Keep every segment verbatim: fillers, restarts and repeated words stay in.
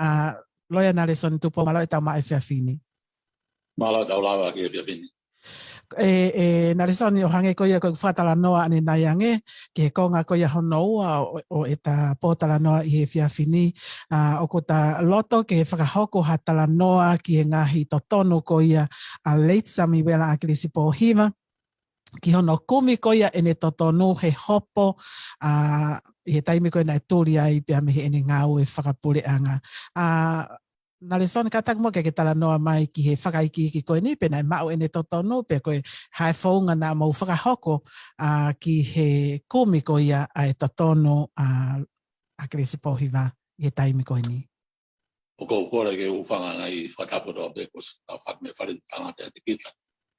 ʻa Loea Nalesoni Tupou, mālō e tau maʻu e efiafi ni. Mālō e tau lava ki he efiafi ni. ʻE, ʻe Nalesoni, ʻo hangē ko ia ko e fakatalanoa ʻanenai ange ki he konga ko ia hono ua ʻo, ʻo ʻeta pōtalanoa ʻi he efiafi ni, ʻa, ʻoku ta loto ke fakahoko ha talanoa ki he ngaahi totonu ko ia ʻa Late Samiuela ʻAkilisi Pōhiva, ki hono kumi ko ia ʻene totonu he hopo, ʻa, ʻi he taimi ko ē naʻe tuli ai pea mei heʻene ngāue fakapuleʻanga. ʻA, Nalesoni, kātaki muʻa ke ke talanoa mai ki he fakaikiiki ko eni, pe naʻe maʻu ʻene totonu, pe ko e hā e founga naʻa mou fakahoko, ʻa, ki he kumi ko ia ʻa e totonu ʻa ʻAkilisi Pōhiva ʻi he taimi ko eni. ʻOku ou kole ke u hūfanga ange ʻi he fakatapu atu pē ko e fakame fale tangata ʻiate kita,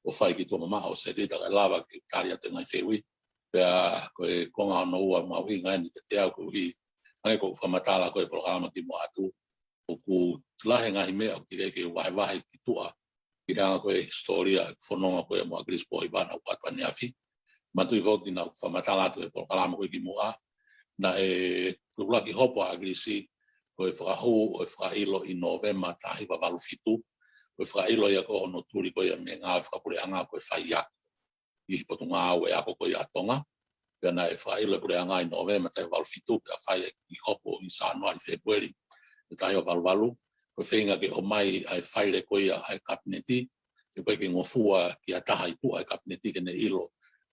ʻo fai ki tuʻa mamaʻo ʻo Setita kae lava ke tali atu e ngaahi fehuʻi. Pea ko e konga hono ua mahuʻinga eni kiate au koeʻuhi, hangē ko ʻeku fakamatala ko e polokalama kimuʻa atu, ʻoku lahi e ngaahi meʻa ʻoku teʻeki ke u vahevahe ki tuʻa, ki he anga ko e hisitōlia e fononga ko ia mo ʻAkilisi Pōhiva naʻa ku ʻoatu ʻaneafi. Manatuʻi foki naʻa ku fakamatala atu he polokalama ko ē kimuʻa, naʻe ʻuluaki hopo ʻa ʻAkilisi ko e fakahū ʻo e fakaʻilo ʻi Nōvema taha hiva valu fitu, ko e fakaʻilo ia ko hono tuli ko ia mei he ngāue fakapuleʻanga ko e faiako ʻi he potungāue ako ko ia ʻa Tonga. Pea naʻe fakaʻilo e puleʻanga ʻi Nōvema taha hiva valu fitu, pea fai e kiʻi hopo ʻi Sānuali Fēpueli ʻi he taha hiva valu valu, ko e feinga ke ʻomai ʻa e faile ko ia ʻa e Kapineti, he ʻoku ʻikai ke ngofua ki ha taha ʻi tuʻa ʻa e Kapineti ke ne ʻilo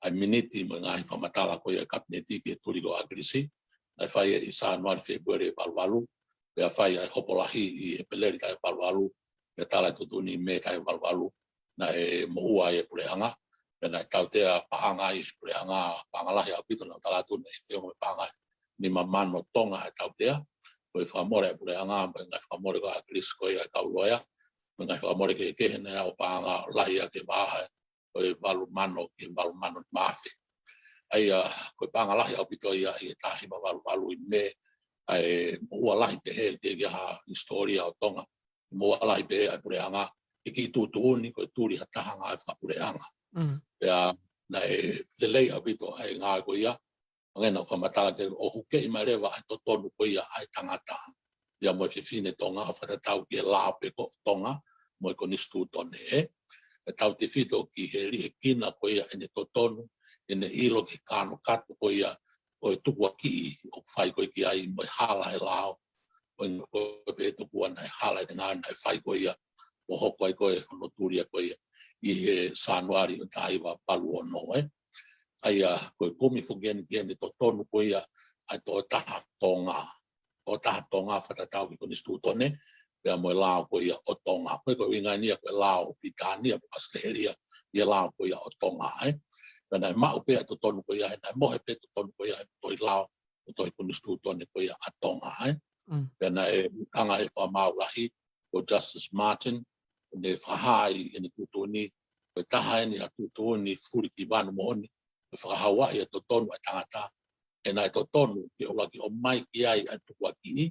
ʻa e miniti mo e ngaahi fakamatala ko ia ʻa e Kapineti ki he tuli ko ʻAkilisi. Naʻe fai ia ʻi Sānuali Fēpueli valu valu, pea fai ʻa e hopo lahi ʻi ʻEpeleli taha hiva valu valu, pea tala e tuʻutuʻuni ʻi Mē taha hiva valu valu, naʻe moʻua ai e puleʻanga, pea naʻe tautea paʻanga ʻi he puleʻanga, paʻanga lahi ʻaupito naʻe tala atu naʻe feʻunga mo e paʻanga ʻe nima mano Tonga e tautea. Ko e fakamole ʻa e puleʻanga mo e ngaahi fakamole ko ia ʻa ʻAkilisi ko ia ʻa e kau loea, mo e ngaahi fakamole kehekehe naʻe ʻi ai, ʻo paʻanga lahi ʻa e vahaʻa, ko e valu mano ki he valu mano nima afe. ʻA ia, ko e paʻanga lahi ʻaupito ia ʻi he taha hiva valu valu ʻi Mē, ʻa e moʻua lahi pehē, teʻeki ai ha hisitōlia ʻo Tonga, moʻua lahi pehē ʻa e puleʻanga, ʻikai ke tuʻutuʻuni ko e tuli ha taha ngāue fakapuleʻanga. Mm. Pea naʻe lelei ʻaupito ʻa e ngāue ko ia, hangē naʻa ku fakamatala ki ai, ʻo hukeʻi mai leva ʻa e totonu ko ia ʻa e tangata ia mo e fefine Tonga ʻo fakatatau ki he lao pē ko ē ʻo Tonga mo e konisitūtone, ē. ʻE tautefito ki he liʻekina ko ia ʻene totonu, ʻene ʻilo ki he kānokato ko ia ʻo e tukuakiʻi ʻoku fai ko ē ki ai mo e hala he lao, ʻo ʻikai ko e pehē tokua naʻe hala ʻene ngāue naʻe fai ko ia ʻo hoko ai ko ē hono tuli ia ko ia ʻi he Sānuali ʻo e taha hiva valu ono, ē. ʻA ia, ko e kumi foki eni ki heʻene totonu ko ia ʻa e tokotaha Tonga. Tokotaha Tonga fakatatau ki he konisitūtone, pea mo e lao ko ia ʻo Tonga. Ko e, ko e ʻuhinga eni ia ko e lao ʻo Pilitānia mo ʻAositelēlia ʻi he lao ko ia ʻo Tonga, ē. Pea naʻe maʻu pē ʻa e totonu ko ia, he naʻe mohe pē totonu ko ia he tohi lao mo e tohi konisitūtone ko ia ʻa Tonga, ē. Mm. Pea naʻe hanga ʻe he fakamaau lahi ko Justice Martin, ʻo ne fakahā ʻi heʻene tuʻutuʻuni, ko e taha eni ha tuʻutuʻuni fulikivanu moʻoni, ko e fakahauaʻi ʻa e totonu ʻa e tangata, he naʻe totonu ke ʻuluaki ʻomai ki ai ʻa e tukuakiʻi,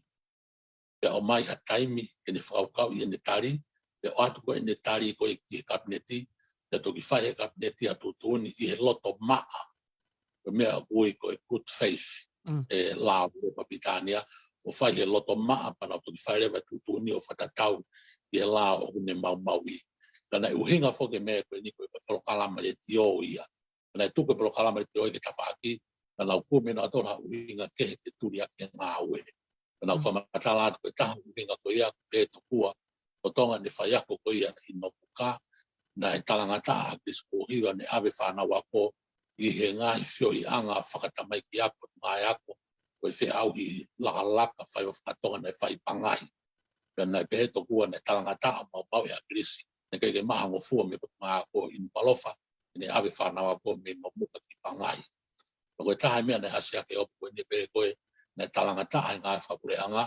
pea ʻomai ha taimi ke ne fakakaukauʻi ʻene tali, pea ʻoatu ko ē ʻene tali ko ē ki he Kapineti, pea toki fai ʻe he Kapineti ha tuʻutuʻuni ʻi he loto maʻa, ko e meʻa ʻoku ui ko e good faith, Mm. ʻe lao ʻo Pilitānia, ʻo fai he loto maʻa pea nau toki fai leva e tuʻutuʻuni ʻo fakatatau ki he lao ʻoku ne maumauʻi. Ka naʻe ʻuhinga foki e meʻa ko eni ko e polokalama letiō ia. Ka naʻe tuku e polokalama letiō ia ki he tafaʻaki, ka nau kumi nautolu ha ʻuhinga kehe ke tuli ʻaki e ngāue. Ka nau Mm. fakamatala atu ko e taha ʻuhinga ko ia, ko e tokua ʻo Tonga ʻene faiako ko ia ʻi Nomuka, naʻe talangataʻa ʻa ʻAkilisi Pōhiva ʻene ʻave fānau ako ʻi he ngaahi feohiʻanga fakatamaiki ako, ngaahi ako, ko e feʻauhi lakalaka faiva faka-Tonga naʻe fai ʻi Pangai. Pea naʻe pehē tokua naʻe talangataʻa maumauʻi ʻe ʻAkilisi, naʻe ʻikai ke maʻu ha ngofua mei he potungāue ako ʻi Nukuʻalofa, ʻene ʻave fānau ako mei Nomuka ki Pangai. Pea ko e taha e meʻa naʻe hasi ʻaki e ʻoku ko eni pē ko ē naʻe talangataʻa e ngāue fakapuleʻanga.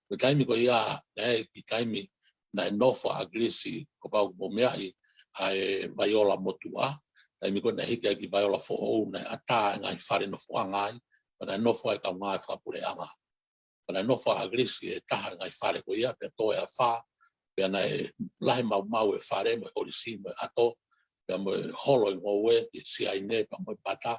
Ko e taimi ko ia, naʻe ʻi ai e kiʻi taimi naʻe nofo ʻa ʻAkilisi, kapau ʻoku mou meaʻi, ʻa e Vaiola Motuʻa. Taimi ko ē naʻe hiki ai e kiʻi Vaiola Foʻou, naʻe ʻatā e ngaahi fale nofoʻanga ai, pea naʻe nofo ai e kau ngāue fakapuleʻanga. Pea naʻe nofo ʻa ʻAkilisi he taha e ngaahi fale ko ia, pea tō e afā, pea naʻe lahi e maumau e fale mo e holisi mo e ʻato, pea mo e holo e ngoue ki he siaine pea mo e pata.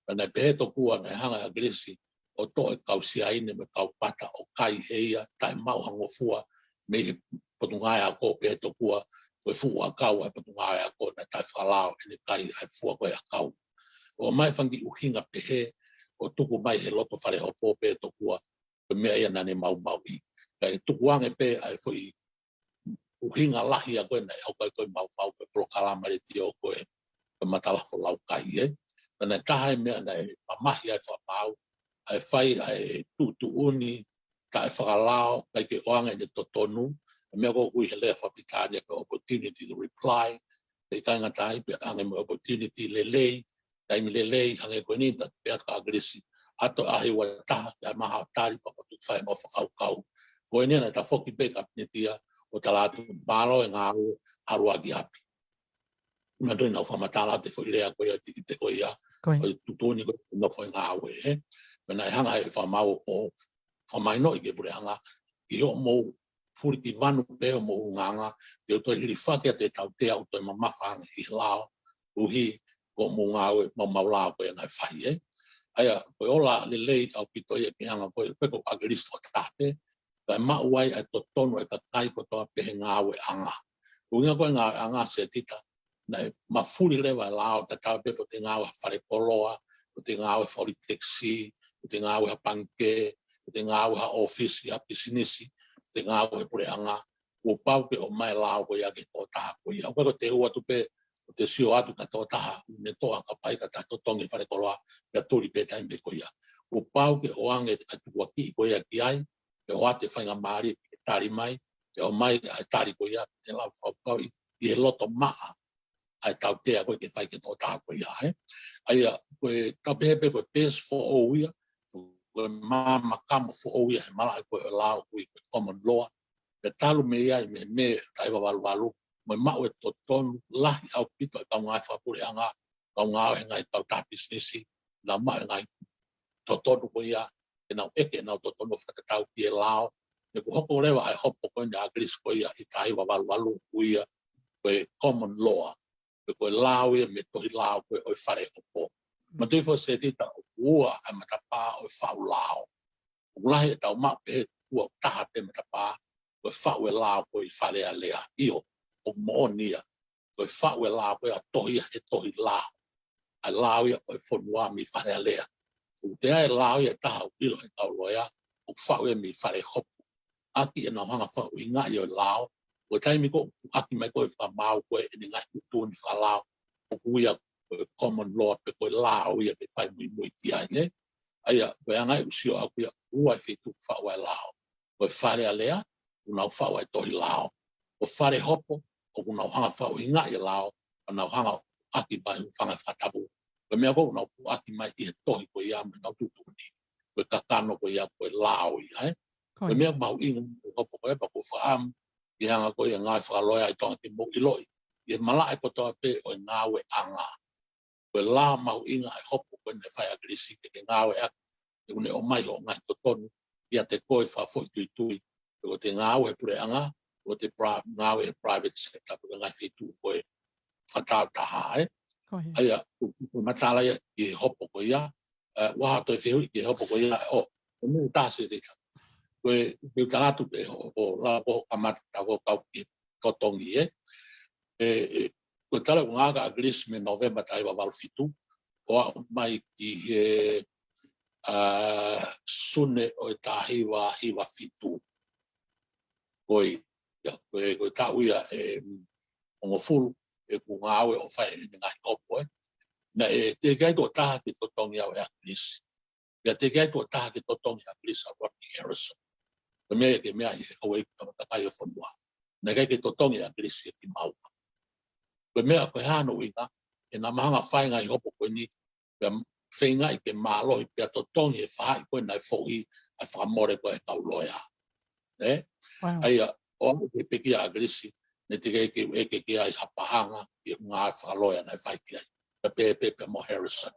Pea naʻe pehē tokua naʻe hanga ʻe ʻAkilisi ʻo toʻo e kau siaine mo e kau pata ʻo kai ʻe ia, taʻe maʻu ha ngofua mei he potungāue ako pē tokua, ko e fuʻu ʻakau ʻa e potungāue ako naʻe taʻe fakalao ʻene kai ʻa e fua ko e ʻakau. ʻO ʻomai e fanga kiʻi ʻuhinga pehē ʻo tuku mai he loto fale hopo pē tokua, ko e meʻa ia naʻa ne maumauʻi. Kae tukuange pē ʻa e foʻi ʻuhinga lahi ʻa ko ē naʻe hoko ai ko e maumau ko e polokalama letiō ko e, ko e Matala Folau Kai, ē. Naʻe taha e meʻa naʻe mamahi ai fakamaau, ʻa e fai ʻa e tuʻutuʻuni taʻe fakalao, ʻikai ke ʻoange ʻene totonu, ʻa e meʻa ko ē ʻoku ui he lea fakapilitānia ko e opportunity to reply, pea ʻikai ngata ai pea ʻoange mo e opportunity lelei, taimi lelei, hangē ko eni, ta pea ka ʻAkilisi, ʻato ʻaho ua taha, pea maha ʻo tali pea mo tuku fai mo fakakaukau. Ko eni naʻe tafoki pē kapineti ia, ʻo tala atu, mālō e ngāue, ʻalu ā ki ʻapi. Manatuʻi naʻa ku fakamatala atu e foʻi lea ko ia, tiki te ko ia, Ko ia. ʻo e tuʻutuʻuni ko e nofo e ngāue, ē. Pea naʻe hanga he fakamaau ʻo fakamahinoʻi ki he puleʻanga, ʻi hoʻomou fuli ki vanu pē hoʻomou ʻulungaanga, te u toe hilifaki atu e tautea ʻo toe mamafa ange ʻi he lao, ʻuhi ko hoʻomou ngāue maumau lao ko ia naʻe fai, ē. ʻA ia, ko e ola lelei ʻaupito ia ki he anga ko ē, ko e ko ʻAkilisi fakataha pē, kae maʻu ai ʻa e totonu e kakai kotoa pē he ngāueʻanga. Ko e ʻuhinga ko e ngāueʻanga Setita, naʻe mafuli leva e lao, tatau ai pē pe ko e ngāue ha fale koloa, pe ko e ngāue folitekisi, pe ko e ngāue ha pangikē, pe ko e ngāue ha ʻōfisi, ha pisinisi, pe ko e ngāue he puleʻanga, kuo pau ke ʻomai e lao ko ia ki he tokotaha ko ia. ʻOku ʻikai ko e teu atu pē, ʻo te sio atu ki ha tokotaha, ne toʻa ka pai ka ta totongi e fale koloa, pea tuli pē taimi pē ko ia. Kuo pau ke ʻoange ʻa e tukuakiʻi ko ia ki ai, pea ʻoatu e faingamālie ke tali mai, pea ʻomai ʻa e tali ko ia, ke lava fakapapauʻi, ʻi he loto maʻa, ʻa e tautea ko ē ke fai ki he tokotaha ko ia, ē. ʻA ia, ko e, tau pehē pē ko e peesi foʻou ia, ko e maama kamo foʻou ia he malaʻe ko ē ʻo e lao ko ē ko e common law, pea talu mei ai mei he taʻu hiva valu valu, mo e maʻu e totonu lahi ʻaupito e kau ngāue fakapuleʻanga, kau ngāue he ngaahi kautaha pisinisi, nau maʻu e ngaahi totonu ko ia, ke nau ʻeke ʻenau totonu fakatatau ki he lao. He kuo hoko leva ʻa e hopo ko eni ʻa ʻAkilisi ko ia ʻi he taʻu hiva valu valu, ʻoku ui ia ko e common law, pe ko e lao ia mei he tohi lao ko ē ʻo e fale hopo. Manatuʻi foki Setita ʻoku ua ʻa e matapā ʻo e faʻu lao. ʻOku lahi ʻetau maʻu pehē ʻoku taha pē matapā, ko e faʻu e lao ko ē ʻi Fale Alea. ʻIo, ʻoku moʻoni ia. Ko e faʻu e lao ko ē ʻa tohi ia he tohi lao. ʻA e lao ia ʻo e fonua mei Fale Alea. ʻOku ʻi ai e lao ia ʻe taha ʻoku ʻilo ʻe he kau loea, ʻoku faʻu ia mei fale hopo. ʻAki ʻenau hanga fakaʻuhingaʻi ʻo e lao, ko e taimi ko ē ʻoku ʻaki mai ko ē ʻe he fakamaau ko ē ʻene ngaahi tuʻutuʻuni fakalao, ʻoku ui ia ko e common law pe ko e lao ia ke fai muimui ki ai, ē. ʻA ia, ko e anga ia ʻoku sio ʻaku ia, ua e feituʻu ʻoku faʻu ai e lao. Ko e Fale Alea, ʻoku nau faʻu ai e tohi lao. Ko Fale Hopo, ʻoku nau hanga fakaʻuhingaʻi e lao, ʻa nau hanga ʻaki mai ʻo fanga fakatapu. Ko e meʻa ko ē ʻoku nau puʻaki mai ʻi he tohi ko ia mo ʻenau tuʻutuʻuni. Ko e kakano ko ia, ko e lao ia, ē. Ko Ko e ia. meʻa mahuʻinga ʻo e hopo ko ē, pea ʻoku ou fakaʻamu, ʻi he anga ko ia e ngāue fakaloea ʻi Tonga ke mou ʻiloʻi. ʻI he malaʻe kotoa pē ʻo e ngāueʻanga. Ko e lao mahuʻinga ʻa e hopo ko ē naʻe fai ʻe ʻAkilisi ke ke ngāueʻaki. He ʻoku ne ʻomai hoʻo ngaahi totonu, ʻiate koe fakafoʻituitui. Pe ko ʻete ngāue he puleʻanga, pe ko ʻete pra-, ngāue he private sector, pe ko e ngaahi feituʻu ko ē fakatāutaha, ē. Ko ia. ʻA ia, ʻoku, ʻoku matala ia ki he hopo ko ia, ē, ʻoku ou toe fehuʻi ki he hopo ko ia, ʻo, ʻo mou tasi tita. Ko e, ko e tala atu pē ʻo, ʻo lau ko ē kamata ta ko kau ki he totongi, ē. ʻE, ʻe, ko e tala ʻoku ngāueʻaki ʻa ʻAkilisi mei Nōvema taʻu hiva valu fitu, ʻo aʻu mai ki he, ʻa, Sune ʻo e taʻu hiva hiva fitu. Ko ia, ko e, ko e taʻu ia ʻe hongofulu, ʻeku ngāue ʻo fai ʻene ngaahi hopo, ē. Naʻe teʻeki ai tokotaha ke totongi au ʻe ʻAkilisi. Pea teʻeki ai tokotaha ke totongi ʻa ʻAkilisi ʻa Rodney Harrison. Ko e meʻa ia ke meʻa ʻi he houʻeiki tama kakai ʻo e fonua. Naʻe ʻikai ke totongi ʻe ʻAkilisi ʻa kimaua. Ko e meʻa ko e hā hono ʻuhinga, he naʻa ma hanga fai e ngaahi hopo ko eni, pea feingaʻi ke mālohi, pea totongi he faʻahi ko ē naʻe foʻi, ʻa e fakamole ko ē ʻa e kau loea. Ē? Wow. ʻA ia, ʻo aʻu ki he pekia ʻa ʻAkilisi, naʻe teʻeki ai ke u ʻeke ki ai ha pāhanga, ʻi he ngāue fakaloea naʻe fai ki ai. Pea pehē pē pea mo Harrison.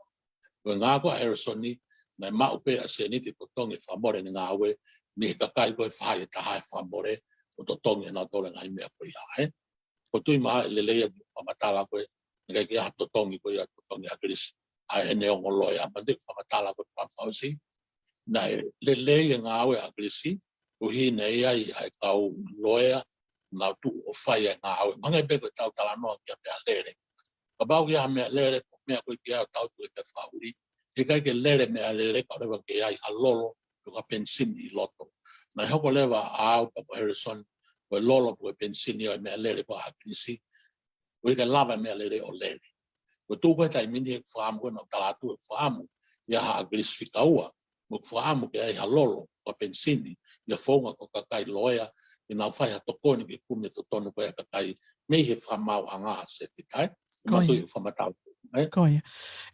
Ko e ngāue ko ē ʻa Harrison ni, naʻe maʻu pē ʻa e sēniti ʻo totongi e fakamole ʻene ngāue, mei he kakai ko ē faʻahi ʻe taha ʻe fakamole, ʻo totongi ʻe nautolu e ngaahi meʻa ko ia, ē. ʻOku ou tui mahalo ʻe lelei ʻa e fakamatala ko ē, naʻe ʻikai ke ʻi ai ha totongi ko ia, totongi ʻa ʻAkilisi, ʻa ʻene ongo loea, pea te fakamatala ko ē fakaʻosi, naʻe lelei e ngāue ʻa ʻAkilisi, koeʻuhi naʻe ʻi ai ʻa e kau loea, nau tuʻu ʻo fai e ngāue. Mahalo pē ko e tau talanoa ki ha meʻalele. Kapau ki ha meʻalele, ko e meʻa ko ē ki ai ʻoku tau tuʻu he meʻa fakaʻuli. He ʻikai ke lele meʻalele, ka ʻoua leva ke ʻi ai ha lolo, pe ko ha penisini ʻi loto. Naʻe hoko leva ʻa au pea mo Harrison, ko e lolo pe ko e penisini ʻo e meʻalele ko ē ʻa ʻAkilisi, ʻoku ʻikai lava e meʻalele ʻo lele. Ko e tuʻu ko ē he taimi ni he fakaʻamu ko ē naʻa ku tala atu ʻeku fakaʻamu ia ha ʻAkilisi fika ua, mo ʻeku fakaʻamu ke ʻi ai ha lolo, ko e penisini, ʻi ha founga ko e kakai loea, ke nau fai ha tokoni ke kumi e totonu ko ē ʻa e kakai mei he fakamaauʻanga, Setita. Ko ia. Manatuʻi e fakamatala, ē? Ko ia.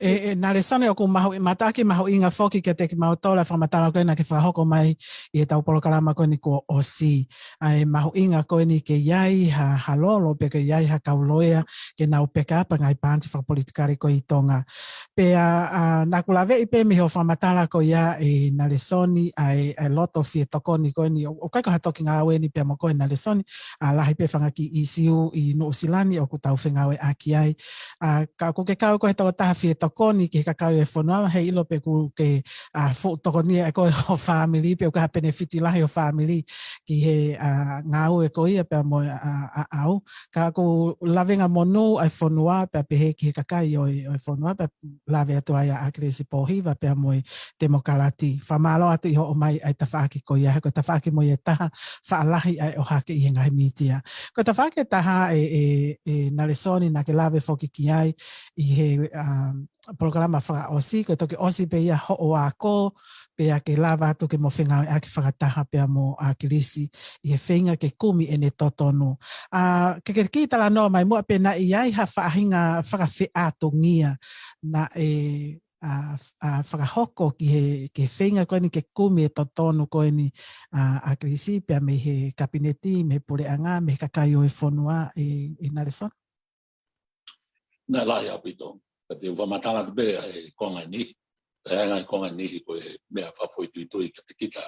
ʻE, ʻe, Nalesoni, ʻoku mahuʻi, mātuʻaki mahuʻinga foki kiate kimautolu e fakamatala ko ē naʻa ke fakahoko mai ʻi heʻetau polokalama ko eni kuo ʻosi. ʻA e mahuʻinga ko eni ke ʻi ai ha, ha lolo pe ke ʻi ai ha kau loea ke nau peka apa ngaahi pāniti fakapolitikale ko ē ʻi Tonga. Pea, ʻa, naʻa ku laveʻi pē mei hoʻo fakamatala ko ia, ʻe Nalesoni, ʻa e, ʻa e loto fie tokoni ko eni, ʻo, ʻoku ʻikai ko ha toki ngāue eni pea mo koe Nalesoni, ʻa, lahi pē fanga kiʻi ʻīsiu ʻi Nuʻusila ni ʻoku tau fengāueʻaki ai. ʻA, ka ʻoku ke kau ko ē he tokotaha fie tokoni ki he kakai ʻo e fonua, heiʻilo pē ʻoku ke, ʻa, fuʻu tokoni ʻe koe ho fāmili, pe ʻoku ʻi ai ha penefiti lahi ho fāmili ki he, ʻa, ngāue ko ia pea mo e, ʻa, ʻa, ʻa, au. Ka ʻoku lavenga monū ʻa e fonua, pea pehē ki he kakai ʻo e, ʻo e fonua, pea lave atu ai ʻa ʻAkilisi Pōhiva pea mo e Temokalati. Fakamālō atu ʻi hoʻo ʻomai ʻa e tafaʻaki ko ia, he ko e tafaʻaki mo ia ʻe taha, faʻa lahi ʻa e ʻohake ʻi he ngaahi mītia. Ko e tafaʻaki ʻe taha ʻe, ʻe, ʻe Nalesoni naʻa ke lave foki ki ai ʻi he, um, polokalama fakaʻosi, ko e toki ʻosi pē ia hoʻo ako, pea ke lava atu ke mo fengāueʻaki fakataha pea mo ʻAkilisi ʻi he feinga ke kumi ʻene totonu. ʻA, ke, ke kiʻi talanoa mai muʻa pe naʻe ʻi ai ha faʻahinga fakafeʻātungia naʻe, ʻa, ʻa, fakahoko ki he, ki he feinga ko eni ke kumi e totonu ko eni ʻa, ʻa ʻAkilisi pea mei he kapineti, mei he puleʻanga, mei he kakai ʻo e fonua, ʻe, ʻe Nalesoni? Naʻe lahi ʻaupito. Ka te u fakamatala atu pē ʻa e konga ʻe niʻihi. ʻA e ngaahi konga ʻe niʻihi ko e meʻa fakafoʻituitui kiate kita.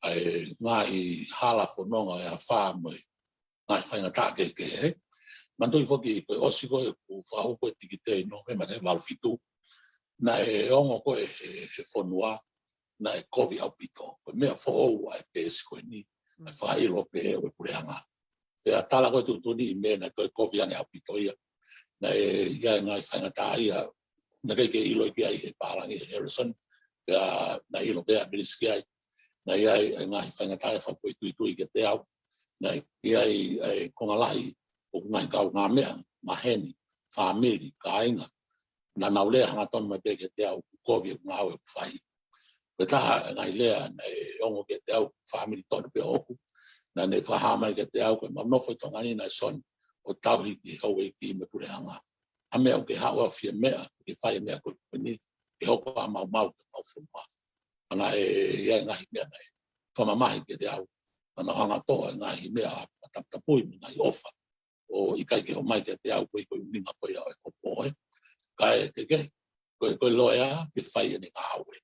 ʻA e ngaahi hala fononga ʻo e afā mo e ngaahi faingataʻa kehekehe. Manatuʻi foki ko e ʻosi ko ē ʻeku fakahū ko ē tikite ʻi Nōvema taha valu fitu. Naʻe ongo ko ē he, he fonua, naʻe kovi ʻaupito. Ko e meʻa foʻou ʻa e peesi ko eni, ʻa e fakaʻilo pē ʻo e puleʻanga. Pea tala ko ē tuʻutuʻuni ʻi Mē naʻe toe kovi ange ʻaupito ia. Naʻe ʻi ai e ngaahi faingataʻaʻia, naʻe ʻikai ke ʻiloʻi ki ai he pālangi ʻe Harrison, pea naʻe ʻilo pē ʻe ʻAkilisi ki ai. Naʻe ʻi ai e ngaahi faingataʻaʻia fakafoʻituitui kiate au. Naʻe ʻi ai e konga lahi ʻo e ngaahi kaungāmeʻa, maheni, fāmili, kāinga, naʻa nau lea hangatonu mai pē kiate au, ʻoku kovi e ngāue ʻoku fai. Ko e taha e ngaahi lea naʻe ongo kiate au, fāmili totonu pē ʻoʻoku, naʻa ne fakahā mai kiate au, ko ʻemau nofo ʻi Tonga ni Nalesoni, ʻo tauhi ki he houʻeiki mo e puleʻanga. ʻA e meʻa ʻoku ke haʻu ʻo fie meʻa, ke fai e meʻa ko eni, ke hoko ʻa e maumau ki homau fonua. Pea naʻe ʻi ai e ngaahi meʻa naʻe fakamamahi kiate au, naʻa nau hanga ʻo toʻo e ngaahi meʻa fakataputapui mo e ngaahi ʻofa ʻo ʻikai ke ʻomai kiate au ko e, ko e ʻuhinga ko ia ʻo e hopo ē. Kae kehe, ko e, ko e loea ke fai ʻene ngāue.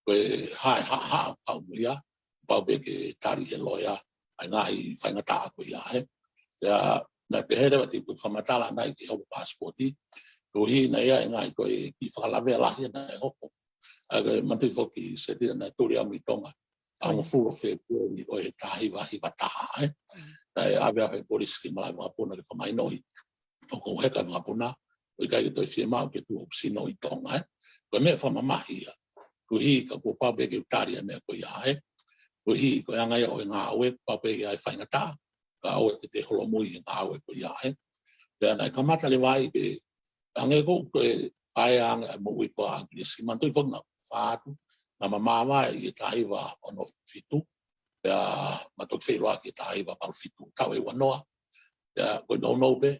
Ko e hā e haʻahaʻa ʻoku haʻu mo ia, pau pē ke tali ʻe he loea ʻa e ngaahi faingataʻa ko ia ē. Pea naʻe pehē leva, te u fakamatala ʻanai ki hoku pasipoti, koeʻuhi naʻe ʻi ai e ngaahi ko e kiʻi fakalavea lahi naʻe hoko. ʻA ia ko e manatuʻi foki Setita naʻe tuli au mei Tonga ʻi he hongofulu ʻo Fēpueli ʻo e taha hiva hiva taha ē. Naʻe ʻave au ʻe he polisi ki malaʻe vakapuna ke fakamahinoʻi ʻoku ou heka vakapuna, ʻo ʻikai ke toe fiemaʻu ke tuʻu hoku sino ʻi Tonga ē. Ko e meʻa fakamamahi ia. Koeʻuhi ka kuo pau pē ke u tali ʻa e meʻa ko ia ē. Koeʻuhi ko e anga ia ʻo e ngāue, pau pē ʻe ʻi ai e faingataʻa, kae ʻoua te te holomui he ngāue ko ia ē. Pea naʻe kamata leva ai ke hangē ko ē ko e paea ange ʻa e moʻui ko ia ʻa ʻAkilisi. Manatuʻi foki naʻa ku fā atu, naʻa ma māvae ʻi he taha hiva ono fitu, pea ma toki feʻiloaki he taha hiva valu fitu, taʻu ʻe uanoa. Pea ko e nounou pē,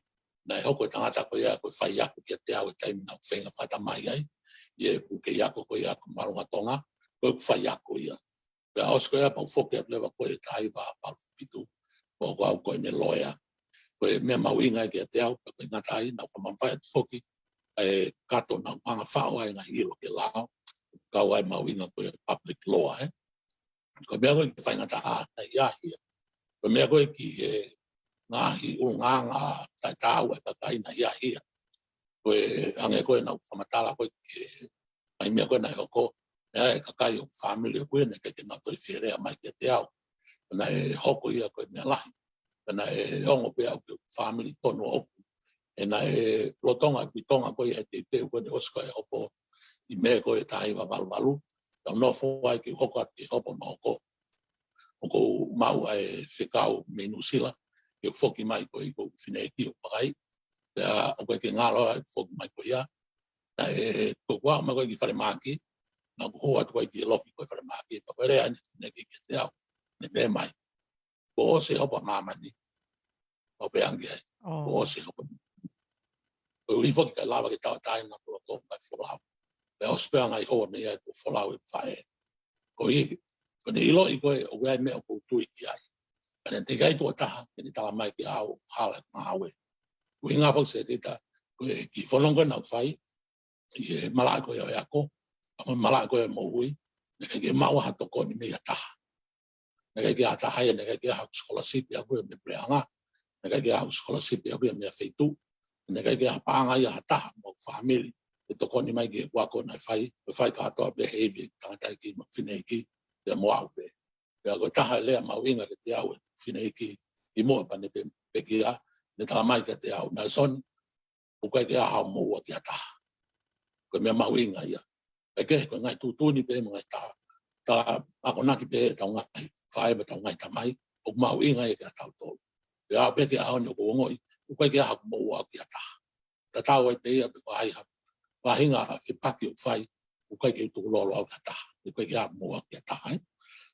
naʻe hoko e tangata ko ia ko e faiako kiate au he taimi naʻa ku feinga fakatamai ai, ʻi heʻeku kei ako ko ia ko e māʻolunga Tonga, ko ʻeku faiako ia. Pea ʻosi ko ia pea u foki atu leva ko e taha hiva valu fitu, ʻo hoko au ko ʻene loea. Ko e meʻa mahuʻinga ia kiate au, pea ʻikai ngata ai, naʻa ku fakamamafaʻi atu foki ʻa e kato naʻa ku hanga ʻo faʻo ai e ngaahi ʻilo ki he lao, kau ai e mahuʻinga ko e public law ē. Ko e meʻa ko ē ki he faingataʻa naʻe ʻi ai ia. Ko e meʻa ko ē ki he ngaahi ʻulungaanga taʻetaau ʻa e kakai naʻe ʻi ai ia. Ko e hangē ko ē naʻa ku fakamatala ko ē ki he ngaahi meʻa ko ē naʻe hoko, Naʻe ʻi ai e kakai ʻo e fāmili ʻoʻoku ia naʻe ʻikai ke nau toe fie lea mai kiate au. Naʻe hoko ia ko e meʻa lahi. Naʻe ongo pē au ki he fāmili tonu ʻoʻoku. He naʻe lolotonga e ʻapi Tonga ko ia he teuteu ko eni ʻosi ko ē hopo ʻi Mē ko ē taha hiva valu valu. Naʻa ku nofo ai ke u hoko atu ki he hopo hono hoko. ʻOku ou maʻu ʻa e fekau mei Nuʻusila ke u foki mai ko ē ʻi heʻeku fineʻeiki ʻo vakai. Pea ʻoku ʻikai ke ngalo ʻeku foki mai ko ia. Naʻe, ko ʻeku aʻu mai ko ē ki falemahaki, naʻa ku hū atu ko ē ki he loki ko ē falemahaki, pea ko e lea ʻeni e fineʻeiki kiate au. Naʻe pehē mai, kuo ʻosi e hopo ʻa māmani. Naʻa ku pehē ange ki ai, kuo ʻosi e hopo. Ko e ʻuhi foki ʻikai lava ke tauʻatāina ʻeku loto mo e folau. Pea ʻosi pē ʻa e ngaahi houa mei ai kuo folau ʻeku faʻē. Ko ia, ko ʻene ʻiloʻi ko ē ʻoku ʻi ai e meʻa ʻoku ou tui ki ai. Pea naʻe teʻeki ai tuʻo taha ke ne tala mai kiate au ʻoku hala ʻeku ngāue. Ko e ʻuhinga foki Setita, ko e kiʻi fononga ko ē naʻa ku fai, ʻi he malaʻe ko ē ʻo e ako, pea mo e malaʻe ko ē ʻo e moʻui, naʻe ʻikai ke maʻu ha tokoni mei ha taha. Naʻe ʻikai ke ʻi ai ha taha ia, naʻe ʻikai ke ʻi ai haʻaku scholarship ʻaʻaku ia mei he puleʻanga, naʻe ʻikai ke ʻi ai haʻaku scholarship ʻaʻaku ia mei he feituʻu, naʻe ʻikai ke ʻi ai ha paʻanga ia ha taha mei hoku fāmili ke tokoni mai ki heʻeku ako naʻe fai, ko e fai kātoa pē he ivi ʻa e tangataʻeiki mo e fineʻeiki, pea mo au pē. Pea ko e taha e lea mahuʻinga kiate au ʻe he fineʻeiki ʻi muʻa pea ne pe-, pekia, ne tala mai kiate au, Nalesoni, ʻoku ʻikai ke ʻi ai haʻo moʻua ki ha taha. Ko e meʻa mahuʻinga ia. Kae kehe, ko e ngaahi tuʻutuʻuni pē mo e ngaahi tala, tala akonaki pē ʻetau ngaahi faʻē mo ʻetau ngaahi tamai, ʻoku mahuʻinga ia kiate kitautolu. Pea aʻu pē ki he ʻaho ni ʻoku ou ongoʻi, ʻoku ʻikai ke ʻi ai haʻaku moʻua ki ha taha. Tatau ai pē ia pe ko e hā ha faʻahinga fepaki ʻoku fai, ʻoku ʻikai ke u tukulolo au ki ha taha. ʻOku ʻikai ke ʻi ai haʻaku moʻua ki ha taha, ē.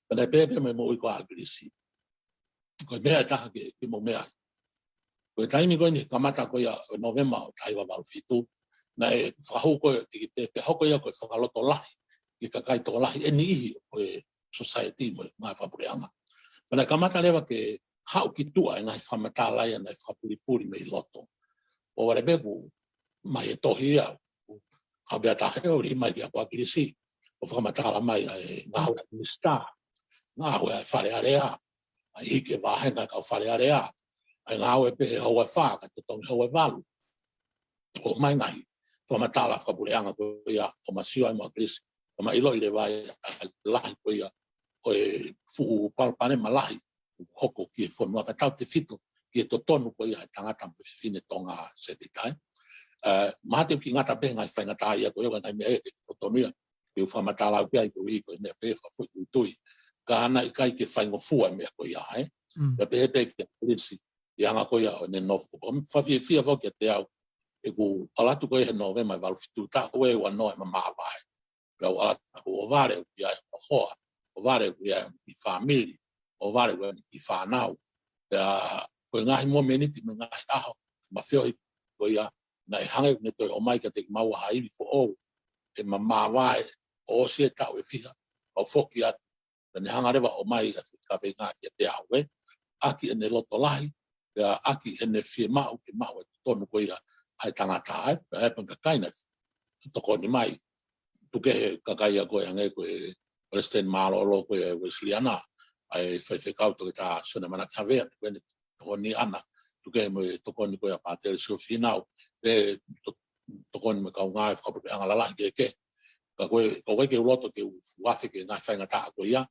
Pea naʻe pehē pē mo e moʻui ko ia ʻa ʻAkilisi. Ko e meʻa ʻe taha ke, ke mou meʻa ai. Ko e taimi ko eni kamata ko ia ʻo Nōvema ʻo taha hiva valu fitu, naʻe fakahū ko ē e tikite pea hoko ia ko e fakalotolahi ki he kakai tokolahi ʻe niʻihi ʻo e society mo e ngaahi fakapuleʻanga. Pea naʻe kamata leva ke haʻu ki tuʻa e ngaahi fakamatala ia naʻe fakapulipuli mei loto. ʻO vale pē kuo mai e tohi ia, ʻo kapea tahe ʻo lī mai kia ko ʻAkilisi, ʻo fakamatala mai ʻa e ngāue ʻa e minisitā, ngāue ʻa e Fale Alea, ʻa e hiki e vāhenga ʻa e kau Fale Alea, ʻa e ngāue pē he houa ʻe fā, kae totongi houa ʻe valu. ʻO mai ngaahi fakamatala fakapuleʻanga ko ia, ʻo ma sio ai mo ʻAkilisi, ʻo ma ʻiloʻi leva ai ʻa e lahi ko ia ʻo e fuʻu palopalema lahi ʻoku hoko ki he fonua, kae tautefito ki he totonu ko ia ʻa e tangata mo e fefine Tonga, Setita, ē. Ē, mahalo te u kiʻi ngata pē he ngaahi faingataʻaʻia ko ia, ko e ngaahi meʻa ia ʻoku totonu ia ke u fakamatala au ki ai, koeʻuhi ko e meʻa pē fakafoʻituitui. Ka naʻe ʻikai ke faingofua e meʻa ko ia, ē. Mm. Pea pehē pē kia ʻAkilisi, ʻi he anga ko ia ʻo ʻene nofo. Ko e fakafiefia foki kiate au, ʻeku ʻalu atu ko ia he Nōvema ʻi he valu fitu, taʻu ʻe ua noa ʻema māvae. Pea u ʻalu atu, ʻo vale ʻoku ʻi ai hono hoa, ʻo vale ʻoku ʻi ai hono kiʻi fāmili, ʻo vale ʻoku ʻi ai hono kiʻi fānau. Pea ko e ngaahi momeniti mo e ngaahi ʻaho, ma feohi ko ia, naʻe hangē ʻoku ne toe ʻomai kiate kimaua ha ivi foʻou, ʻema māvae, ʻo ʻosi e taʻu ʻe fiha, ʻo foki atu, pea ne hanga leva ʻo ʻomai ʻa e fekaveinga kiate au, ē. ʻAki ʻene loto lahi, pea ʻaki ʻene fiemaʻu ke maʻu e totonu ko ia ʻa e tangata, ē. Pea ʻi ai pē kakai naʻe tokoni mai. Tuku kehe kakai ia ko ē hangē ko e Palesiteni Mālōlō ko ē ʻa e Uēsiliana, ʻa e faifekau Toketā Sione Manaki Havea, ko ʻene tokoni ʻaʻana, tuku kehe mo e tokoni ko ia ʻa Pātele Siofina, pea to-, tokoni mo e kau ngāue fakapuleʻanga lalahi kehekehe. Ka ko e, ko e ʻikai ke u loto ke u fuafe ki he ngaahi faingataʻa ko ia,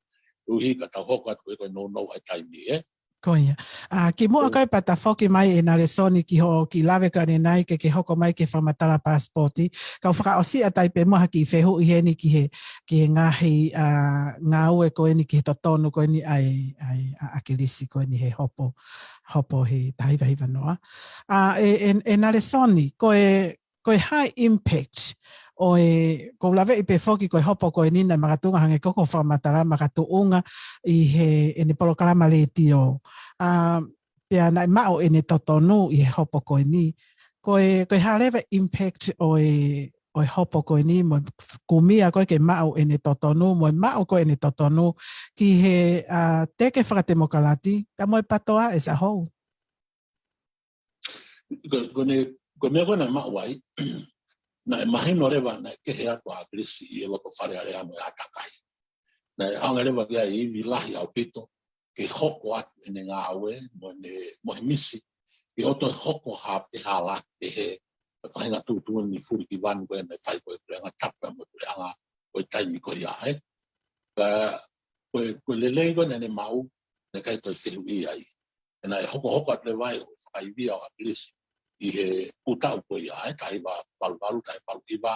koeʻuhi ka tau hoko atu ko e, ko e nounou ʻa e taimi, ē. Ko ia. ʻA, kimuʻa ko ē pea ta foki mai ʻe Nalesoni ki hoʻo kiʻi lave ko ē ʻanenai ke ke hoko mai ki he fakamatala paasipooti, kau fakaʻosi ʻa e taimi pē muʻa ha kiʻi fehuʻi heni ki he, ki he ngaahi, ʻa, ngāue ko eni ki he totonu ko eni ʻa e, ʻa e, ʻa ʻAkilisi ko eni he hopo, hopo he taha hiva hiva noa. ʻA, ʻe, ʻe, ʻe Nalesoni, ko e, ko e hā e impact ʻo e, ʻoku ou laveʻi pē foki ko e hopo ko eni naʻe makatuʻunga hangē ko hoʻo fakamatala makatuʻunga ʻi he, ʻene polokalama letiō. ʻA, pea naʻe maʻu ʻene totonu ʻi he hopo ko eni. Ko e, ko e hā leva e impact ʻo e, ʻo e hopo ko eni mo e kumi ia ko ē ke maʻu ʻene totonu, mo e maʻu ko ē ʻene totonu ki he, ʻa, teke fakatemokalati, pea mo e PATOA as a whole. Ko, ko ʻene, ko e meʻa ko ē naʻe maʻu ai, naʻe mahino leva naʻe kehe atu ʻa ʻAkilisi ʻi he loto Fale Alea mo e ʻātakai. Naʻe hanga leva ki ai e ivi lahi ʻaupito, ke hoko atu ʻene ngāue, mo ʻene, mo e misi, ke ʻoua toe hoko ha fehālaaki pehē, ʻa e faʻahinga tuʻutuʻuni fulikivanu ko ē naʻe fai ko ē ʻe he puleʻanga tapu mo e puleʻanga ʻo ko e taimi ko ia, ē. Ka, ko e, ko e lelei ko ē naʻa ne maʻu, naʻe ʻikai toe fehuʻi ai. He naʻe hokohoko atu leva ʻo fakaivia ʻo ʻAkilisi ʻi he ʻū taʻu ko ia, ē, taha hiva valu valu, taha hiva valu hiva,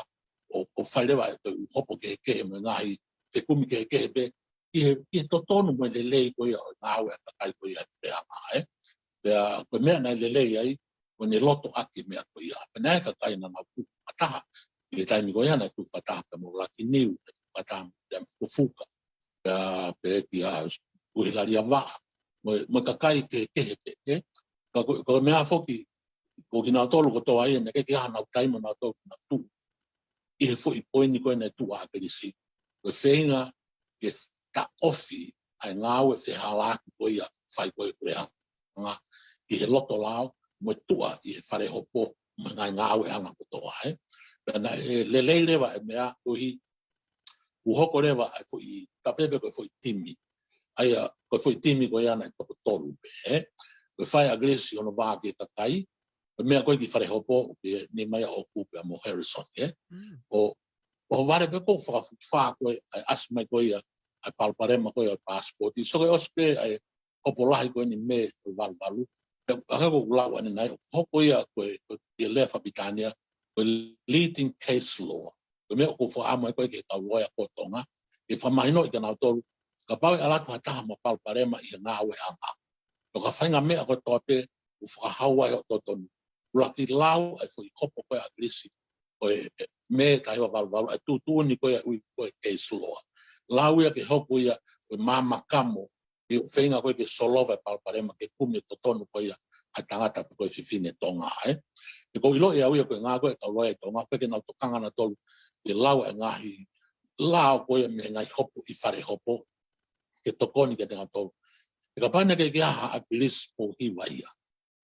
ʻo, ʻo fai leva ʻa e toe ʻū hopo kehekehe mo e ngaahi fekumi kehekehe pē, ʻi he, ʻi he totonu mo e lelei ko ia ʻo e ngāue ʻa e kakai ko ia ʻi he puleʻanga, ē. Pea ko e meʻa naʻe lelei ai, ko ʻene loto ʻaki e meʻa ko ia. Pea naʻe ʻi ai e kakai naʻa nau tuʻu fakataha. ʻI he taimi ko ia naʻe tuʻu fakataha pē mo Lucky Niu, naʻe tuʻu fakataha mo Temu Fufuka. Pea pehē kia Uhilalia Vaʻa. Mo, mo e kakai kehekehe pē, ē. Ka ko, ko e meʻa foki, ko kinautolu kotoa ia, naʻe ʻikai ke ʻi ai hanau taimi ʻo nautolu ke nau tuʻu ʻi he foʻi poini ko ē naʻe tuʻu ai ʻa ʻAkilisi. Ko e feinga ke taʻofi ʻa e ngāue fehālaaki ko ia ʻoku fai ko ē ʻe he puleʻanga ʻi he loto lao, mo e tuʻa ʻi he fale hopo, mo e ngaahi ngāueʻanga kotoa, ē. Pea naʻe lelei leva e meʻa koeʻuhi kuo hoko leva ʻa e foʻi, tapepe ko e foʻi timi. ʻA ia, ko e foʻi timi ko ia naʻe toko tolu pē, ē. Ko e fai ʻa ʻAkilisi hono vā ki he kakai, ko e meʻa ko ē ki fale hopo, ʻoku ne mai ʻa ʻOku pea mo Harrison, ē. Mm. ʻO, ʻo vale pē ko e fakafufā ko ē, ʻa e ʻasi mai ko ia ʻa e palopalema ko ia ʻo e pasipoti. So ko e ʻosi pē ʻa e hopo lahi ko eni Mē valu valu. Pea ʻa ia ʻoku lau ʻanenai, ʻoku hoko ia ko e, ko e lea fakapilitānia, ko e leading case law. Ko e meʻa ʻoku ou fakaʻamu ai ko ē ki he kau loea ko Tonga, ke fakamahinoʻi kia nautolu, kapau ʻe ʻalu atu ha taha mo ha palopalema ʻi he ngāueʻanga, ʻo ka faʻahinga meʻa kotoa pē ʻoku fakahau ai hoʻo totonu, ʻuluaki lau ʻa e foʻi hopo ko ē ʻa ʻAkilisi ʻo e, e, Mē taha hiva valu valu, ʻa e tuʻutuʻuni ko ia ʻoku ui ko e case law. Lau ia ke hoko ia ko e maama kamo, ʻi he feinga ko ē ke solova e palopalema, ke kumi e totonu ko ia ʻa e tangata pe ko e fefine Tonga, ē. He ʻoku ou ʻiloʻi ʻe au ia ko e ngaahi, ko e kau loea ʻi Tonga, ʻoku ʻikai ke nau tokanga nautolu ke lau e ngaahi lao ko ia mei he ngaahi hopo ʻi fale hopo, ke tokoni kiate kinautolu. He kapau naʻe ʻikai ke ʻi ai ha ʻAkilisi Pōhiva ia,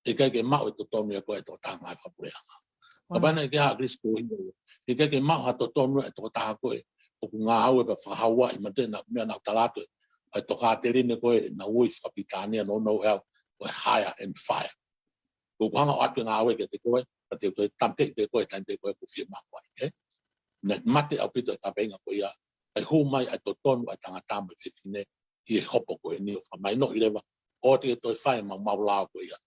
ʻe ʻikai ke maʻu e totonu ia ko ē ʻa e tokotaha ngāue fakapuleʻanga. Wow. Kapau naʻe ʻikai ke ʻi ai ha ʻAkilisi Pōhiva ia, ʻe ʻikai ke maʻu ha totonu ʻa e tokotaha ko ē ʻoku ngāue pea fakahauaʻi, mahalo naʻa, meʻa naʻa ku tala atu, ʻa e tokāteline ko ē naʻa ku ui fakapilitānia nounou ʻe au, ko e hire and fire. Ko ʻeku hanga ʻo ʻoatu e ngāue kiate koe, ka te u toe tāmateʻi pē koe he taimi pē ko ē ʻoku fiemaʻu ai, ē. Naʻe mate ʻaupito e kaveinga ko ia, ʻa e hū mai ʻa e totonu ʻa e tangata mo e fefine ʻi he hopo ko eni, ʻo fakamahinoʻi leva, ʻoua te ke toe fai e maumau lao ko ia.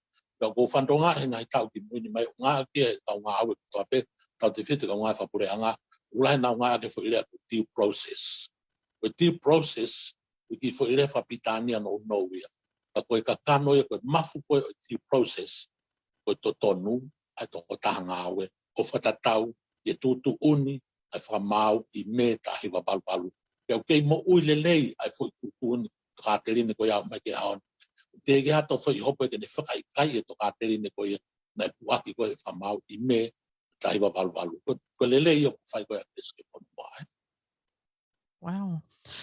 Pea ʻoku ou fanongo he ngaahi taʻu kimui ni mai, ʻoku ngāueʻaki ʻe he kau ngāue kotoa pē, tautefito ki he kau ngāue fakapuleʻanga, ʻoku lahi ʻenau ngāueʻaki e foʻi lea ko e due process. Ko e due process, ko e kiʻi foʻi lea fakapilitānia nounou ia. Ka ko e kakano ia, ko e mafu ko ē ʻo e due process, ko e totonu ʻa e tokotaha ngāue, ʻo fakatatau ki he tuʻutuʻuni ʻa e fakamaau ʻi Mē taha hiva valu valu. Pea ʻoku kei moʻui lelei ʻa e foʻi tuʻutuʻuni tokāteline ko ia ʻo aʻu mai ki he ʻaho ni. Teʻeki ha toe foʻi hopo ia ke ne fakaʻikaiʻi e tokāteline ko ia naʻe puʻaki ko ē he fakamaau ʻi Mē taha hiva valu valu. Ko, ko e lelei ia ʻoku fai ko ē ʻa ʻAkilisi ki he fonua, ē. Wow.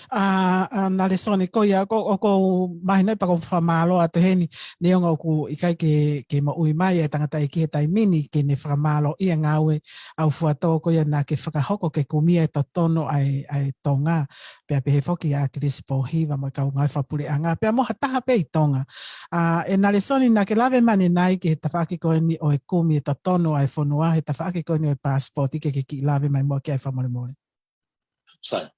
ʻA, ʻa Nalesoni, ko ia, ʻoku, ʻoku ou mahinoʻi pea ʻoku ou fakamālō atu heni, neongo ʻoku ʻikai ke, ke moʻui mai e tangataʻeiki he taimi ni, ke ne fakamālōʻia e ngāue ʻaufuatō ko ia naʻa ke fakahoko ke kumi e totonu ʻa e, ʻa e Tonga, pea pehē foki ʻa ʻAkilisi Pōhiva mo e kau ngāue fakapuleʻanga, pea mo ha taha pē ʻi Tonga. ʻA, ʻe Nalesoni, naʻa ke lave mai ʻanenai ki he tafaʻaki ko eni ʻo e kumi e totonu ʻa e fonua he tafaʻaki ko eni ʻo e pasipoti, ke ke kiʻi lave mai muʻa ki ai fakamolemole. Sai,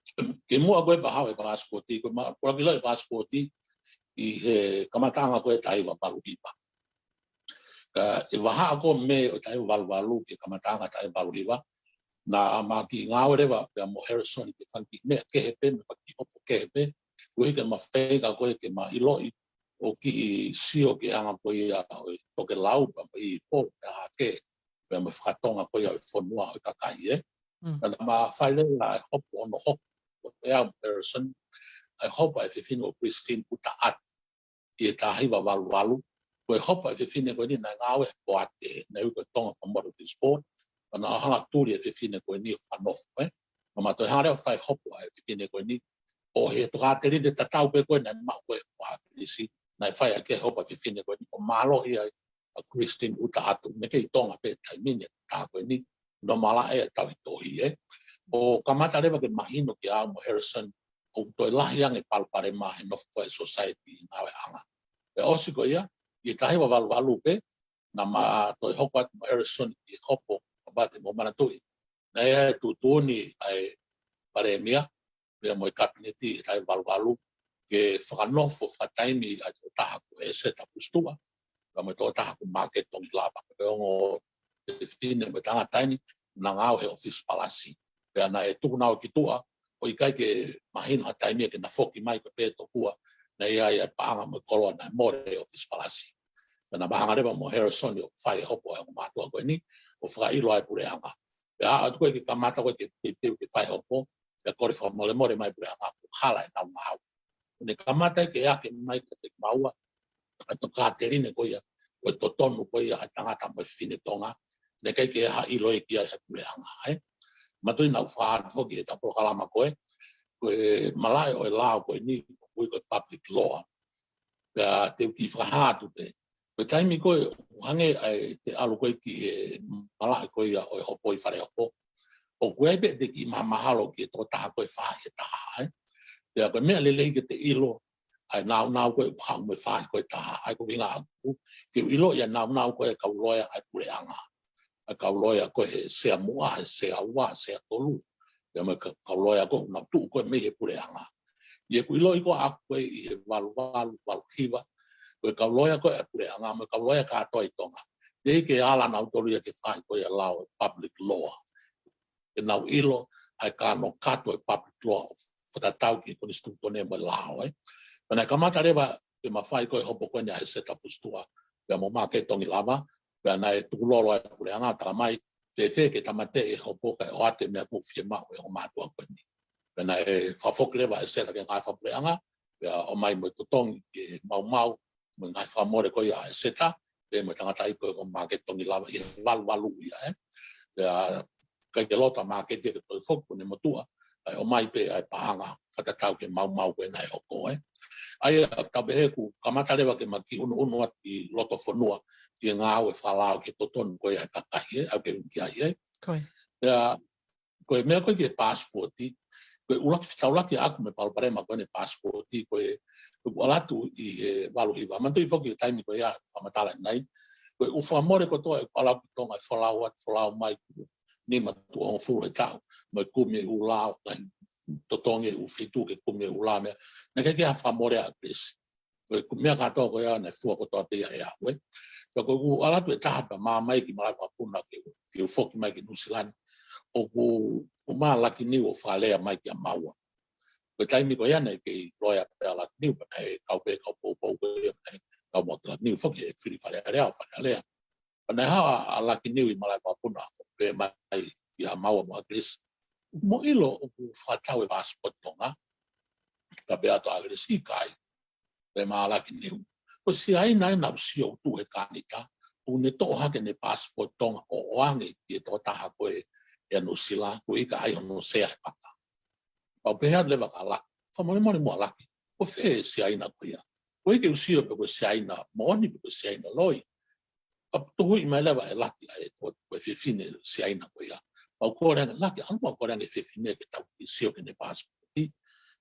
kimuʻa ko e vahaʻa e pasipoti, ko e ma-, ko e ʻuluaki lau e pasipoti ʻi he kamataʻanga ko ē taha hiva valu hiva. Ka ʻi he vahaʻa ko ē Mē ʻo e taha hiva valu valu ki he kamataʻanga taha hiva valu hiva, naʻa ma kiʻi ngāue leva pea mo Harrison ki he fanga kiʻi meʻa kehe pē, mo e fanga kiʻi hopo kehe pē, koeʻuhi ke ma feinga ko ē ke ma ʻiloʻi ʻo kiʻi sio ki he anga ko ia ʻo e tokelau pea mo e ifo, pea hake, pea mo e fakatonga ko ia ʻo e fonua ʻo e kakai, ē. Mm. Pea naʻa ma fai leva e hopo hono hoko, ko e au Harrison, ʻa e hopo ʻa e fefine ko Christine ʻUtaʻatu ʻi he taha hiva valu valu. Ko e hopo ʻa e fefine ko eni naʻe ngāue he poate, naʻe ui ko e Tonga Commodities Board, pea naʻa nau hanga ʻo tuli e fefine ko eni ʻo fakanofo, ē. Pea ma toe hanga leva ʻo fai hopo ʻa e fefine ko eni, ʻo he tokāteline tatau pē ko ē naʻe maʻu ko ē ʻe ʻAkilisi, naʻe fai ʻaki e hopo ʻa e fefine ko eni, ʻo mālohi ai ʻa Christine ʻUtaʻatu, naʻe kei Tonga pē he taimi ni, taha ko eni, naʻa ma lava ʻe tauhi tohi, ē. ʻO kamata leva ke mahino kiate au mo Harrison, ʻoku toe lahi ange e palopalema he nofo ko ē ʻa e society ʻi he ngāueʻanga. Pea ʻosi ko ia, ʻi he taha hiva valu valu pē, naʻa ma toe hoko atu mo Harrison ki he hopo, kapau te mou manatuʻi, naʻe ʻi ai e tuʻutuʻuni ʻa e Palēmia, pea mo e Kapineti he taʻu valu valu, ke fakanofo fakataimi ʻa e tokotaha ko ʻEseta Pusitua, pea mo e tokotaha ko Māketi Tongilava, ko e ongo fefine mo e tangata eni, naʻa nau ngāue he ʻōfisi palasi. Pea naʻe tuku nau ki tuʻa, ʻo ʻikai ke mahino ha taimi ke na foki mai ko e pē tokua naʻe ʻi ai ʻa e paʻanga mo e koloa naʻe mole he ʻōfisi palasi. Pea naʻa ma hanga leva mo Harrison ʻo fai e hopo ʻa e ongo mātuʻa ko eni, ʻo fakaʻilo ʻa e puleʻanga. Pea aʻu atu ko ē ke kamata ko ē ke, ke, ke, ke fai e hopo, pea kole fakamolemole mai e puleʻanga kuo hala ʻenau ngāue. Ne kamata ke ake mai kiate kimaua ʻa e tokāteline ko ia, ko e totonu ko ia ʻa e tangata mo e fefine Tonga, ne ʻikai ke ʻi ai ha ʻilo ia ki ai ʻa e puleʻanga, ē. Manatuʻi naʻa ku fakahā atu foki he ʻetau polokalama ko ē, ko e malaʻe ʻo e lao ko eni, ʻoku ui ko e public law. Pea te u kiʻi fakahā atu pē. Ko e taimi ko ē ʻoku hangē ai ʻete ʻalu ko ē ki he malaʻe ko ia ʻo e hopo ʻi fale hopo, ʻoku ʻi ai pē ʻete kiʻi mahamahalo ki he tokotaha ko ē fai e taha, ē. Pea ko e meʻa lelei ke te ʻilo ʻa e nāunau ko ē ʻoku haʻu mei he fai ko ē taha, ʻa ia ko e ʻuhinga ʻaku ke u ʻilo ʻa e nāunau ko ē ʻa e kau loea ʻa e puleʻanga. ʻA e kau loea ko ē he sea muʻa, he sea ua, sea tolu. Pea mo e ka-, kau loea ko ē ʻoku nau tuʻu ko ē mei he puleʻanga. ʻI heʻeku ʻiloʻi ko ē ʻaku ko ē ʻi he valu valu, valu hiva, ko e kau loea ko ē ʻa e puleʻanga mo e kau loea kātoa ʻi Tonga, teʻeki ke ala nautolu ia ke fai ko ē ʻa e lao public law. Ke nau ʻilo ʻa e kanokato ʻo e public law, fakatatau ki he konisitūtone mo e lao, ē. Pea naʻe kamata leva ke ma fai ko ē e hopo ko eni ʻa ʻEseta Pusitua pea mo Māketi Tongilava, pea naʻe tukulolo ʻa e puleʻanga ʻo talamai, fēfē ke tāmateʻi e hopo kae ʻoatu e meʻa ʻoku fiemaʻu ʻe he ongo mātuʻa ko eni. Pea naʻe fakafoki leva ʻa ʻEseta ki he ngāue fakapuleʻanga, pea ʻomai mo e totongi ke maumau mo e ngaahi fakamole ko ia ʻa ʻEseta, pea mo e tangataʻeiki ko ē ko Māketi Tongilava ʻi he valu valu ia, ē. Pea ʻikai ke loto ʻa Māketi ia ke toe foki, kuo ne motuʻa, kae ʻomai pē ʻa e paʻanga fakatatau ki he maumau ko ē naʻe hoko, ē. ʻA ia, tau pehē kuo kamata leva ke ma kiʻi ʻunuʻunu atu ki loto fonua, ki he ngāue fakalao ki he totonu ko ia ʻa e kakai, ē, ʻoku ke ʻunuʻunu ki ai, ē. Ko ia. Pea ko e meʻa ko ē ki he passport, ko e ʻuluaki fetaulaki ʻaku mo e palopalema ko eni e passport, ko e, ko ʻeku ʻalu atu ʻi he valu hiva. Manatuʻi foki he taimi ko ia ʻoku fakamatala ʻanenai, ko e ʻū fakamole kotoa ʻeku ʻalu atu ki Tonga ʻo folau atu, folau mai, nima tuʻo hongofulu he taʻu, mo e kumi e ʻū lao, ngaahi totongi e ʻū feituʻu ke kumi e ʻū lao, meʻa. Naʻe ʻikai ke ʻi ai ha fakamole ʻa ʻAkilesi. Ko e meʻa kātoa ko ia naʻe fua kotoa pē ia ʻe au, ē. Pea ko ʻeku ʻalu atu ʻe taha pea ma ō mai ki malaʻe vakapuna ke, ke u foki mai ki Nuʻusila ni, ʻoku, ʻoku ʻomai ʻa Lucky Niu ʻo fakalea mai kia maua. Ko e taimi ko ia naʻe kei loea pē ʻa Lucky Niu, pea naʻe kau pē kau poupou ko ia, pea naʻe kau mo Lucky Niu foki he fili Fale Alea, ʻo Fale Alea. Pea naʻe haʻu ʻa Lucky Niu ʻi malaʻe vakapuna ʻo pehē mai kia maua mo ʻAkilesi, ʻoku mou ʻilo ʻoku fakatau e passport Tonga? Ka pehē atu ʻa ʻAkilesi, ʻikai. Pehē mai ʻa Lucky Niu, ko Siaina ē naʻa ku sio ʻoku tuʻu he Kanita, ʻoku ne toʻo hake ʻene passport Tonga ʻo ʻoange ki he tokotaha ko ē ʻa Nuʻusila, koeʻuhi ka ʻai hono sea he vaka. Pea u pehē atu leva kia Lucky, fakamolemole muʻa Lucky, ko fē Siaina ko ia? Koeʻuhi ke u sio pe ko e Siaina moʻoni pe ko e Siaina loi. Pea tuhuʻi mai leva ʻe Lucky ʻa e, ko e fefine Siaina ko ia. Pea u kole ange, Lucky, ʻalu muʻa ʻo kole ange e fefine ke tau kiʻi sio ki heʻene passport.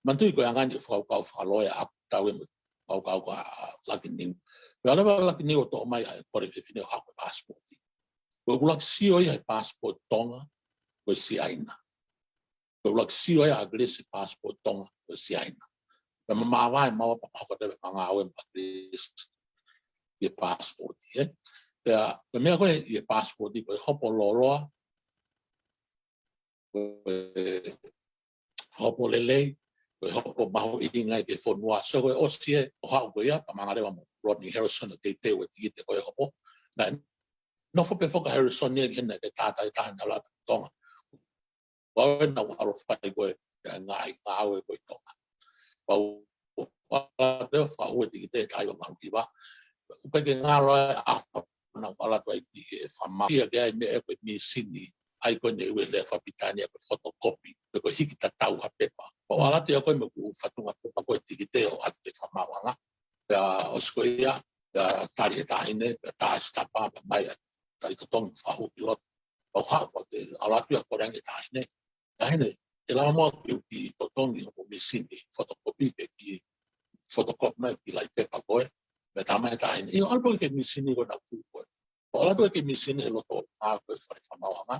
Manatuʻi ko e anga eni e fakakaukau fakaloea ʻaku, tautefito mo e fakakaukau ko ē ʻa Lucky Niu. Pea ʻalu leva ʻa Lucky Niu ʻo toʻo mai ʻa e kole fefine ʻo haʻu ko e passport. Ko ʻeku ʻuluaki sio ia he passport Tonga, ko e Siaina. Ko ʻeku ʻuluaki sio ia ʻa ʻAkilesi he passport Tonga, ko e Siaina. Pea ma māvae maua pea ma hoko atu pē ʻema ngāue mo ʻAkilesi ʻi he passport, ē. Pea, ko e meʻa ko ē ʻi he passport, ko e hopo lōloa, ko e hopo lelei, ko e hopo mahuʻinga ki he fonua. So ko e ʻosi ē, ʻo haʻu ko ia, pea ma hanga leva mo Rodney Harrison ʻo teuteu e tikite ko ē hopo. Naʻe nofo pē foki ʻa Harrison ia ki hena ke tātātaha naʻa lata Tonga. Pea ʻoku nau ʻalu ʻo fai ko ē ʻa e ngaahi ngāue ko ē ʻi Tonga. Pea u ʻalu atu ʻo fakahū e tikite he taha hiva valu hiva. ʻOku ʻikai ke ngalo ai ʻa e ʻaho naʻa ku ʻalu atu ai ki he fakamaʻu ia ke ʻai meʻa ko e mīsini, ʻai ko ē ʻene ui he lea fakapilitānia ko e photocopy, pe ko e hiki tatau ha pepa. Pea u ʻalu atu ia ko ē mo ʻeku fatunga pepa ko ē tikite ʻo ʻoatu ki he fakamaauʻanga. Pea ʻosi ko ia, pea tali he taʻahine, pea tā e sitapa, pea mai ʻa e tali totongi fakahū ki loto. Pea u haʻu ʻo ʻalu atu ia ʻo kole ange ki he taʻahine. Taʻahine, ʻe lava muʻa ke u kiʻi totongi hoʻo mīsini photocopy ke kiʻi photocopy mai e kiʻi laʻi pepa ko ē? Pea tā mai e taʻahine, ʻio, ʻalu pē ki he mīsini ko ē naʻa ku tuku ko ē. Pea u ʻalu atu ki he mīsini he loto ʻo e ngāue ko ē fale fakamaauʻanga.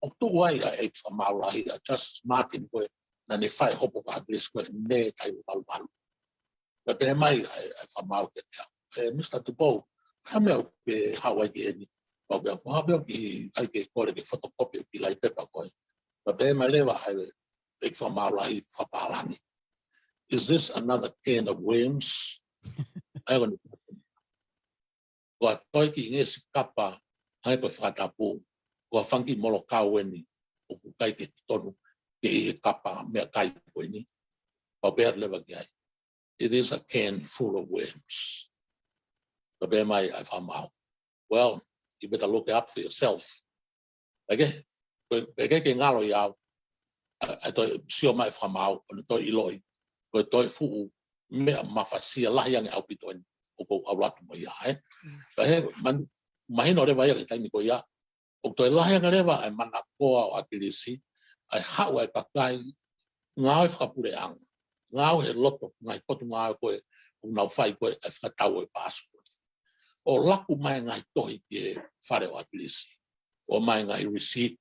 ʻOku tuʻu ai ʻa e ʻeiki fakamaau lahi ʻa Justice Martin ko ē, naʻa ne fai e hopo faka-ʻAkilisi ko ē ʻi he taimi valu valu. Pea pehē mai ʻa e, ʻa e fakamaau kiate au, ʻe Misa Tupou, ko e hā e meʻa ʻoku ke haʻu ai ki heni? Pea u pehē, ko e hā e meʻa ʻoku ke ʻai ke kole ke fotokopi ʻo e kiʻi laʻi pepa ko ē? Pea pehē mai leva ʻa e ʻEiki Fakamaau Lahi fakapālangi, "Is this another can of worms?" ʻA ia ko eni, ko ha toe kiʻi ngeʻesi kapa, hangē ko e fakatapu, ko ha fanga kiʻi molokau eni ʻoku ʻikai ke totonu ke ʻi he kapa meʻakai ko eni. Pea u pehē leva ki ai, "It is a can full of worms." Pea pehē mai ʻa e fakamaau, "Well, you better look out for yourself." ʻIkai ke, ko e, ʻikai ke ngalo ia au, ʻa, ʻa e toe sio mai e fakamaau, ʻo ne toe ʻiloʻi ko e toe fuʻu meʻa mafasia lahi ange ʻaupito eni ʻoku ou ʻalu atu mo ia, ē? Mm. Pea hē, man-, mahino leva ia ki he taimi ko ia, ʻoku toe lahi ange leva ʻa e manakoa ʻo ʻAkilisi, ʻa e haʻu ʻa e kakai, ngāue fakapuleʻanga, ngāue he loto, ngaahi potungāue ko ē ʻoku nau fai ko ē ʻa e fakatau ʻo e passport, ʻo laku mai e ngaahi tohi ki he fale ʻo ʻAkilisi, ʻomai e ngaahi receipt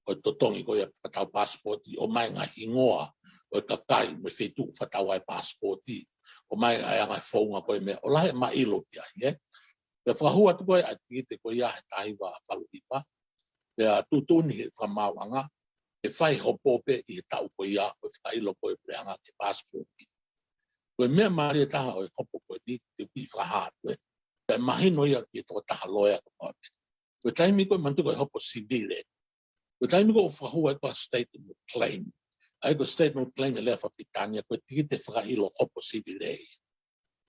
ʻo e totongi ko ia e fakatau passport, ʻomai e ngaahi hingoa ʻo e kakai mo e feituʻu fakatau ai e passport, ʻomai ʻa e ngaahi founga ko ē meʻa, ʻo lahi e maʻilo ki ai, ē? Pea fakahū atu ko ē ʻa e tikite ko ia he taha hiva valu hiva, pea tuʻutuʻuni ʻe he fakamaauʻanga ke fai e hopo pē ʻi he taʻu ko ia ʻo e fakaʻilo ko ē ʻa e puleʻanga ki he passport. Ko e meʻa mālie taha ʻo e hopo ko eni, te u kiʻi fakahā atu, ē, pea mahino ia ki he tokotaha loea ko ē. Ko e taimi ko ē, manatuʻi ko e hopo sivile, ko e taimi ko ē ʻoku fakahū ai ko ē ʻa e statement of claim. ʻA ia ko e statement of claim he lea fakapilitānia, ko e tikite fakaʻilo hopo sivile ia.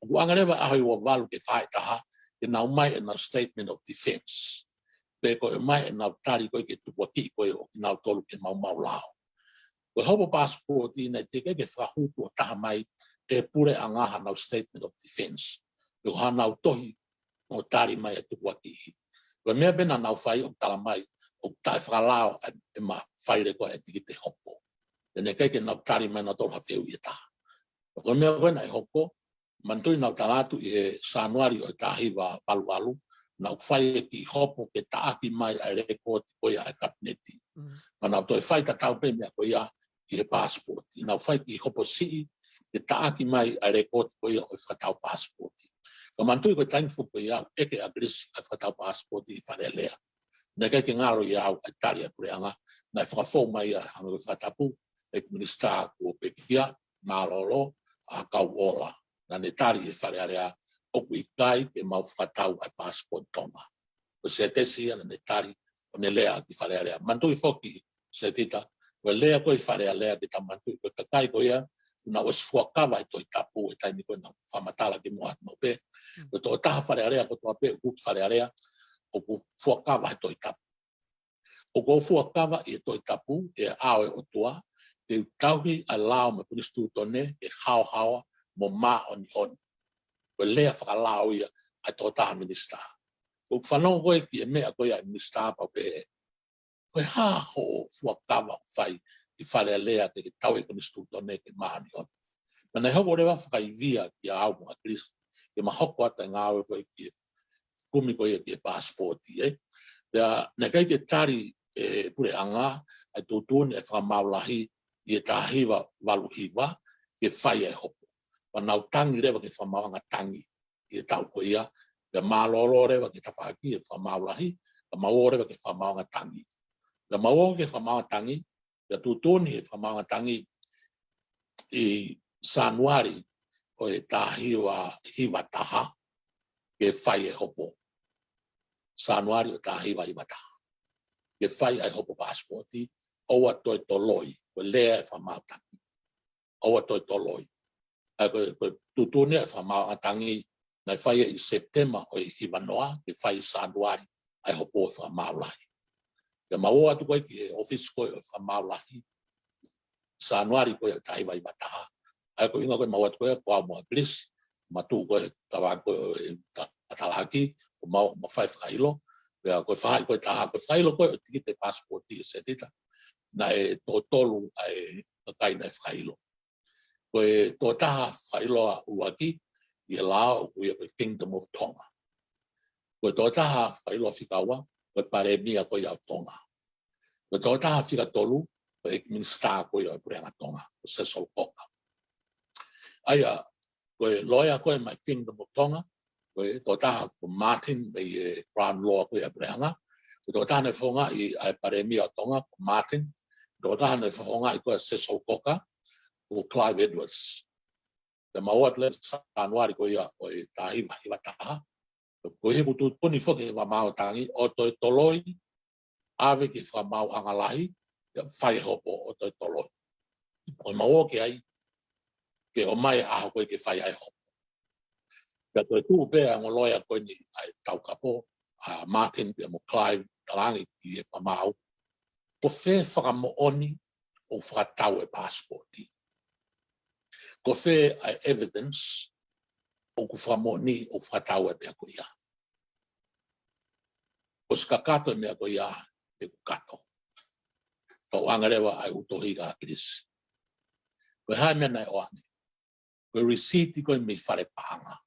ʻOku ʻoange leva e ʻaho ʻe ua valu ki he faʻahitaha ke nau ʻomai ʻenau statement of defense, pe ko e ʻomai ʻenau tali ko ē ki he tupuakiʻi ko ē ʻo kinautolu ki he maumau lao. Ko e hopo passport naʻe teʻeki ke fakahū tuʻo taha mai ʻe he puleʻanga haʻanau statement of defense, pe ko haʻanau tohi ʻo tali mai e tupuakiʻi. Ko e meʻa pē naʻa nau fai ʻoku tala mai ʻoku taʻefakalao ʻa e, ʻema faile ko ē e tikite hopo. Pea naʻe ʻikai ke nau tali mai nautolu ha fehuʻi ʻe taha. Ko e meʻa ko ē naʻe hoko, manatuʻi naʻa ku tala atu ʻi he Sānuali ʻo e taha hiva valu valu, naʻa ku fai e kiʻi hopo ke taʻaki mai ʻa e lēkooti ko ia ʻa e kapineti. Mm. Ka naʻa ku toe fai tatau pē meʻa ko ia ʻi he passport. Naʻa ku fai e kiʻi hopo siʻi ke taʻaki mai ʻa e lēkooti ko ia ʻo e fakatau passport. Ka manatuʻi ko e taimi foki ko ia ʻoku ʻeke ʻe ʻAkilisi ʻa e fakatau passport ʻi Fale Alea. Naʻe ʻikai ke ngalo ia au ʻa e tali ʻa e puleʻanga, naʻe fakafou mai ia hangē ko e fakatapu ʻa e Minisitā kuo pekia, mālōlō, ʻa Kauʻola. Naʻa ne tali ʻi Fale Alea, ʻoku ʻikai ke mau fakatau ʻa e passport Tonga. Ko Setesi ia naʻa ne tali, ʻo ne lea ki Fale Alea. Manatuʻi foki Setita, ko e lea ko ē ʻi Fale Alea ke tau manatuʻi, ko e kakai ko ia, naʻa nau ʻosi fuakava he Tohi Tapu he taimi ko ē naʻa ku fakamatala ki muʻa atu pē. Mm. Ko e tokotaha Fale Alea kotoa pē ʻoku ʻi Fale Alea, ʻoku fuakava he Tohi Tapu. ʻOku ou fuakava ʻi he Tohi Tapu, ʻi he ʻao ʻo e ʻOtua, te u tauhi ʻa e lao mo e konisitūtone ke haohaoa mo māʻoniʻoni. Ko e lea fakalao ia ʻa e tokotaha minisitā. ʻOku ou fanongo ko ē ki he meʻa ko ia ʻa e minisitā pea u pehē, ko e hā hoʻo fuakava ʻoku fai ʻi Fale Alea ke ke tauhi e konisitūtone ke māʻoniʻoni? Pea naʻe hoko leva e fakaivia kiate au mo ʻAkilisi ke ma hoko atu e ngāue ko ē ki he kumi ko ia ki he passport, ē. Pea naʻe ʻikai ke tali ʻe he puleʻanga ʻa e tuʻutuʻuni ʻa e fakamaau lahi ʻi he taha hiva valu hiva ke fai ʻa e hopo. Pea nau tangi leva ki he fakamaauʻanga tangi ʻi he taʻu ko ia, pea mālōlō leva ki he tafaʻaki ʻa e fakamaau lahi, pea mau ō leva ki he fakamaauʻanga tangi. Pea mau ō ki he fakamaauʻanga tangi, pea tuʻutuʻuni ʻe he fakamaauʻanga tangi ʻi Sānuali ʻo e taha hiva hiva taha ke fai e hopo. Sānuali ʻo e taha hiva hiva taha. Ke fai ʻa e hopo passport, ʻoua toe toloi, ko e lea ʻa e fakamaau tangi. ʻOua toe toloi. ʻA ia ko e, ko e tuʻutuʻuni ʻa e fakamaauʻanga tangi, naʻe fai ʻi Sepitema ʻo e hiva noa, ke fai ʻi Sānuali ʻa e hopo ʻo e fakamaau lahi. Pea mau ō atu ko ē ki he ʻōfisi ko ē ʻo e fakamaau lahi, Sānuali ko ē ʻo e taha hiva hiva taha. ʻA ia ko e ʻuhinga ko ē mau ō atu ko ē ko au mo ʻAkilisi, ma tuʻu ko ē he tafaʻaki ko ē ʻo e ta-, tafaʻaki, ʻo mau, ma fai e fakaʻilo. Pea ko e faʻahi ko ē ʻe taha, ko e fakaʻilo ko ē ʻo e tikite passport ʻa Setita, naʻe toko tolu ʻa e kakai naʻe fakaʻilo. Ko e tokotaha fakaʻiloa ʻuluaki ʻi he lao ʻoku ui ia ko e Kingdom of Tonga. Ko e tokotaha fakaʻiloa fika ua, ko e Palēmia ko ia ʻo Tonga. Ko e tokotaha fika tolu, ko e ʻeiki minisitā ko ia ʻo e Puleʻanga Tonga, ko Cecil Coker. ʻA ia, ko e loea ko ē mei he Kingdom of Tonga, ko e tokotaha ko Martin, mei he Crown Law ko ia ʻa e Puleʻanga. Ko e tokotaha naʻe fofongaʻi ʻa e Palēmia ʻo Tonga, ko Martin. Tokotaha naʻe fofongaʻi ko ē ʻa Cecil Coker, ko Clive Edwards. Pea mau ō atu leva ki Sānuali ko ia ʻo e taha hiva hiva taha. Ko e hā ʻeku tuʻutuʻuni foki ki he fakamaau ʻo Tonga, ʻo toe toloi, ʻave ki he fakamaauʻanga lahi, pea fai e hopo ʻo toe toloi. Ko e mau ō ki ai, ke ʻomai e ʻaho ko ē ke fai ai e hopo. Pea toe tuʻu pē ʻa e ongo loea ko eni ʻa e taukapo, ʻa Martin pea mo Clive, talaange ki he fakamaau, ko fē fakamoʻoni ʻoku fakatau e passport? Ko fē ʻa e evidence ʻoku fakamoʻoni ʻoku fakatau e meʻa ko ia? Kuo ʻosi kakato e meʻa ko ia, ʻoku kato. Tau ʻoange leva ʻa e ʻū tohi kia ʻAkilisi. Ko e hā e meʻa naʻe ʻoange? Ko e receipt ko ē mei fale paʻanga.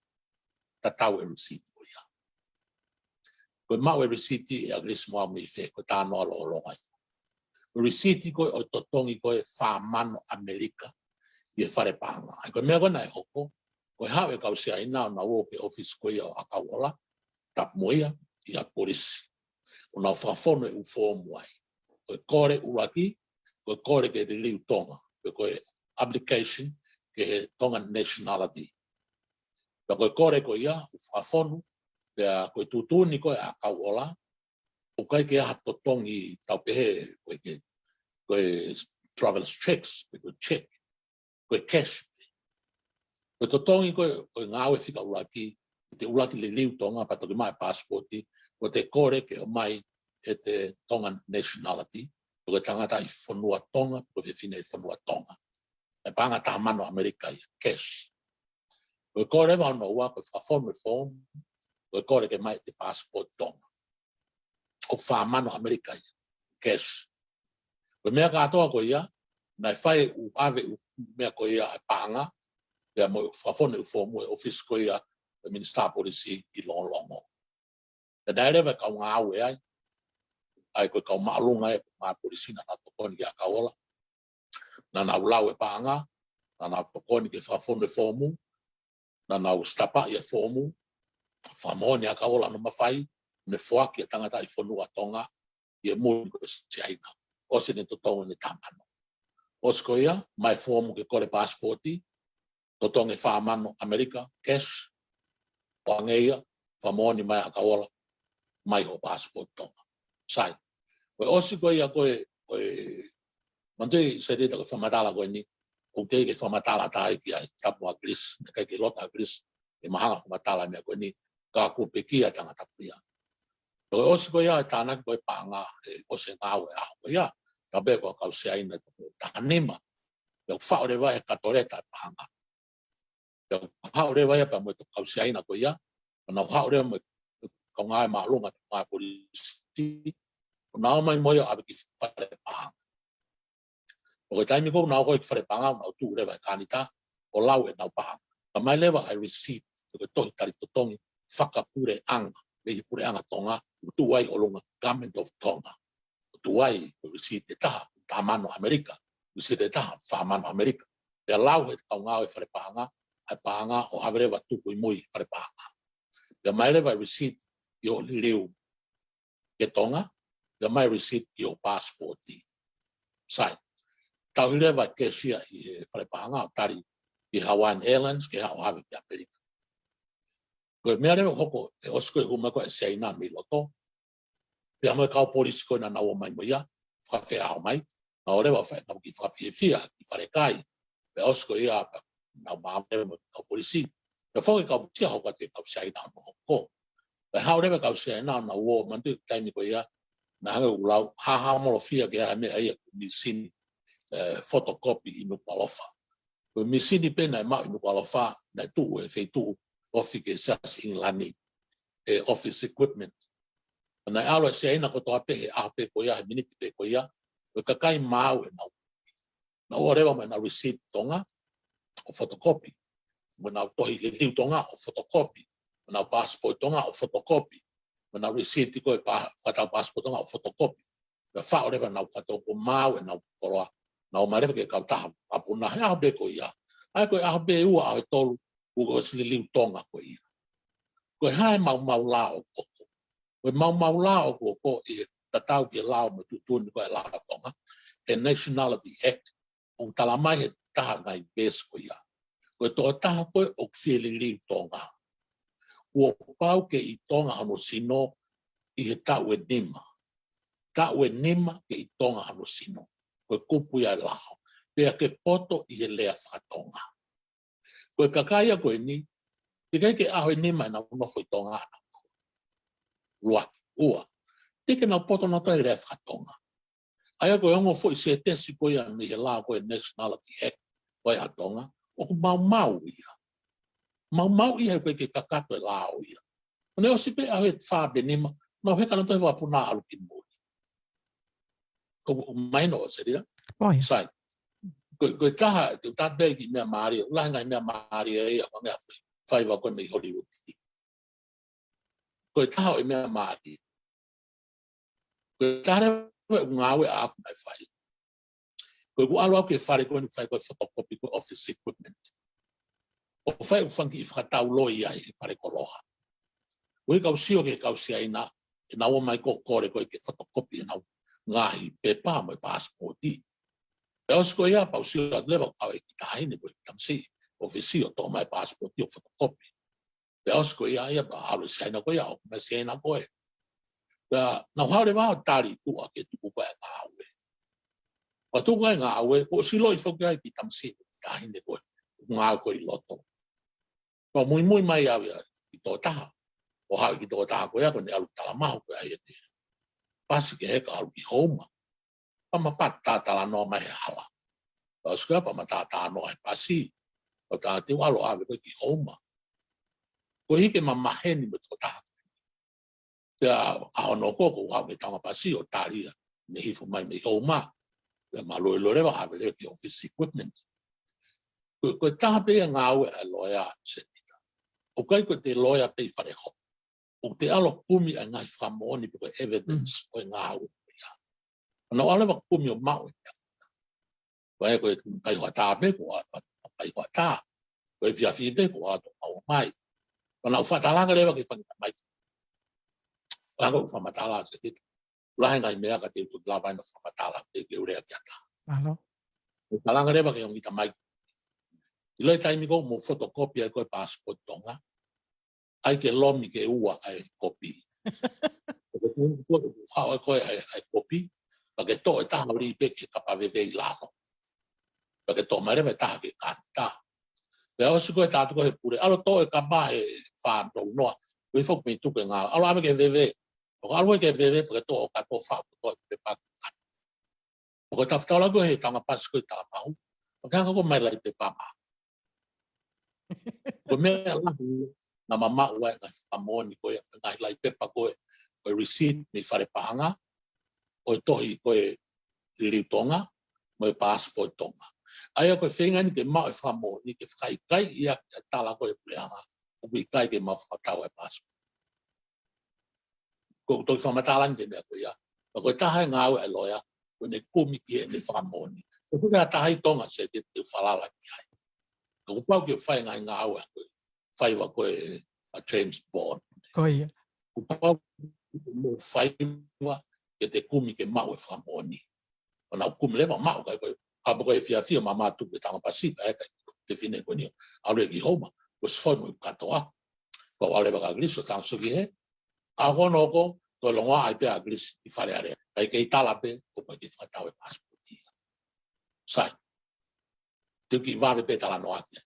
Tatau e receipt ko ia. Ko e maʻu e receipt ʻe ʻAkilisi mo au mei fē, ko e talanoa lōloa ia. Ko e receipt ko ē ʻo e totongi ko ē fā mano ʻAmelika ʻi he fale paʻanga. ʻA ia ko e meʻa ko ē naʻe hoko, ko e haʻu e kau Siaina ʻo nau ō ki he ʻōfisi ko ia ʻo ʻAkauʻola, tapu mo ia, ʻi he polisi. ʻO nau fakafonu e ʻū foomu ai. Ko e kole ʻuluaki, ko e kole ke liliu Tonga, pe ko e application ki he Tongan nationality. Pea ko e kole ko ia, ʻoku fakafonu, pea ko e tuʻutuʻuni ko ē ʻa ʻAkauʻola, ʻoku ʻikai ke ʻi ai ha totongi tau pehē, ko e ke, ko e traveller's checks, pe ko e check, ko e cash. Ko e totongi ko ē, ko e ngāue fika ʻuluaki, ʻi he ʻuluaki liliu Tonga, pea toki maʻu e passport, ko ʻete kole ke ʻomai ʻete Tongan nationality, ko e tangataʻi fonua Tonga, ko e fefine fonua Tonga. ʻE paʻanga taha mano ʻAmelika ia, cash. Ko e kole leva hono ua, ko e fakafonu e foomu, ko e kole ke maʻu ʻete passport Tonga. ʻOku fā mano ʻAmelika ia, cash. Ko e meʻa kātoa ko ia, naʻe fai ʻo ʻave ʻo e meʻa ko ia ʻa e paʻanga, pea mo e fakafonu e ʻū foomu he ʻōfisi ko ia ʻo e Minisitā Polisi ʻi Longolongo. Pea naʻe ʻi ai leva e kau ngāue ai, ʻa ia ko e kau māʻolunga ʻi he ngaahi polisi naʻa nau tokoni kia ʻAkauʻola. Naʻa nau lau e paʻanga, naʻa nau tokoni ke fakafonu e foomu, naʻa nau stamp ʻa e foomu, fakamoʻoni ʻa ʻAkauʻola hono mafai, ne foaki e tangataʻi fonua Tonga, ʻi he muli ko ē ʻa Siaina. ʻOsi ʻene totongi ʻene taha mano. ʻOsi ko ia, maʻu e foomu ke kole passport, totongi e fā mano ʻAmelika, cash, ʻoange ia, fakamoʻoni mai ʻa ʻAkauʻola, maʻu hoʻo passport Tonga. Sai. Ko e ʻosi ko ia ko e, ko e, manatuʻi Setita ko e fakamatala ko eni, ʻoku teʻeki ke fakamatala taha ki ai, tapu ʻAkilisi, naʻe ʻikai ke loto ʻa ʻAkilisi, ʻe mahanga fakamatala meʻa ko eni, ka kuo pekia tangata ko ia. Ko e ʻosi ko ia, e tānaki ko ē paʻanga, ʻe ʻosi e ngāue ʻaho ko ia, ka pē ko e kau Siaina ko e taha nima, pea ʻoku faʻo leva he kato leta e paʻanga. Pea ʻoku haʻu leva ia pea mo e kau Siaina ko ia, ʻo nau haʻu leva mo e kau ngāue māʻolunga, kau ngāue polisi, ʻo nau ō mai mo ia ʻo ʻave ki fale paʻanga. ʻO ko e taimi ko ē ʻoku nau ō ko ē ki fale paʻanga, ʻoku nau tuʻu leva he kanita, ʻo lau ʻenau paʻanga. Ka maʻu leva ʻa e receipt, ko e tohi tali totongi, fakapuleʻanga, mei he Puleʻanga Tonga, ʻoku tuʻu ai ʻi ʻolunga Government of Tonga. ʻOku tuʻu ai, ko e receipt ʻe taha, taha mano ʻAmelika, receipt ʻe taha, fā mano ʻAmelika. Pea lau he kau ngāue fale paʻanga, ʻa e paʻanga ʻo ʻave leva tuku ʻi mui fale paʻanga. Pea maʻu leva e receipt ʻi hoʻo liliu ki Tonga, pea maʻu e receipt ki hoʻo passport. Sai. Tauhi leva e cash ia ʻi he fale paʻanga ʻo tali ʻi he Hawaiian Airlines ke haʻu ʻo ʻave ki ʻAmelika. Ko e meʻa leva ʻoku hoko, ʻe ʻosi ko ē hū mai ko ē ʻa Siaina mei loto, pea mo e kau polisi ko ē naʻa nau ō mai mo ia, fakafeʻao mai, nau ō leva ʻo fai ʻenau kiʻi fakafiefia, kiʻi falekai, pea ʻosi ko ia, pea nau maʻu leva mo e kau polisi. Pea foki e kau polisi ʻo hoko atu e kau Siaina ʻo nau hoko. Pea haʻu leva e kau Siaina ʻo nau ō, manatuʻi e taimi ko ia, naʻe hangē ʻoku lau, hāhāmolofia ke ʻi ai ha meʻa ia ko e mīsini, ē, photocopy ʻi Nukuʻalofa. Ko e mīsini pē naʻe maʻu ʻi Nukuʻalofa, naʻe tuʻu he feituʻu ofi ki he Siasi ʻIngilani, ʻe office equipment. Naʻe ʻalu e Siaina kotoa pē he ʻaho pē ko ia, he miniti pē ko ia, ko e kakai maʻu ʻenau. Nau ō leva mo ʻenau receipt Tonga, ʻo photocopy. Mo ʻenau tohi liliu Tonga, ʻo photocopy. Mo ʻenau passport Tonga, ʻo photocopy. Mo ʻenau receipt ko ē pa-, fakatau passport Tonga, ʻo photocopy. Pea faʻo leva ʻenau kato ko mau ʻenau koloa. Nau ō mai leva ki he kautaha ʻapuna he ʻaho pē ko ia. ʻA ia ko e ʻaho pē ʻe ua ʻaho ʻe tolu, kuo ʻosi liliu Tonga ko ia. Ko e hā e maumau lao ʻoku hoko? Ko e maumau lao ʻoku hoko ʻi he tatau ki he lao mo e tuʻutuʻuni ko e lao Tonga, he Nationality Act, ʻoku talamai he taha ngaahi veesi ko ia. Ko e tokotaha ko ē ʻoku fie liliu Tonga, kuo pau ke ʻi Tonga hono sino ʻi he taʻu ʻe nima. Taʻu ʻe nima ke ʻi Tonga hono sino. Ko e kupu ia ʻa e lao. Pea ke poto ʻi he lea faka-Tonga. Ko e kakai ia ko eni, teʻeki ai ke ʻaho ʻe nima ʻenau nofo ʻi Tonga ʻanautolu. Ua, ua. Teʻeki ke nau poto ʻanautolu he lea faka-Tonga. ʻA ia ko e ongo foʻi sētesi ko ia mei he lao ko e Nationality Act ko e ʻa Tonga, ʻoku maumau ia. Maumau ia he ʻoku ʻikai ke kakato e lao ia. Ko ʻene ʻosi pē ʻaho ʻe fā pe nima, nau heka ʻanautolu he ʻapuna ʻalu ki muli. ʻOku, ʻoku mahino ʻo Selia? ʻOi. Sai. Ko, ko e taha, te u tatau pē ki he meʻa mālie, ʻoku lahi e ngaahi meʻa mālie ia, ko e ngaahi faiva ko ē mei Hollywood. Ko e taha ʻo e meʻa mālie. Ko e taha leva ʻeku ngāue ʻaʻaku naʻe fai. Ko ʻeku ʻalu au ki he fale ko eni ʻoku fai ko e photocopy ko e office equipment. ʻO fai ʻeku fanga kiʻi fakatauloi ai he fale koloa. Ko e kau sio ki he kau Siaina, ʻenau ō mai ko ē ʻo kole ko ē ke photocopy ʻenau ngaahi pepa mo e passport. Pea ʻosi ko ia, pea u sio atu leva ʻoku ʻi ai e kiʻi taʻahine ko e tamasiʻi ʻōfisi ʻo toʻo mai e passport ʻo photocopy. Pea ʻosi ko ia, ia pea ʻalu e Siaina ko ia, ʻo mai Siaina ko ē. Pea nau haʻu leva ʻo tali tuʻa ke tuku ko ē e ngāue. Pea tuku ko ē e ngāue, kuo ʻosi ʻiloʻi foki ʻe he kiʻi tamasiʻi taʻahine ko ē, ngāue ko ē ʻi loto. Pea muimui mai au ia ki he tokotaha. ʻO haʻu ki he tokotaha ko ia, ko ʻene ʻalu talamahu ko ē ʻa ia ʻene pasi ke heka ʻalu ki Houma. Pea ma pata talanoa mai he hala. Pea ʻosi ko ia pea ma talanoa he pasi. ʻO tā te u ʻalu ʻo ʻave ko ē ki Houma. Ko e hiki e mamaheni mo e tokotaha. Pea ʻaho hono hoko ko ʻeku haʻu mei Tonga pasi ʻo tali ia mei hifo mai mei Houma. Pea ma loiloi leva ʻo ʻave leva ki he office equipment. Ko, ko e taha pē ia e ngāue ʻa e loea, Setita. ʻOku ʻikai ko ʻete loea pē ʻi fale hopo. ʻOku te ʻalu ʻo kumi ʻa e ngaahi fakamoʻoni pe ko e evidence ʻo e ngāue ko ia. Pea nau ʻalu leva ʻo kumi ʻo maʻu e meʻa. Ko e, ko e kai hoʻatā pē, ko e kai hoʻatā. Ko e efiafi pē, ko e ʻalu ʻo maʻu mai. Pea nau fakatalanga leva ki he fanga kiʻi tamaiki. Pea ko ʻeku fakamatala, Setita. Lahi e ngaahi meʻa ka te u toki lava ʻeni ʻo fakamatala, teʻeki ke u lea ki ai. Mālō. Pea talanga leva ki he ongo kiʻi tamaiki. ʻIlo e taimi ko ē ʻoku mou photocopy ai ko ē e passport Tonga, ʻai ke lomi ke ua ʻa e kopi. Ko e taimi ko ē ʻoku haʻu ai ko ē ʻa e, ʻa e kopi, pea ke toʻo e taha ʻo lī pē ki he kapa veve ʻi lalo. Pea ke toʻo mai leva e taha ki he kanita. Pea ʻosi ko ē tātu ko ē he pule, ʻalu ʻo toʻo e kapa he fā tolu noa, ko e foki mei tuku e ngāue. ʻAlu ʻo ʻave ki he veve. ʻOku ʻalu ki he veve, pea ke toʻo ka toʻo fā, toʻo e pepa. ʻO ko e tafataulaki ko ē he Tonga pasi ko ē ʻi Talamahu, ʻoku hanga ko ē mai e laʻi pepa mā. Ko e meʻa lahi naʻa ma maʻu ai e ngaahi fakamoʻoni ko ē, ngaahi laʻi pepa ko ē, ko e receipt mei fale paʻanga, ʻo e tohi ko ē liliu Tonga, mo e passport Tonga. ʻA ia ko e feinga ʻeni ke maʻu e fakamoʻoni, ke fakaʻikaiʻi ʻaki e tala ko ē ʻa e puleʻanga, ʻoku ʻikai ke mau fakatau e passport. Ko ʻeku toki fakamatala ʻeni ki he meʻa ko ia. Pea ko e taha e ngāue ʻa e loea, ko ʻene kumi ki heʻene fakamoʻoni. Ko e taha ʻi Tonga, Setita, te u falala ki ai. Ka kuo pau ke fai e ngaahi ngāue ko ē, faiva ko ē ʻa James Bond. Ko ia. Kuo pau ke mo faiva ke te kumi ke maʻu e fakamoʻoni. ʻO nau kumi leva maʻu kai ko ē. ʻA pē ko e efiafi ʻo ma mā tuku e Tonga pasi, ka e kai te fine ko eni. ʻAlu ki Houma, ko e sifoi mo e katoa. Ko e ʻalu leva ki ʻAkilisi ʻo tangasuki he. ʻAho hono hoko, ko e longoaʻa ai pē ʻa ʻAkilisi ʻi Fale Alea. Kai kei tala pē, ko e ʻikai ke fakatau e passport ia. Sai. Te u kiʻi vave pē talanoa ki ai.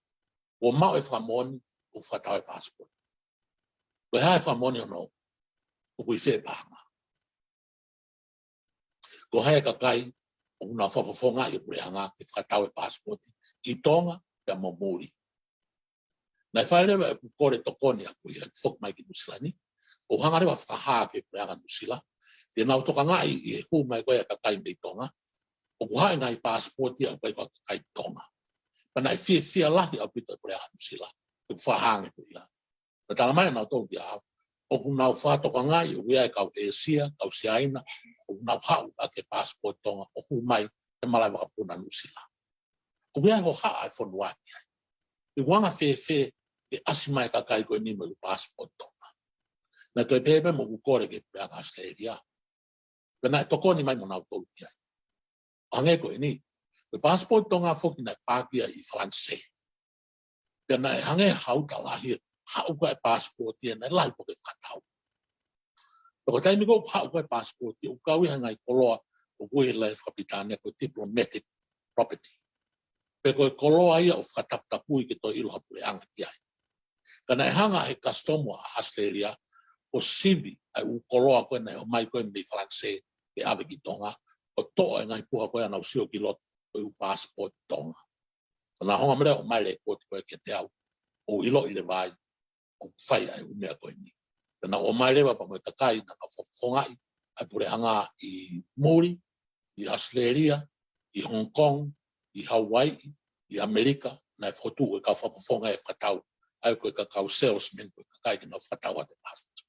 Kuo maʻu e fakamoʻoni, kuo fakatau e passport. Ko e hā e fakamoʻoni hono, ʻoku ʻi fē e paʻanga. Ko hai e kakai ʻoku nau fakafofongaʻi e puleʻanga ke fakatau e passport ʻi Tonga pea mo muli. Naʻe fai leva ʻeku kole tokoni ʻaʻaku ia ke foki mai ki Nuʻusila ni, ʻo hanga leva ʻo fakahā ki he puleʻanga Nuʻusila te nau tokangaʻi ʻi he hū mai ko ē ʻa e kakai mei Tonga, ʻoku haʻu e ngaahi passport ia ʻoku ʻikai ko ha kakai Tonga. Pea naʻe fiefia lahi ʻaupito e puleʻanga Nuʻusila ʻi heʻeku fakahā ange ko ia. Naʻe talamai ʻe nautolu kia au, ʻoku nau fakatokangaʻi ʻoku ʻi ai e kau ʻĒsia, kau Siaina, ʻoku ʻoku nau haʻu ʻaki e passport Tonga ʻo hū mai he malaʻe vakapuna Nuʻusila. ʻOku ʻi ai e hohaʻa e fonua ki ai. ʻI he anga fēfē ke ʻasi mai e kakai ko eni mo e passport Tonga. Naʻe toe pehē pē mo ʻeku kole ki he puleʻanga ʻAositelēlia. Pea naʻe tokoni mai mo nautolu ki ai. Hangē ko eni, ko e passport Tonga foki naʻe paaki ia ʻi Falanisē. Pea naʻe hangē ha uta lahi, haʻu ko ē e passport ia naʻe lahi pē ko e fakatau. Pea ko e taimi ko ē ʻoku haʻu ko ē e passport ia, ʻoku kau ia he ngaahi koloa ʻoku ui he lea fakapilitānia ko e diplomatic property. Pe ko e koloa ia ʻoku fakataputapui ke toe ʻilo ha puleʻanga ki ai. Ka naʻe hanga ʻe he customs ʻa ʻAositelēlia ʻo sivi ʻa e ʻū koloa ko ē naʻe ʻomai ko ē mei Falanisē ke ʻave ki Tonga, ʻo toʻo e ngaahi puha ko ē ʻo nau sio ki loto ko e ʻū passport Tonga. Pea naʻe hanga mai leva ʻo ʻomai e lēkooti ko ē kiate au, ʻo u ʻiloʻi leva ai ʻoku fai ʻa e ʻū meʻa ko eni. Pea naʻe ʻomai leva pea mo e kakai naʻa nau fakafofongaʻi ʻa e puleʻanga ʻi muli, ʻi ʻAositelēlia, ʻi Hong Kong, ʻi Hawaii, ʻi ʻAmelika, naʻe fokotuʻu e kau fakafofonga e fakatau, ʻa ia ko e kau salesman, ko e kakai ke nau fakatau atu e passport.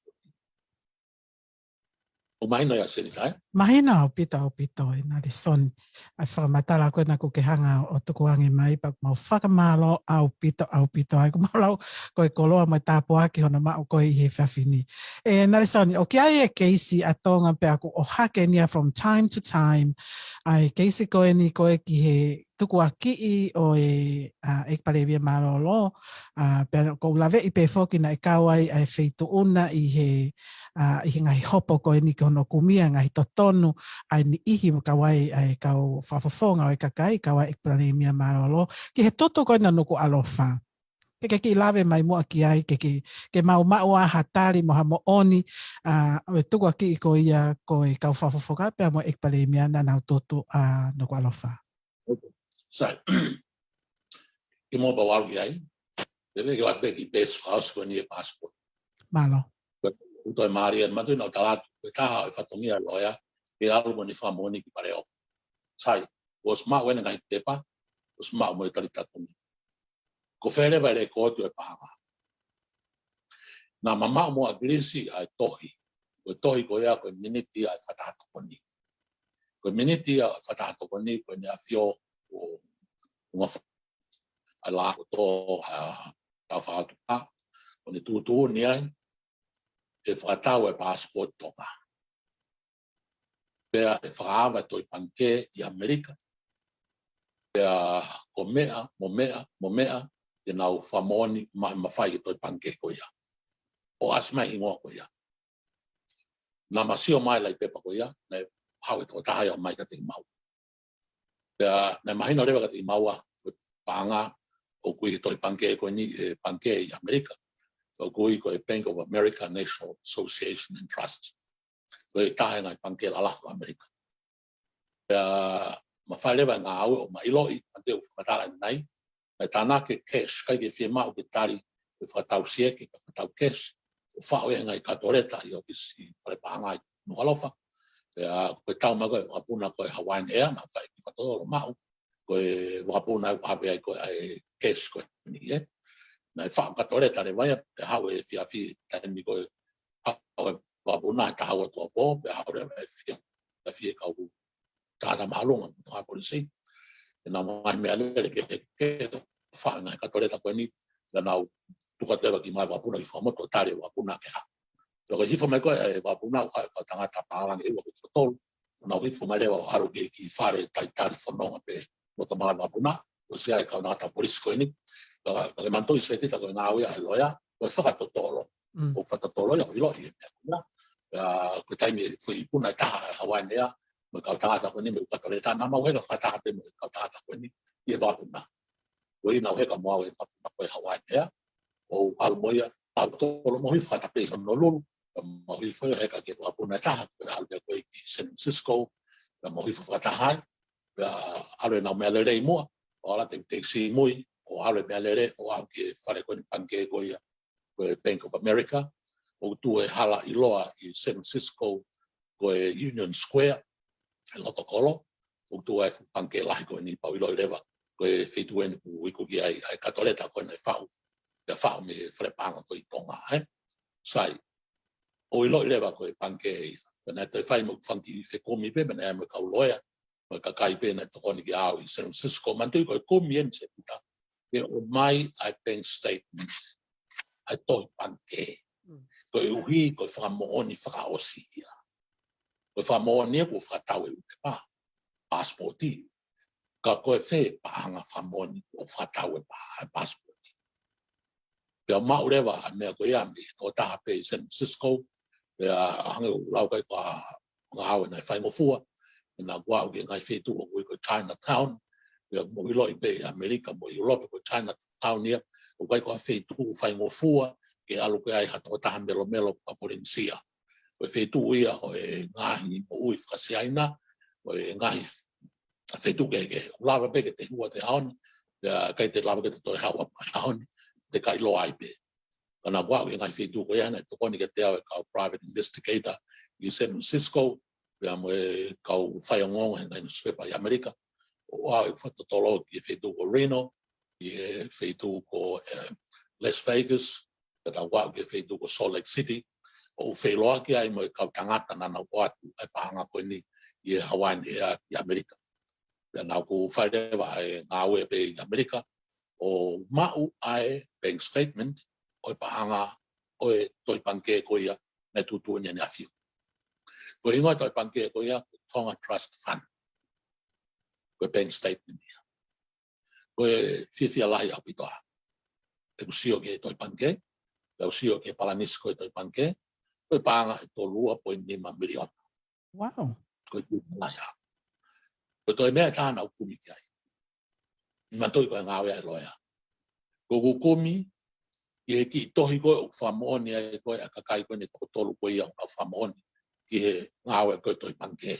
ʻOku mahino ia, Senita, ē? Mahino ʻaupito, ʻaupito, ē Nalesoni. ʻA e fakamatala ko ena kuo ke hanga ʻo tukuange mai, pea ʻoku mau fakamālō ʻaupito, ʻaupito ai, ʻoku mau lau ko e koloa mo e tāpuaki hono maʻu ko ē ʻi he efiafi ni. Ē Nalesoni, ʻoku ʻi ai e keisi ʻa Tonga pea ʻoku ʻohake eni ia from time to time. ʻA e keisi ko eni ko ē ki he tukuakiʻi ʻo e, ʻa, ʻEiki Palēmia Mālōlō, ʻa, pea ʻoku ou laveʻi pē foki naʻe kau ai ʻa e feituʻu na ʻi he, ʻa, ʻi he ngaahi hopo ko eni ki hono kumi ʻa e ngaahi totonu ʻa e niʻihi mo kau ai ʻa e kau fakafofonga ʻo e kakai, kau ai ʻEiki Palēmia Mālōlō, ki he tutu ko ena ʻo Nukuʻalofa. Ke ke kiʻi lave mai muʻa ki ai, ke, ke, ke mau maʻu ʻa ha tali mo ha moʻoni, ʻa, ʻo e tukuakiʻi ko ia ko e kau fakafofonga pea mo e ʻEiki Palēmia naʻa nau tutu ʻa Nukuʻalofa. Sai. Kimuʻa pea u ʻalu ki ai, te u ʻeke atu pē ki he best house ko eni e passport. Mālō. Ko e ʻuto e mālie, manatuʻi naʻa ku tala atu, ko e taha ʻo e fatongia ʻo e loea, ke ʻalu mo ʻene fakamoʻoni ki Paleoka. Sai, kuo ʻosi maʻu ʻene ngaahi pepa, kuo ʻosi maʻu mo e talitali tokoni. Ko fē leva e lēkooti ʻo e paʻanga? Naʻa ma maʻu mo ʻAkilisi ʻa e tohi. Ko e tohi ko ia ko e miniti ʻa e fakataha tokoni. Ko e miniti ʻa e fakataha tokoni ko ʻEne ʻAfio ʻo Ungafa ʻa e lā ko tō ʻa Taufaʻāhau Tupaʻa, ko ʻene tuʻutuʻuni ai ʻe fakatau e passport Tonga. Pea ʻe fakaava e tohi pangikē ʻi ʻAmelika. Pea ko meʻa, mo meʻa, mo meʻa, te nau fakamoʻoni ma-, mafai e tohi pangikē ko ia. ʻO ʻasi mai hingoa ko ia. Naʻa ma sio mai lahi pepa ko ia, naʻe haʻu e tokotaha ia ʻo ʻomai kiate kimaua. Pea naʻe mahino leva kiate kimaua, ko e paʻanga ʻoku ui he tohi pangikē ko eni, e pangikē ʻi ʻAmelika, ʻoku ui ko e Bank of America National Association and Trust. Ko e taha e ngaahi pangikē lalahi ʻo ʻAmelika. Pea ma fai leva e ngāue ʻo ma ʻiloʻi, ʻa ia ʻoku fakamatala ʻanenai, ʻe tānaki e cash, ʻikai ke fiemaʻu ke tali, ke fakatau sieke, ke fakatau cash, ʻo faʻo ʻi he ngaahi kato leta ʻi he ʻōfisi fale paʻanga ʻi Nukuʻalofa. Pea ko e tau mai ko ē e vakapuna ko e Hawaiian Air, naʻe fai e kiʻi fakatotolo maʻu, ko e vakapuna ʻoku ʻave ai ko ē ʻa e cash ko eni, ē. Naʻe faʻo kato leta leva ia, pea haʻu e efiafi, taimi ko ē haʻu e vakapuna he taha ua tuʻuapō, pea haʻu leva e efiafi e kau tangata māʻolunga, tangata polisi. ʻE nau ngaahi meʻalele kehekehe, faʻo e ngaahi kato leta ko eni, pea nau tuku atu leva ki he ngaahi vakapuna ki Fuaʻamotu ʻo tali e vakapuna ke haʻu. Pea ko e hifo mai ko ē e vakapuna, ʻoku haʻu e kau tangata pālangi ʻe ua pe tolu, ʻo nau hifo mai leva ʻo ʻalu ki he kiʻi fale talitali fononga pē loto mālō e vakapuna, ʻosi ʻi ai e kau tangata polisi ko eni, ka, ka ke manatuʻi Setita ko e ngāue ia ʻa e loea, ko e fakatotolo. Mm. ʻO fakatotolo ia, ʻo ʻiloʻi e meʻa ko ia. Pea ko e taimi e foʻi ikuna ʻe taha ʻa e Hawaiian Air, mo e kau tangata ko eni, mo e kato leta, naʻa mau heka fakataha pē mo e kau tangata ko eni, ʻi he vakapuna. Ko ia naʻa ku heka mo au he vakapuna ko e Hawaiian Air, ʻo ʻalu mo ia, ʻalu tolo mo hifo fakataha pē ʻi Honolulu, pea mau hifo heka ki he vakapuna ʻe taha, ko e ʻalu ia ko ē ki San Francisco, pea mau hifo fakataha ai, pea ʻalu ʻenau meʻalele ʻi muʻa, ʻo ala te, te si mui, ʻo ʻalu e meʻalele, ʻo aʻu ki he fale ko eni pangikē ko ia, ko e Bank of America, ʻoku tuʻu he hala ʻiloa ʻi San Francisco, ko e Union Square, he loto kolo, ʻoku tuʻu ai e fuʻu pangikē lahi ko eni pea u ʻiloʻi leva, ko e feituʻu eni ʻoku iku ki ai ʻa e kato leta ko ē naʻe faʻo, pea faʻo mei he fale paʻanga ko ē ʻi Tonga, ē. Sai, ʻo ʻiloʻi leva ko e pangikē ia. Pea naʻe toe fai mo e fanga kiʻi fekumi pē, pea naʻe ʻi ai mo e kau loea, mo e kakai pē naʻe tokoni kiate au ʻi San Francisco. Manatuʻi ko e kumi eni Setita, ke ʻomai ʻa e bank statement, ʻa e tohi pangikē. Koeʻuhi ko e fakamoʻoni fakaʻosi ia. Ko e fakamoʻoni ia kuo fakatau e ʻū pepa, pasipoti. Ka ko e fē paʻanga fakamoʻoni kuo fakatau e pa-, e pasipoti. Pea maʻu leva ʻa e meʻa ko ia mei he tokotaha pē ʻi San Francisco, pea hangē ko e lau ko ia, ko e ngāue naʻe faingofua, ʻi he naʻa ku aʻu ki he ngaahi feituʻu ʻoku ui ko Chinatown, pea mou ʻiloʻi pē ʻi ʻAmelika mo ʻIulope ko Chinatown ia, ʻoku ʻikai ko ha feituʻu faingofua ke ʻalu ki ai ha tokotaha melomelo pe ko ha Polinisia. Ko e feituʻu ia ʻo e ngaahi moʻui faka-Siaina, ʻo e ngaahi feituʻu kehekehe. ʻOku lava pē ke te hū atu he ʻaho ni, pea ʻikai te lava ke te toe haʻu atu he ʻaho ni, te kai loa ai pē. Ka naʻa ku aʻu ki he ngaahi feituʻu ko ia naʻe tokoni kiate au e kau private investigator ʻi San Francisco, pea mo e kau faiongoongo he ngaahi nusipepa ʻi ʻAmelika, ʻo aʻu ʻo fakatotolo ki he feituʻu ko Reno, ki he feituʻu ko, eh, Las Vegas, pea naʻa ku aʻu ki he feituʻu ko Salt Lake City, ʻo u feʻiloaki ai mo e kau tangata naʻa nau ʻoatu ʻa e paʻanga ko eni ʻi he Hawaiian Air ʻi ʻAmelika. Pea naʻa ku fai leva e ngāue pē ʻi ʻAmelika, ʻo maʻu ʻa e bank statement ʻo e paʻanga ʻo e tohi pangikē ko ia naʻe tuʻutuʻuni ʻe he ʻAfio. Ko e hingoa e tohi pangikē ko ia ko Tonga Trust Fund. Ko e bank statement ia. Ko e fiefia lahi ʻaupito ʻa ʻeku sio ki he tohi pangikē, pea u sio ki he palanisi ko e tohi pangikē, ko e paʻanga ʻe tolu ua poini nima miliona. Wow. Ko e fiefia lahi ʻaupito. Ko e toe meʻa ʻe taha naʻa ku kumi ki ai. Manatuʻi ko e ngāue ʻa e loea. Ko ʻeku kumi, ʻi he kiʻi tohi ko ē ʻoku fakamoʻoni ai ko ē ʻa e kakai ko eni ʻe toko tolu ko ia ʻoku nau fakamoʻoni ki he ngāue ko e tohi pangikē.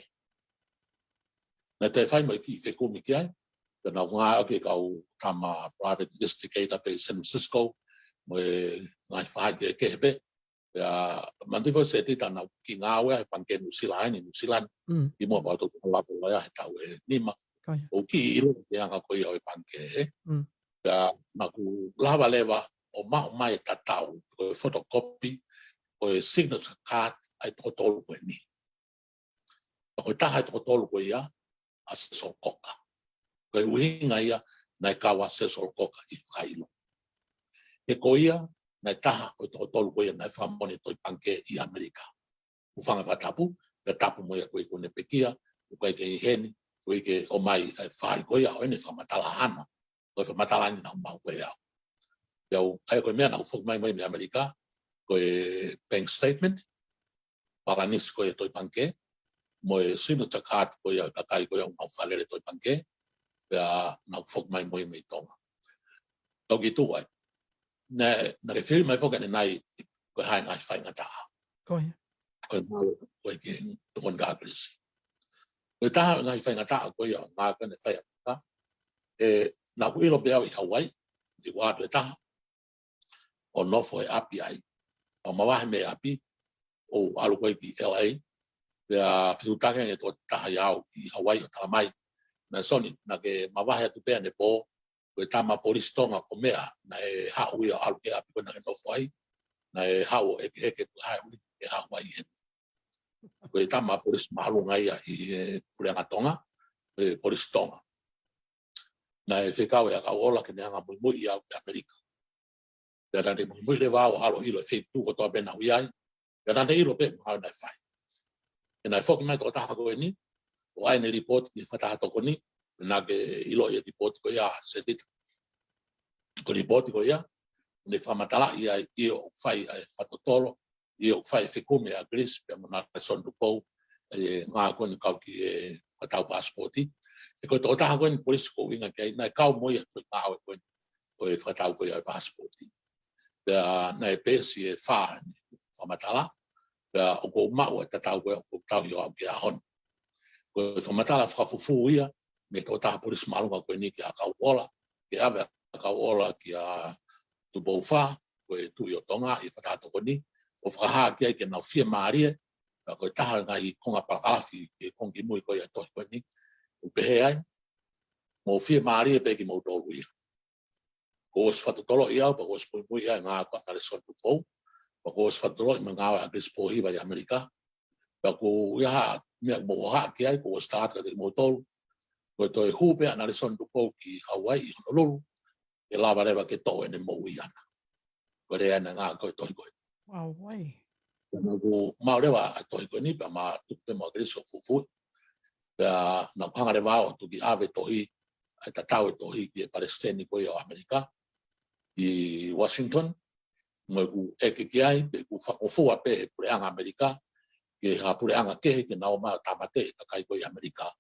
Naʻe toe fai mo e kiʻi fekumi ki ai, pea naʻa ku ngāueʻaki e kau tama private investigator pē ʻi San Francisco, mo e ngaahi faʻahi kehekehe pē, pea manatuʻi foki Setita naʻa ku kiʻi ngāue he pangikē Nuʻusila ʻi Nuʻusila ni, Mm. ʻi muʻa pea u toki lava loea he taʻu ʻe nima. Ko ia. ʻO kiʻi ʻilo ki he anga ko ia ʻo e pangikē, ē. Mm. Pea naʻa ku lava leva ʻo maʻu mai e tatau, ko e photocopy, ko e signature card, ʻa e toko tolu ko eni. Ko e taha ʻi he toko tolu ko ia, ʻa Cecil Coker. Ko e ʻuhinga ia naʻe kau ʻa Cecil Coker ʻi he fakaʻilo. He ko ia, naʻe taha ʻo e toko tolu ko ia naʻe fakamoʻoni e tohi pangikē ʻi ʻAmelika. Hūfanga he fakatapu, pea tapu mo ia koeʻuhi ko ʻene pekia, ʻoku ʻikai ke ʻi heni, koeʻuhi ke ʻomai ʻa e faʻahi ko ia, ʻo ʻene fakamatala ʻaʻana, ko e fakamatala ʻeni naʻa ku maʻu ko ia. Pea u, ʻa ia ko e meʻa naʻa ku foki mai mo ia mei ʻAmelika, ko e bank statement, palanisi ko ia e tohi pangikē, mo e signature card ko ia ʻo e kakai ko ia ʻoku nau fakalele e tohi pangikē, pea naʻa ku foki mai mo ia mei Tonga. Toki tuʻu ai. Naʻe, naʻa ke fili mai foki ʻanenai ko e hā e ngaahi faingataʻa. Ko ia. Ko e mau, ko e ke tokoni kia ʻAkilisi. Ko e taha e ngaahi faingataʻa ko ia, ngāue ko ē naʻe fai ʻe ʻAmelika, ē, naʻa ku ʻilo pē au ʻi Hawaii, ʻi ʻalu atu e taha, ʻo nofo he ʻapi ai. ʻO mavahe mei he ʻapi, ʻo ʻalu ko ē ki L A, pea fetuʻutaki ange e tokotaha ʻiate au ʻi Hawaii ʻo talamai, Nalesoni, naʻa ke mavahe atu pē ʻanepō, ko e tama polisi Tonga ko meʻa, naʻe haʻu ia ʻo ʻalu ki he ʻapi ko ē naʻa ke nofo ai, naʻe haʻu ʻo ʻekeʻeke pe ko e hā e ʻuhinga ʻene haʻu ai eni. Ko e tama polisi māʻolunga ia ʻi he puleʻanga Tonga, ko e polisi Tonga. Naʻe fekau ʻe he ʻakau ola ke ne hanga ʻo muimui au ki ʻAmelika. Pea naʻa ne muimui leva au ʻo ʻalu ʻo ʻilo e feituʻu kotoa pē naʻa ku ʻi ai. Pea naʻa ne ʻilo pē mo e ngāue naʻe fai. Pea naʻe foki mai e tokotaha ko eni, ʻo ʻai ʻene lipooti ki he fakataha tokoni, naʻa ke ʻiloʻi e lipooti ko ia Setita. Ko e lipooti ko ia, naʻe fakamatalaʻi ai ʻa e ʻoku fai ʻa e fakatotolo, ʻa e ʻoku fai e fekumi ʻa ʻAkilisi pea mo Nalesoni Tupou, ʻa e ngāue ko eni kau ki he fakatau pasipoti. He ko e tokotaha ko eni polisi ʻoku ou ʻuhinga ki ai, naʻe kau mo ia he ngāue ko eni ʻo e fakatau ko ia e pasipoti. Pea naʻe peesi ʻe fā ʻene fakamatala, pea ʻoku ou maʻu e tatau ko ia ʻoku ou tauhi ʻo aʻu ki he ʻaho ni. Ko e fakamatala fakafufū ia, mei he tokotaha polisi māʻolunga ko eni ki he ʻakau ola, ke ʻave ʻa e ʻakau ola kia Tupou Fā, ko e Tuʻi ʻo Tonga, ʻi he fakataha tokoni, ʻo fakahā ki ai ke nau fiemālie, pea ko e taha e ngaahi konga palakalafi, ki he konga kimui ko ia e tohi ko eni, ʻoku pehē ai, mou fiemālie pē kimoutolu ia. Kuo ʻosi fakatotoloʻi au, pea kuo ʻosi muimui ʻa e ngāue ko ia ʻa Nalesoni Tupou, pea kuo ʻosi fakatotoloʻi mo e ngāue ʻa ʻAkilisi Pōhiva ʻi ʻAmelika. Pea ko ia ha meʻa ʻoku mou hohaʻa ki ai, ʻoku ou ʻosi tala atu kiate kimoutolu, ko e toe hū pē ʻa Nelson Tupou ki Hawaii ʻi Honolulu, ʻe lava leva ke toʻo ʻene moʻui ʻana. Ko e lea ʻena ngā ko e tohi ko ē. Wow, wai. Pea naʻa ku maʻu leva ʻa e tohi ko eni, pea ma tuku pē mo ʻAkilisi ʻo fufuuʻi. Pea naʻa ku hanga leva ʻo tuki ʻave e tohi, ʻa e tatau e tohi ki he palesiteni ko ia ʻo ʻAmelika, ʻi Washington, mo ʻeku ʻeke ki ai, pe ʻoku fakangofua pē he puleʻanga ʻAmelika, ki ha puleʻanga kehe ke nau ō mai ʻo tāmateʻi e kakai ko ia ʻAmelika.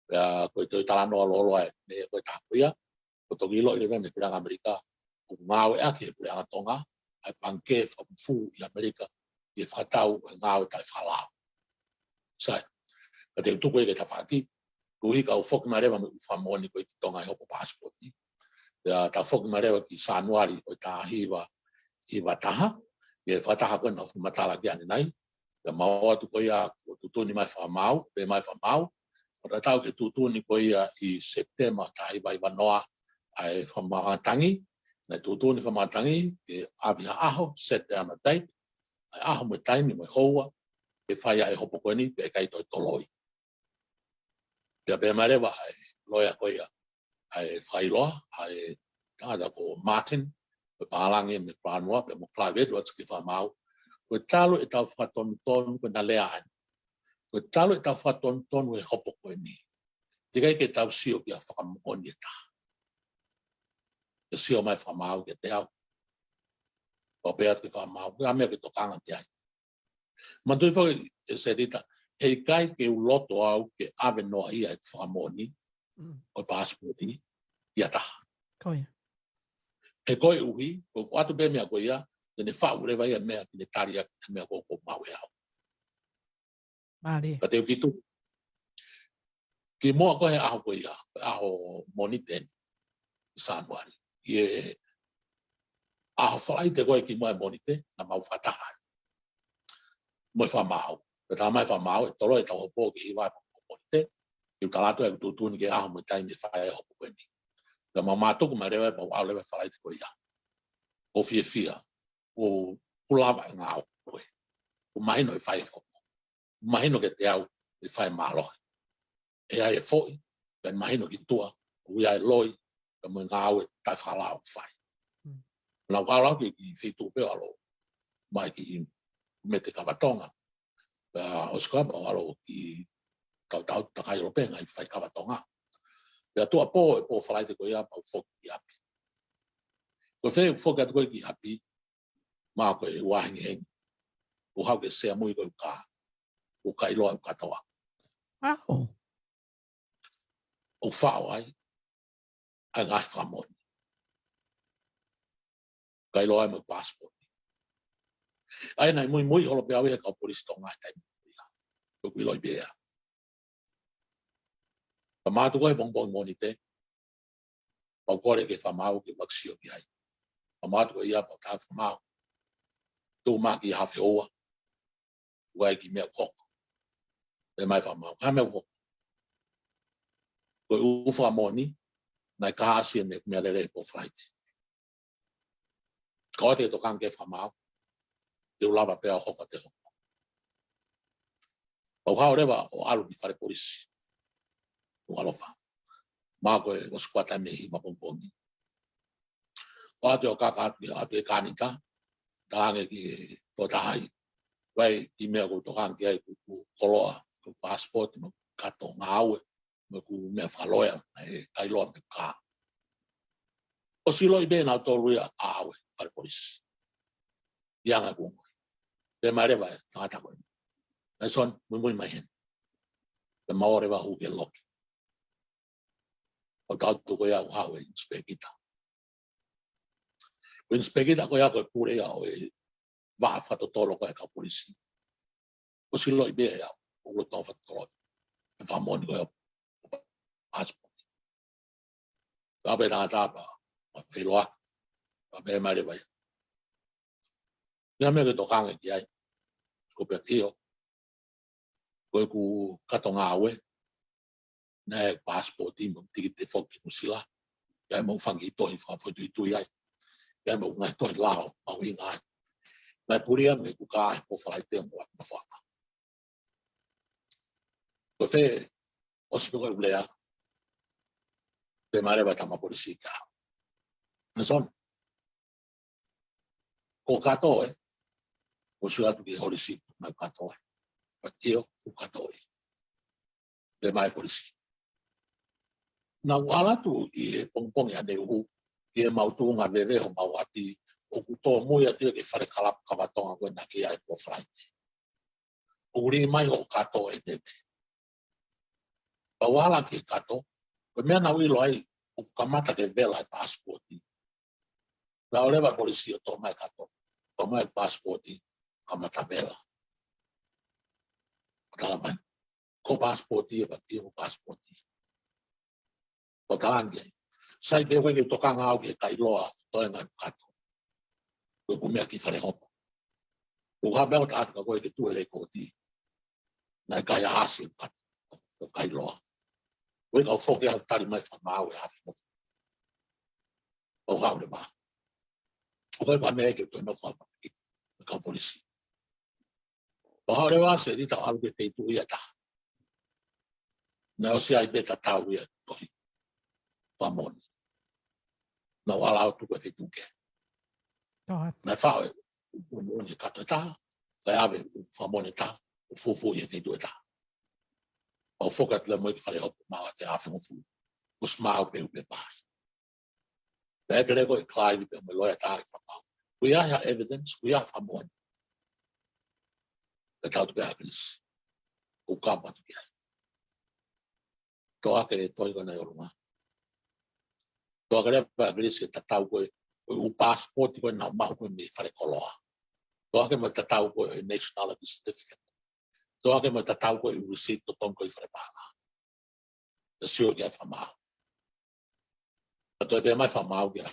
Pea ko e toe talanoa lōloa ē, meʻa ko e taha ko ia, ʻoku toki ʻiloʻi leva mei he puleʻanga ʻAmelika, ʻoku ngāueʻaki he puleʻanga Tonga ʻa e pangikē fakafufū ʻi ʻAmelika, ʻi he fakatau e ngāue taʻefakalao. Sai, ka te u tuku ia ke tafaʻaki, koeʻuhi ka u foki mai leva mo e fakamoʻoni ko ē ki Tonga ʻi hopo passport. Pea tau foki mai leva ki Sānuali ʻo e taha hiva, hiva taha, ʻi he fakataha ko ē naʻa ku fakamatala ki ai ʻanenai, pea ma ō atu ko ia ʻo tuʻutuʻuni mai fakamaau, pehē mai fakamaau, ʻoku tatau ki he tuʻutuʻuni ko ia ʻi Sepitema taha hiva hiva noa ʻa e fakamaau matangi, naʻe tuʻutuʻuni fakamaau matangi ke ʻave ha ʻaho, set ʻa e ʻaho mo e taimi, ʻa e ʻaho mo e taimi mo e houa, ke fai ai e hopo ko eni, pea ʻikai toe toloi. Pea pehē mai leva ʻa e loea ko ia, ʻa e fakailoa, ʻa e tangata ko Martin, ko e pālangi mei Planua, pea mo Clive Edwards ki he fakamaau. Ko e talu ʻetau fakatonutonu, ko ʻena lea ʻeni. Ko e talu ʻetau fakatonutonu he hopo ko eni, teʻeki ai ke tau sio ki ha fakamoʻoni ʻe taha. Ke sio mai fakamaau kiate au. Pea u pehē atu ki he fakamaau, ko e hā e meʻa ke tokanga ki ai? Manatuʻi foki ʻe Setita, heʻikai ke u loto au ke ʻave noa ia e fakamoʻoni, mm, ʻo e passport ʻi ha taha. Ko ia. He koeʻuhi, ko ʻeku ʻoatu pē meʻa ko ia, te ne faʻu leva ia meʻa ke ne tali ʻaki e meʻa ko ē ʻoku ou maʻu ʻe au. Mālie. Ka te u kiʻi tuku. Kimuʻa ko ē he ʻaho ko ia, ko e ʻaho Mōnite ʻi Sānuali. ʻI he ʻaho Falaite ko ē kimuʻa he Mōnite, naʻa mau fakataha ai mo e fakamaau. Pea tala mai fakamaau, ʻe toloi ʻetau hopo ki he hiva ʻo e Mōnite. Ke u tala atu ʻeku tuʻutuʻuni ki he ʻaho mo e taimi ʻe fai ai e hopo ko eni. Pea mau mātuku mai leva, mau ʻalu leva he Falaite ko ia. ʻOku ou fiefia, ʻoku, ʻoku lava e ngāue. ʻOku mahino ʻe fai e hopo. Mahino kiate au ʻe fai mālohi. ʻE ʻi ai e foʻi, pea mahino ki tuʻa, ʻoku ʻi ai e loi, pea mo e ngāue taʻefakalao ʻoku fai. Mm. Naʻa ku ʻalu au ki he feituʻu pē ʻo ʻalu mai ki he mete kava Tonga. Pea ʻosi ko ia pea u ʻalu ki he tautau takai ʻo Lopenga ʻi he fai kava Tonga. Pea tuʻuapō, e pō Falaite ko ia pea u foki ki ʻapi. Ko e fē ʻeku foki atu ko ē ki ʻapi, ma ko e ua hengihengi. ʻOku haʻu ke sea mui ko e uka. ʻOku ʻikai ʻiloa e uka toa. Wow. ʻOku faʻo ai ʻa e ngaahi fakamoʻoni. ʻIkai ʻiloa ai mo e passport. ʻA ia naʻe muimui holo pē au he kau polisi Tonga he taimi ko ia. ʻOku ʻiloʻi pē ia. Pea ma ō atu ko ē he pongipongi Mōnite, pea u kole ki he fakamaau ke u ʻalu ʻo sio ki ai. Pea ma ō atu ko ia pea u tala ki he fakamaau, tuku mai ki he haafe houa, ʻoku ʻi ai e kiʻi meʻa ʻoku hoko. Pehē mai fakamaau, ko e hā e meʻa ʻoku hoko? Ko e ʻū fakamoʻoni naʻe kahaʻasi ʻene meʻalele he pō Falaite. Ka ʻoua te ke tokanga ki he fakamaau, te u lava pē au ʻo hoko atu e hopo. Pea u haʻu leva ʻo ʻalu ki fale polisi ʻo ʻAlofa. Ma ko e ʻosi kuata mei he hiva pongipongi. ʻO ʻoatu ʻo kaka atu, ʻoatu e kānita, talaange ki he tokotaha ai, ʻoku ʻi ai e kiʻi meʻa ʻoku ou tokanga ki ai, ko ʻeku koloa, ko e passport, mo e kato ngāue, mo ʻeku meʻa fakaloea, ʻikai ʻiloa mo e uka. ʻOsi ʻiloʻi pē ʻe nautolu ia ʻa au he fale polisi. ʻI he anga ʻeku ongoʻi. Pehē mai leva e tangata ko ē, Nelson, muimui mai heni. Pea ma ō leva ʻo hū ki he loki. ʻO tau tuku ia ʻo haʻu e inispekita. Ko e inispekita ko ia ko e pule ia ʻo e vaʻa fakatotolo ko ē ʻa e kau polisi. ʻOsi ʻiloʻi pē ʻe au, ʻoku ou loto fakatotolo e fakamoʻoni ko ia ʻo e passport. Pea pehē tangata pea ma feʻiloaki, pea pehē mai leva ia, ko e hā e meʻa ʻoku ke tokanga ki ai? Ko u pehē atu, ʻio, ko ʻeku kato ngāue, naʻe ʻi ai e passport mo e tikite foki ki Nuʻusila, ʻi ai mo e fanga kiʻi tohi fakafoʻituitui ai, ʻi ai mo e ngaahi tohi lao mahuʻinga ai. Naʻe pulia mei heʻeku kā he pō Falaite mo e mafoaʻanga. Ko fē, ʻosi pē ko e ʻū lea, pehē mai leva e tama polisi kia au, Nelson, ko Kato ē, ʻosi atu ki he holisi, mai Kato ē. Pea ʻio, ko Kato ē, pehē mai e polisi. Naʻá ku ʻalu atu ʻi he pongipongi ʻaneuhu, ʻi heʻemau tuʻunga veve homau ʻapi, ʻoku tōmui atu ia ki he fale kalapu kava Tonga ko ē naʻe ʻi ai e Poor Flight. ʻOku lī mai hoʻo Kato ʻe neve. Pea u ʻalu ki he Kato, ko e meʻa naʻá ku ʻilo ai, ʻoku kamata ke vela e passport. Pea ʻalu leva e polisi ʻo toʻo mai e Kato, toʻo mai e passport, kamata vela. Pea tala mai, ko e passport ia, pea ʻio ko e passport. Pea u talaange ki ai, sai pē, ʻoku ʻikai ke u tokanga au ki he kailoa toenga ʻeku Kato. Ko ʻeku meʻa ki fale hopo. Ko e hā e meʻa ʻoku ou talaatu kia koe ke tuʻu he lekooti, naʻe kaihaʻasi ʻeku Kato, ko e kailoa. Ko e kau foki au, tali mai e fakamaau ʻe afe nofo. Pea u haʻu leva. ʻOku ʻikai ko ha meʻa ia ke u toe nofo au mo e kau polisi. Pea u haʻu leva, Selita, ʻo ʻalu ki he feituʻu ia ʻe taha. Naʻe ʻosi ʻi ai pē e tatau ia e tohi fakamoʻoni. Naʻá ku ʻalu atu ki he feituʻu kehe. Naʻe faʻo e ʻū moʻoni ʻe he Kato ʻe taha, kae ʻave e ʻū fakamoʻoni ʻe taha, ʻo fufū ʻi he feituʻu ʻe taha. Pea u foki atu leva mo ia ki fale hopo, maʻu atu e afe hongofulu. Kuo ʻosi maʻu pē e ʻū pepa. Pea ʻeke leva ko ē ʻe Clive pea mo e loea ʻe taha ki he fakamaau, ʻoku ʻi ai ha evidence, ʻoku ʻi ai ha fakamoʻoni? Pea tala atu pē ʻe ʻAkilisi, ʻoku kau atu ki ai. Toʻo hake e tohi ko ena ʻi ʻolunga. Toʻo hake leva ʻe ʻAkilisi e tatau ko ē ʻo e ʻū passport ko ē naʻe maʻu ko ē mei fale koloa. Toʻo hake mo e tatau ko ē ʻo e nationality certificate. Toʻo hake mo e tatau ko ē ʻo e receipt totongi ko ē ʻi fale paʻanga. Pea sio ki ai e fakamaau. Pea toe pehē mai e fakamaau kia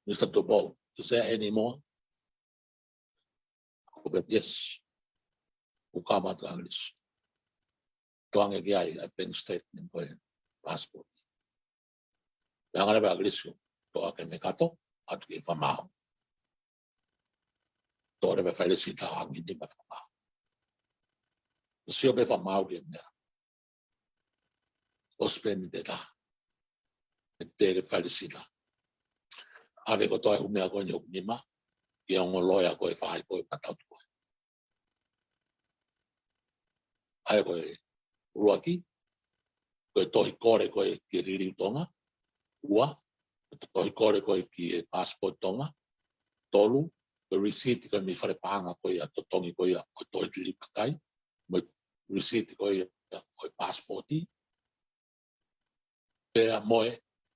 Mister Dubow, is there any more? Ko e pehē, yes. ʻOku kau atu ʻa ʻAkilisi. Toʻo ange ki ai e bank statement ko e passport. Pea hanga leva ʻe ʻAkilisi ʻo toʻo hake mei he Kato, ʻoatu ki he fakamaau. Toʻo leva e failesita, hangē ni mo e fakamaau. Sio pē e fakamaau ki he meʻa. ʻOsi pē miniti ʻe taha, ʻe pehē ki he failesita, ʻave kotoa e ʻū meʻa ko eni hoku nima ki he ongo loea ko ē ʻo e faʻahi ko ē ʻoku ma tautu ko ē. ʻA ia ko e ʻuluaki, ko e tohi kole ko ē ki he Liliu Tonga. Ua, ko e tohi kole ko ē ki he Passport Tonga. Tolu, ko e receipt ko ē mei fale paʻanga ko ia ʻo e totongi ko ia ʻo e tohi liliu kakai, mo e receipt ko ia ʻo e passport, pea mo e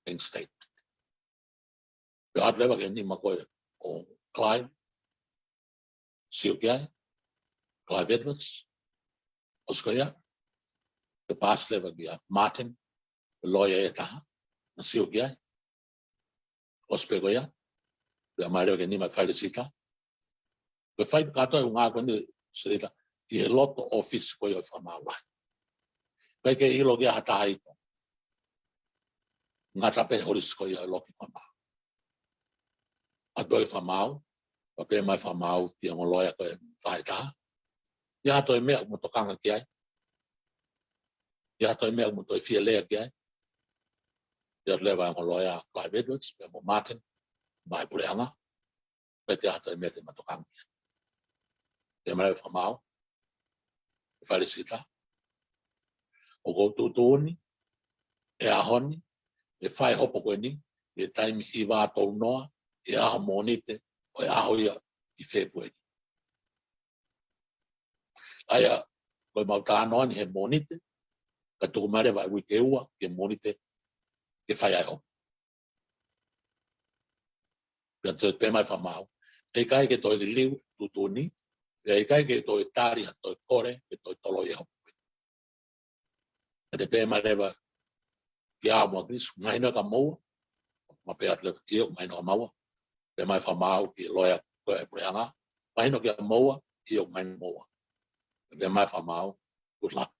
bank statement. Pea ʻoatu leva ki he nima ko ē ʻo Clive, sio ki ai, Clive Edwards, ʻosi ko ia, pea paasi leva kia Martin, loea ʻe taha, naʻe sio ki ai, ʻosi pē ko ia, pea ʻomai leva ki he nima e failesita. Ko e fai kātoa e ʻū ngāue ko eni, Selita, ʻi he loto ʻōfisi ko ia ʻo e fakamaau lahi. ʻIkai ke ʻilo ki ai ha taha ʻi Tonga. Ngata pē he holisi ko ia ʻo e loki fakamaau. ʻAlu atu e fakamaau, pea pehē mai e fakamaau ki he ongo loea ko ē ʻo e faʻahi ʻe taha, ʻi ai ha toe meʻa ʻoku mo tokanga ki ai? ʻI ai ha toe meʻa ʻoku mo toe fie lea ki ai? Pea ʻoatu leva ʻe he ongo loea, Clive Edwards, pea mo Martin, maʻá e puleʻanga, pea ʻikai ha toe meʻa te ma tokanga ki ai. Pea pehē mai e fakamaau ki he failesita, ʻoku ou tuʻutuʻuni ʻi he ʻaho ni, ʻe fai e hopo ko eni ʻi he taimi hiva tolu noa ʻi he ʻaho Mōnite ʻo e ʻaho ia ʻi Fēpueli. ʻA ia, ko ʻemau talanoa ni he Mōnite, kae tuku mai leva e uike ua ki he Mōnite ke fai ai e hopo. Pea toe pehē mai e fakamaau, ʻe ʻikai ke toe liliu e tuʻutuʻuni, pea ʻe ʻikai ke toe tali ha toe kole ke toe toloi e hopo. Pea toe pehē mai leva kia au mo ʻAkilisi, mahino kia moua? Ma pehē atu leva, ʻio, mahino kia maua. Pehē mai e fakamaau ki he loea ko ē ʻo e puleʻanga, mahino kia moua? ʻIo, mahino kia moua. Pea pehē mai e fakamaau, good luck.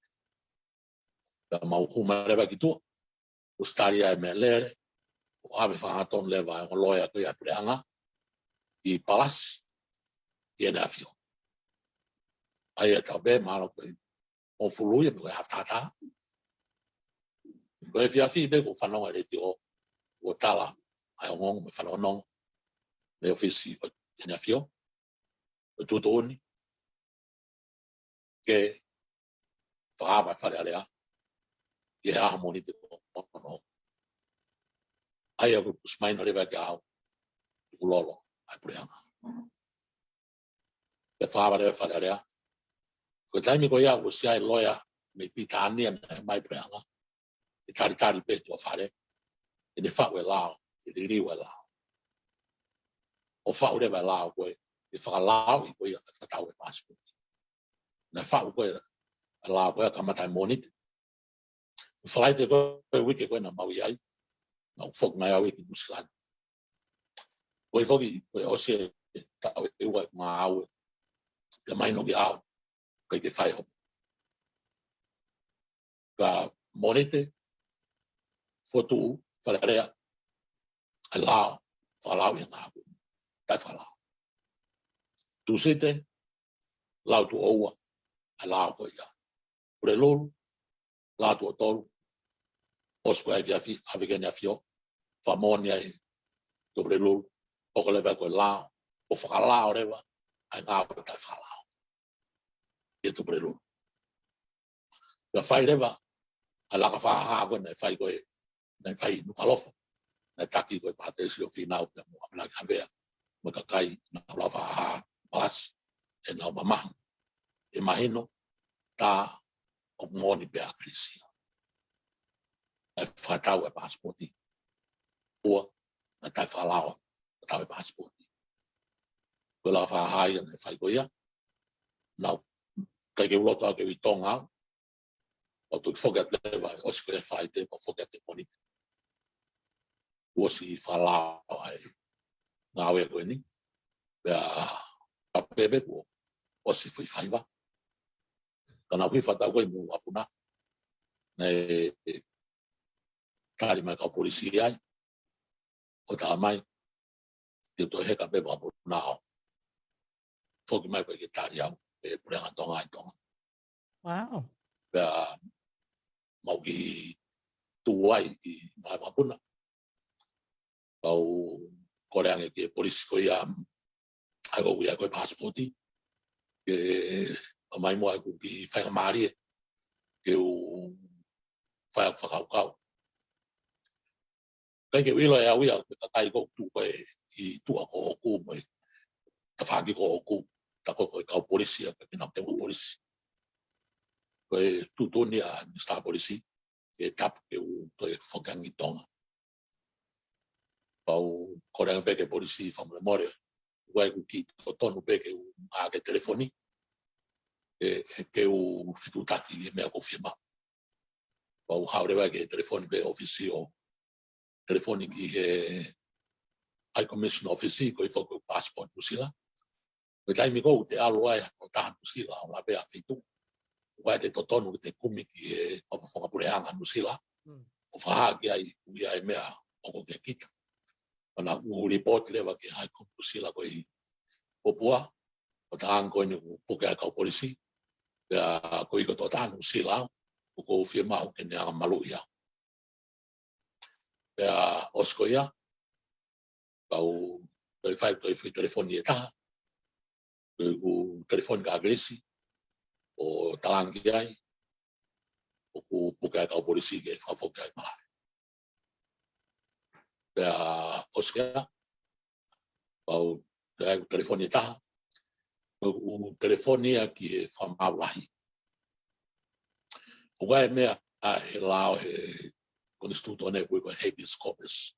Pea mau hū mai leva ki tuʻa, ʻosi tali ai e meʻalele, ʻo ʻave fakahangatonu leva ʻe he ongo loea ko ia ʻo e puleʻanga ʻi he palasi ki heʻene ʻafio. ʻA ia, tau pehē mahalo ko e hongofulu ia mei he hafutata. Ko e efiafi pē ko e fanongo e letiō, ʻo tala ʻa e ongoongo mo e fanongonongo mei he ʻōfisi ʻo ʻEne ʻAfio, ʻo e tuʻutuʻuni ke fakaava e Fale Alea ʻi he ʻaho Mōnite ko hono. ʻA ia ko e pusi mai na leva ke ʻalu ʻo tukulolo ʻa e puleʻanga. Pea fakaava leva e Fale Alea. Ko e taimi ko ia kuo ʻosi ʻi ai e loea mei Pilitānia naʻe ʻomai e puleʻanga ke talitali pē tuʻa fale, ke ne faʻu e lao, ke liliu e lao. ʻO faʻu leva e lao ko ē, ke fakalao ʻi ko ia, ke fakatau e passport. Naʻe faʻu ko ē e lao ko ē kamata ʻi he Mōnite. Falaite ko ē uike ko ē naʻa mau ʻi ai, naʻa ku foki mai au ia ki Nuʻusila ni. Ko e foki, ko e ʻosi e taʻu ʻe ua ʻeku ngāue, pea mahino kiate au ʻoku ʻikai ke fai hopo. Ka Mōnite, fotu, Fale Alea, e lao, fakalao ia ngāue. Taʻefakalao. Tūsite, lao tuʻo ua, e lao ko ia. Pulelulu, lao tuʻo tolu, ʻosi ko ē e efiafi, ʻave ki ʻEne ʻAfio, fakamoʻoni ai Tuʻapulelulu, ʻo ko e leva ko e lao, ʻo fakalao leva ʻa e ngāue taʻefakalao ʻi Tuʻapulelulu. Pea fai leva ʻa e laka fakahā ko ē naʻe fai ko ē, naʻe fai ʻi Nukuʻalofa, naʻe taki ko ē ʻe Pātesi ʻo Fīnau pea mo ʻApalaki Havea, mo e kakai naʻa nau laka fakahā, palasi, ʻenau mamahi. ʻE mahino, tā ʻoku moʻoni pē ʻa Kilisi. Naʻe fakatau e pasipoti. Ua, naʻe taʻefakalao, fakatau e pasipoti. Ko e laka fakahā ia naʻe fai ko ia. Naʻa ku ʻikai ke u loto au ke u ʻi Tonga au. ʻO toki foki atu leva, ʻosi ko ē Falaite, pea foki atu Mōnite. Kuo ʻosi fakalao ʻa e ngāue ko eni. Pea, pea pehē pē kuo ʻosi e foʻi faiva. Ka naʻa ku ʻi he fakataha ko ē mo e ʻapuna. Naʻe tali mai e kau polisi ai. ʻO tala mai, te u toe heka pē mo e ʻapuna ʻo foki mai ko ē ke tali au, ʻe he puleʻanga Tonga ʻi Tonga. Wow. Pea mau kiʻi tuʻu ai ʻi malaʻe vakapuna. Pea u kole ange ki he polisi ko ia, ʻa ia ʻoku ʻi ai ko ē e pasipoti. Ke ʻomai muʻa ʻeku kiʻi faingamālie ke u fai ʻeku fakakaukau. ʻIkai ke u ʻilo ʻe au ia, ko e kakai ʻoku tuʻu ko ē ʻi tuʻa ko ʻoku mo e tafaʻaki ko ʻoku, tā ko ē ko e kau polisi, ʻa e kinautolu polisi. Ko e tuʻutuʻuni ʻa e Minisitā Polisi, ke tapu ke u toe foki ange ki Tonga. Pea u kole ange pē ki he polisi fakamolemole, ʻoku ʻi ai ʻeku kiʻi totonu pē ke u ʻā ki he telefoni, ʻe, ʻe ke u fetuʻutaki he meʻa ʻoku ou fiemaʻu. Pea u haʻu leva ki he telefoni pē ʻōfisi ʻo telefoni ki he High Commission ʻōfisi, ko e foki ʻeku passport Nuʻusila. Ko e taimi ko ē te u ʻalu ai ʻo taha Nuʻusila ʻo lave ʻa e feituʻu. ʻOku ʻikai ke totonu ke te kumi ki he fakafofonga puleʻanga Nuʻusila. Mm. ʻO fakahā ki ai ʻoku ʻi ai e meʻa ʻoku ʻikai ke kita. Pea naʻa ku lipooti leva ki he High Commission Nuʻusila ko ē ʻi Popua. ʻO talaange ko eni ʻoku puke ʻa e kau polisi. Pea ko e ʻikai ko e tokotaha Nuʻusila au, ʻoku ou fiemaʻu ke ne anga maluʻi au. Pea ʻosi ko ia, pea u toe fai, toe fai telefoni ʻe taha. Toe ʻeku telefoni kia Kilisi, ʻo talaange ki ai, ʻoku puke ʻa e kau polisi ke fakafoki ai malaʻe. Pea ʻosi ko ia, pea u toe ʻeku telefoni ʻe taha, ʻoku telefoni ia ki he Fakamaau Lahi. ʻOku ʻi ai e meʻa ʻa e lao he konisitūtone ʻoku ui ko e habeas corpus.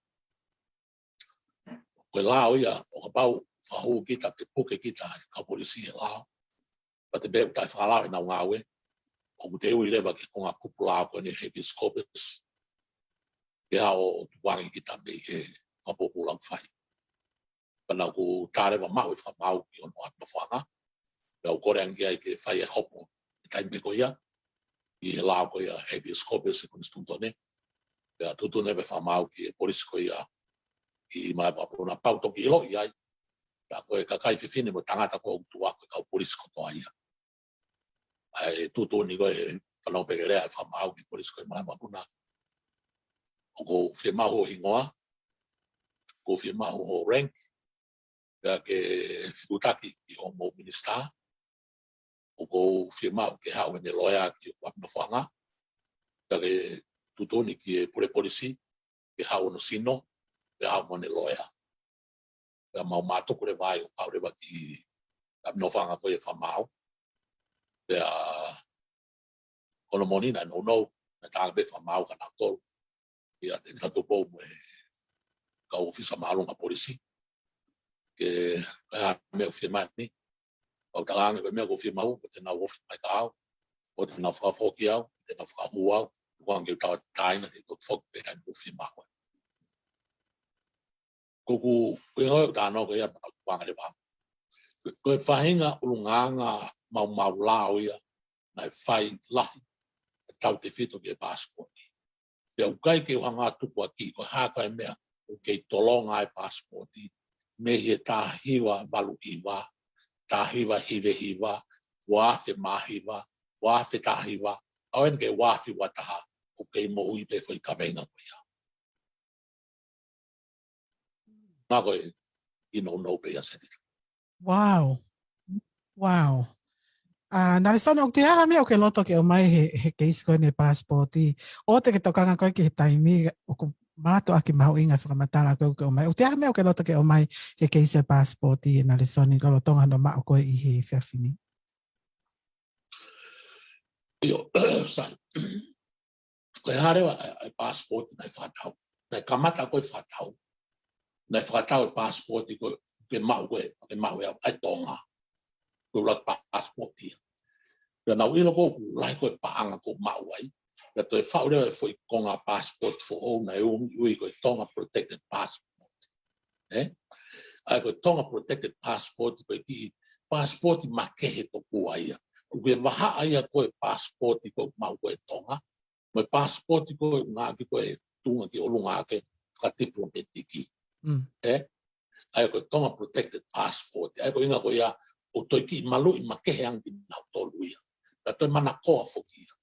Ko e lao ia, ʻo kapau fakahū kita pe puke kita ʻe he kau polisi he lao, pea te pehē ʻoku taʻefakalao ʻenau ngāue, ʻoku te ui leva ki he konga kupu lao ko eni habeas corpus, ke ʻalu ʻo tukuange kita mei he fakapōpula ʻoku fai. Pea naʻa ku tā leva maʻu e Fakamaau ki hono ʻapi nofoʻanga. Pea u kole ange ki ai ke fai e hopo he taimi pē ko ia, ʻi he lao ko ia habeas corpus ʻi he konisitūtone. Pea tuʻutuʻuni leva e Fakamaau ki he polisi ko ia ʻi malaʻe vakapuna pea u toki ʻiloʻi ai, tā ko e kakai fefine mo tangata ko ē ʻoku tuʻu ko e kau polisi kotoa ia. ʻA ʻa e tuʻutuʻuni ko ē ʻa e fānau pekelea ʻa e fakamaau ki he polisi ko ē ʻi Malaʻe Vakapuna. ʻOku ou fiemaʻu hoʻo hingoa, ʻoku ou fiemaʻu hoʻo rank, pea ke fekutaki ki hoʻomou minisitā. ʻOku ou fiemaʻu ke haʻu ʻene loea ki hoku ʻapi nofoʻanga, pea ke tuʻutuʻuni ki he pule polisi ke haʻu hono sino, pea haʻu mo ʻene loea. Pea mau mātuku leva ai ʻo haʻu leva ki he ʻapi nofoʻanga ko ē ʻa e fakamaau. Pea ko hono moʻoni naʻe nounou, naʻe talaange pē ʻe he fakamaau kia nautolu, ʻi heʻene tatau pē mo e kau ʻōfisa māʻolunga polisi, ke, ko e hā e meʻa ʻoku fiemaʻu ni. Pea u talaange ko e meʻa ʻoku ou fiemaʻu, ko ʻenau ofi mai kia au, ko ʻenau fakafoki au, ko ʻenau fakahū au, ko e ʻuhinga ke u tauʻatāina, te u toki foki pē he taimi ʻoku ou fiemaʻu ai. Ko ʻeku, ko e ngāue ʻoku ou talanoa ko ia, pea u anga leva. Ko e faʻahinga ʻulungaanga maumau lao ia naʻe fai lahi, ʻa e tautefito ki he paasipooti. Pea ʻoku ʻikai ke u hanga ʻo tukuakiʻi ko e hā ko ā e meʻa ʻoku kei tolonga ai e paasipooti, mei he taha hiva valu hiva, taha hiva hiva hiva, ua afe mā hiva, ua afe taha hiva, ʻo aʻu eni ki he ua afe ua taha, ʻoku kei moʻui pē foʻi kaveinga ko ia. Ngā ko e ʻi nounou pē ia, Seneta. Wow. Wow. ʻA, Nalesoni, ʻoku ʻi ai ha meʻa ʻoku ke loto ke ʻomai he, he keisi ko eni e paasipooti? ʻOua te ke tokanga koe ki he taimi, ʻoku mātuʻaki mahuʻinga e fakamatala ko ē ʻoku ke ʻomai. ʻOku ʻi ai ha meʻa ʻoku ke loto ke ʻomai he keisi e paasipooti, ʻe Nalesoni, lolotonga hono maʻu ko ē ʻi he efiafi ni? ʻIo, sai. Ko e hā leva ʻa e, ʻa e paasipooti naʻe fakatau. Naʻe kamata ko ē fakatau. Naʻe fakatau e paasipooti ko ē ke maʻu ko ē, ke maʻu ʻe au, ʻa e Tonga. Ko e ʻuluaki paasipooti ia. Pea naʻa ku ʻilo ko ē ʻoku lahi ko ē e paʻanga ʻoku ou maʻu ai. Pea toe faʻu leva e foʻi konga paasipooti foʻou naʻe ui, ui ko e Tonga Protected Passport. Ē? ʻA ia ko e Tonga Protected Passport ko e kiʻi paasipooti makehe tokua ia. ʻOku ke vahaʻa ia ko ē paasipooti ʻoku maʻu ko ē ʻi Tonga, mo e paasipooti ko ē ʻoku ngāueʻaki ko ē tuʻunga ki ʻolunga ʻaki e fakatipulomatiki. Mm. Ē? ʻA ia ko e Tonga Protected Passport. ʻA ia ko e ʻuhinga ko ia ʻoku toe kiʻi maluʻi makehe ange kinautolu ia. Pea toe manakoa foki ia.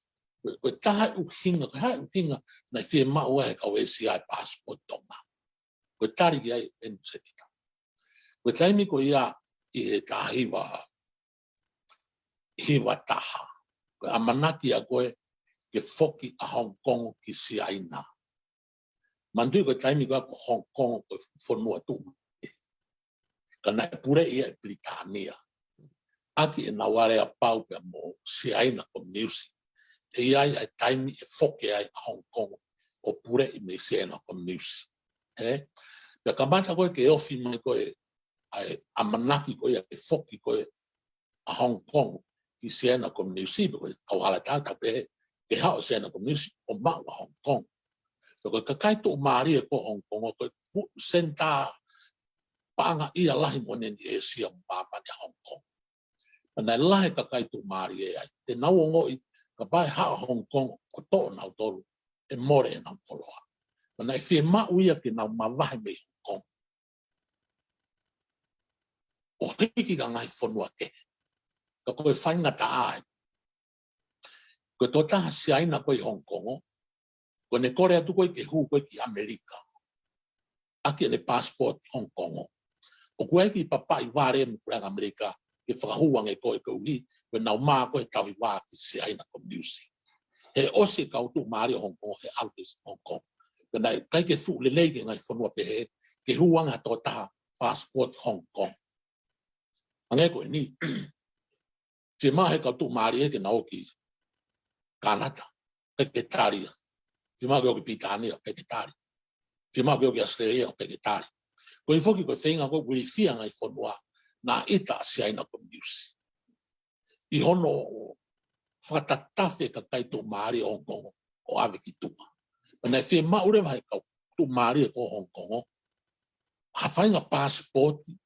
Ko e, ko e taha e ʻuhinga, ko e hā e ʻuhinga naʻe fiemaʻu ai ʻe he kau ʻĒsia e paasipooti Tonga? Ko e tali ki ai ʻeni, Seneta. Ko e taimi ko ia ʻi he taha hiva hiva taha, ko e ʻamanaki ʻa ko ē ke foki ʻa Hong Kong ki Siaina. Manatuʻi ko e taimi ko ia ko Hong Kong ko e fonua tuʻu, ka naʻe puleʻi ia ʻe Pilitānia ʻaki ʻenau aleapau pea mo Siaina Kominiusi. ʻE ʻi ai ʻa e taimi ʻe foki ai ʻa Hong Kong ʻo puleʻi mei Siaina Kominiusi. Ē? Pea kamata ko ē ke ofi mai ko ē ʻa e ʻamanaki ko ia ke foki ko ē ʻa Hong Kong ki Siaina Kominiusi, pe ko e kauhala tatau pē ke haʻu Siaina Kominiusi ʻo maʻu ʻa Hong Kong. Pea ko e kakai tuʻumālie ko Hong Kong, ko e fu-, senitā paʻangaʻia lahi moʻoni ʻi ʻĒsia mo māmani ʻa Hong Kong. Pea naʻe lahi e kakai tuʻumālie ai. Te nau ongoʻi, kapau ʻe haʻu ʻa Hong Kong ʻo toʻo nautolu, ʻe mole ʻenau koloa. Pea naʻe fiemaʻu ia ke nau mavahe mei Hong Kong ʻo hiki ki ha ngaahi fonua kehe. Ka ko e faingataʻa ai, ko e tokotaha Siaina ko ē ʻi Hong Kong, ko ʻene kole atu ko ē ke hū ko ē ki ʻAmelika ʻaki ʻene paasipooti Hong Kong, ʻoku ʻi ai e kiʻi papaʻi vale mei he puleʻanga ʻAmelika ke fakahū ange koe koeʻuhi ko ʻenau mā ko ē tauhi vā ki Siaina Kominiusi. He ʻosi e kau tuʻumālie ʻo Hong Kong, he ʻalu ki Hong Kong. Pea naʻe ʻikai ke fuʻu lelei ki he ngaahi fonua pehē ke hū ange ha tokotaha paasipooti Hong Kong. Hangē ko eni, fiemaʻu ʻe he kau tuʻumālie ke nau ō ki Kānata, ʻikai ke tali ia. Fiemaʻu ke ō ki Pilitānia, ʻikai ke tali. Fiemaʻu ke ō ki ʻAositelēlia, ʻikai ke tali. Koeʻuhi foki ko e feinga ko ē ʻoku ilifia e ngaahi fonua naʻe ʻita ʻa Siaina Kominiusi ʻi hono fakatatafe e kakai tuʻumālie ʻo Hong Kong ʻo ʻave ki tuʻa. Pea naʻe fiemaʻu leva ʻe he kau tuʻumālie ko ē ʻo Hong Kong ha faʻahinga paasipooti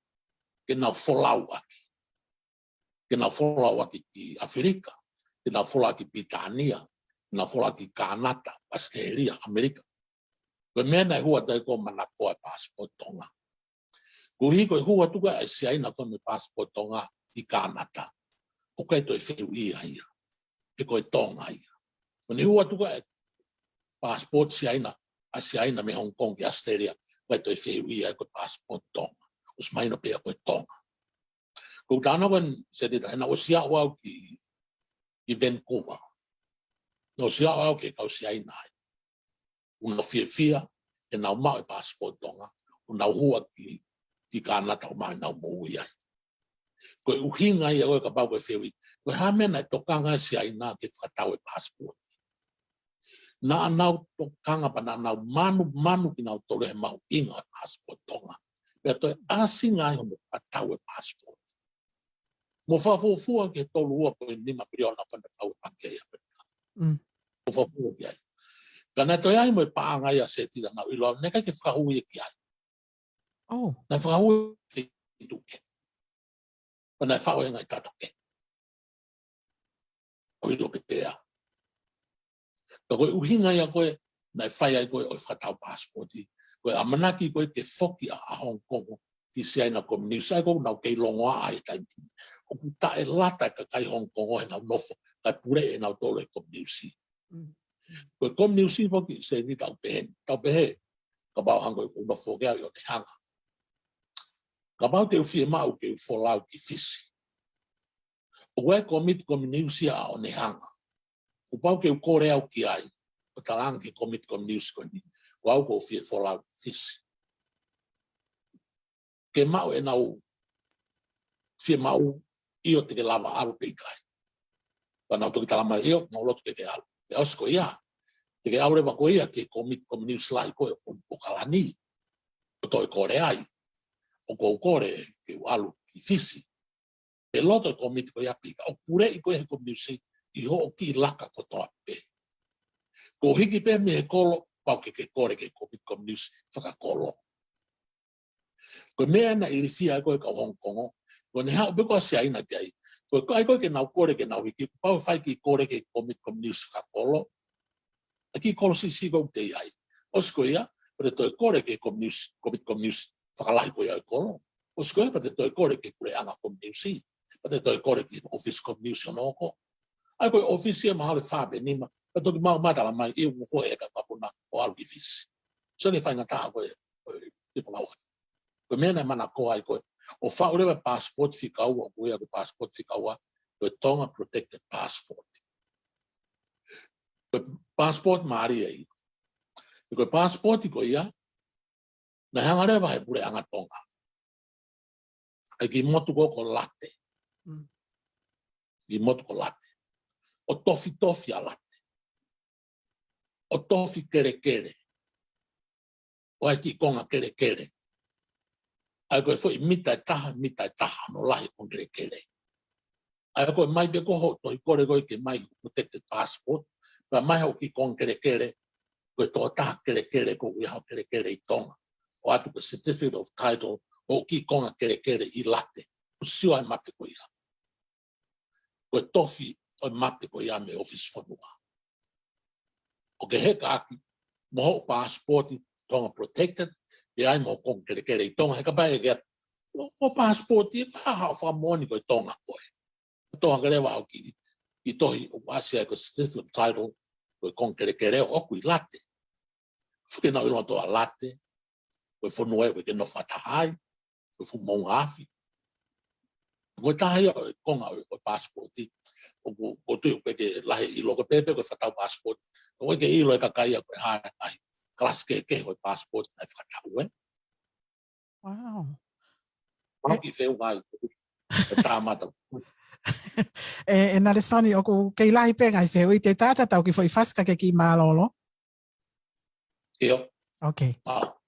ke nau folau ʻaki. Ke nau folau ʻaki ki ʻAfilika, ke nau folau ʻaki ki Pilitānia, ke nau folau ʻaki ki Kānata, ʻAositelēlia, ʻAmelika. Ko e meʻa naʻe hū atu ai ko ē manakoa e paasipooti Tonga. Koeʻuhi ko e hū atu ko ē ʻa e Siaina ko ē mo e paasipooti Tonga ki Kānata, ʻoku ʻikai toe fehuʻia ia. pe ko e Tonga ia. Ko ʻene hū atu ko ē passport Siaina, ʻa Siaina mei Hong Kong ki Australia, ko e toe fehuʻi ia ko e passport Tonga. ʻOsi mahino pē ia ko e Tonga. Ko u talanoa ko ē Setita, he naʻe ʻosi aʻu au ki, ki Vancouver. Naʻe ʻosi aʻu au ki he kau Siaina ai. ʻOku nau fiefia, he naʻa nau maʻu e passport Tonga, ʻo nau hū ki, ki Kānata ʻo maʻu ʻenau moʻui ai. Ko e ʻuhinga ia ko ē kapau ko e fehuʻi, ko e hā e meʻa naʻe tokanga ai Siaina ke fakatau e passport. Naʻa nau tokanga pea naʻa nau manumanu kinautolu he mahuʻinga e passport Tonga. Pea toe ʻasi ngai hono fakatau e passport. Mo fakafuofua ki he tolu ua poini nima miliona pea naʻe tau e pake ia. Mm. Mo fakafuofua ki ai. Ka naʻe toe ʻi ai mo e paʻanga ia Setita naʻa ku ʻilo, naʻe ʻikai ke fakahū ia ki ai. Oh. Naʻe fakahū ia ki tuke. Pea naʻe faʻu e ngaahi katoke. ʻO ʻilo ke pea. Ka ko e ʻuhinga ia ko ē, naʻe fai ai ko ē ʻo e fakatau passport. Ko e ʻamanaki ko ē ke foki ʻa, ʻa Hong Kong ki Siaina Communist, ʻa ia ko ē naʻa nau kei longoaʻa he taimi ni. ʻOku taʻelata e kakai Hong Kong ʻo ʻenau nofo, kae puleʻi ʻe nautolu e communist. Mm. Ko e communist foki Setita ʻoku pehē ni, tau pehē, kapau hangē ko ʻeku nofo ko ē ʻi ʻOnehanga. Kapau te u fiemaʻu ke u folau ki Fisi. ʻOku ʻi ai e komiti communist ʻa ʻOnehanga. Kuo pau ke u kole au ki ai, ʻo talaange ki he komiti communist ko eni, ko au ʻoku ou fie folau ki Fisi. Ke maʻu ʻenau fiemaʻu, ʻio te ke lava ʻalu pe ʻikai. Pea nau toki talamai, ʻio, mau loto ke ke ʻalu. Pea ʻosi ko ia, te ke ʻalu leva ko ia ki he komiti communist lahi ko ē ʻo, ʻo ʻAokalani. ʻO toe kole ai. ʻOku ou kole ke u ʻalu ki Fisi. Pe loto e komiti ko ia pe ʻikai, ʻoku puleʻi koe he communist ʻi hoʻo kiʻi laka kotoa pē. Ko e hiki pē mei he kolo, pau ke ke kole ki he komiti communist fakakolo. Ko e meʻa naʻe ilifia ai ko ē kau Hong Kong, ko ʻene haʻu pē ko ē ʻa Siaina ki ai. Ko e ʻikai ko ē ke nau kole ke nau hiki, pau ke fai e kiʻi kole ki he komiti communist fakakolo. ʻA e kiʻi kolo siʻisiʻi ko ē ʻoku te ʻi ai. ʻOsi ko ia, pea te toe kole ki he communist, komiti communist fakalahi ko ia ʻo e kolo. ʻOsi ko ia, pea te toe kole ki he puleʻanga communist. Pea te toe kole ki he ʻōfisi communist ʻo noko. ʻA ia ko e ʻōfisi ia mahalo ʻe fā pe nima, pea toki maʻu mai talamai, ʻio, mo fo e ka papuna ʻo ʻalu ki Fisi. So ke faingataʻa ko ē, ko e, ko e folau. Ko e meʻa naʻe manakoa ai ko ē, ʻo faʻu leva e passport fika ua, ko ia ko e passport fika ua, ko e Tonga Protected Passport. Ko e passport mālie ia. Ko e passport ko ia, naʻe hanga leva he puleʻanga Tonga. ʻA e kiʻi motu ko ē ko Late. Mm. Kiʻi motu ko Late. ʻO tofitofi ʻa Late. ʻO tofi kelekele. ʻO ʻai e kiʻi konga kelekele. ʻA ia ko e foʻi mita ʻe taha, mita ʻe taha hono lahi e konga kelekele. ʻA ia ko e ʻomai pē ko ē hoʻo tohi kole ko ē ke ʻomai hoʻo protected passport, pea ʻomai hoʻo kiʻi konga kelekele, ko e tokotaha kelekele ko ē ʻoku ʻi ai hoʻo kelekele ʻi Tonga. ʻOatu ko e certificate of title, hoʻo kiʻi konga kelekele ʻi Late. ʻOku sio ai e mape ko ia. Ko e tofi ʻo e mape ko ia mei he ʻōfisi fonua. ʻOku ke heka ʻaki mo hoʻo passport Tonga Protected, pea ʻai mo hoʻo konga kelekele ʻi Tonga, he kapau ʻe ʻeke atu, hoʻo passport ʻi he hā haʻo fakamoʻoni ko e Tonga koe. Toʻo hake leva hoʻo kiʻi, kiʻi tohi ʻoku ʻasi ai ko e certificate of title, ko e konga kelekele ʻoku ʻi Late. Fuʻu ke nau ʻilo ʻa Late, ko e fonua ia ʻoku ke nofo fakataha ai, ko e fuʻu moʻunga afi. Ko e taha ia ʻo e konga ʻo e, ʻo e passport, ʻoku, ʻoku ou tui ʻoku ʻikai ke lahi e ʻilo ko ē pe ko e fakatau passport. ʻOku ʻikai ke ʻilo ʻe he kakai ia ko e hā e ngaahi kalasi kehekehe ʻo e passport naʻe fakatau, ē. Wow. Mau kiʻi fehuʻi, ʻe tāmata. ʻE, ʻe Nalesoni, ʻoku kei lahi pē ngaahi fehuʻi, te u taʻata atu e kiʻi foʻi fasi kae ke kiʻi mālōlō. ʻIo. Ok. Mālō.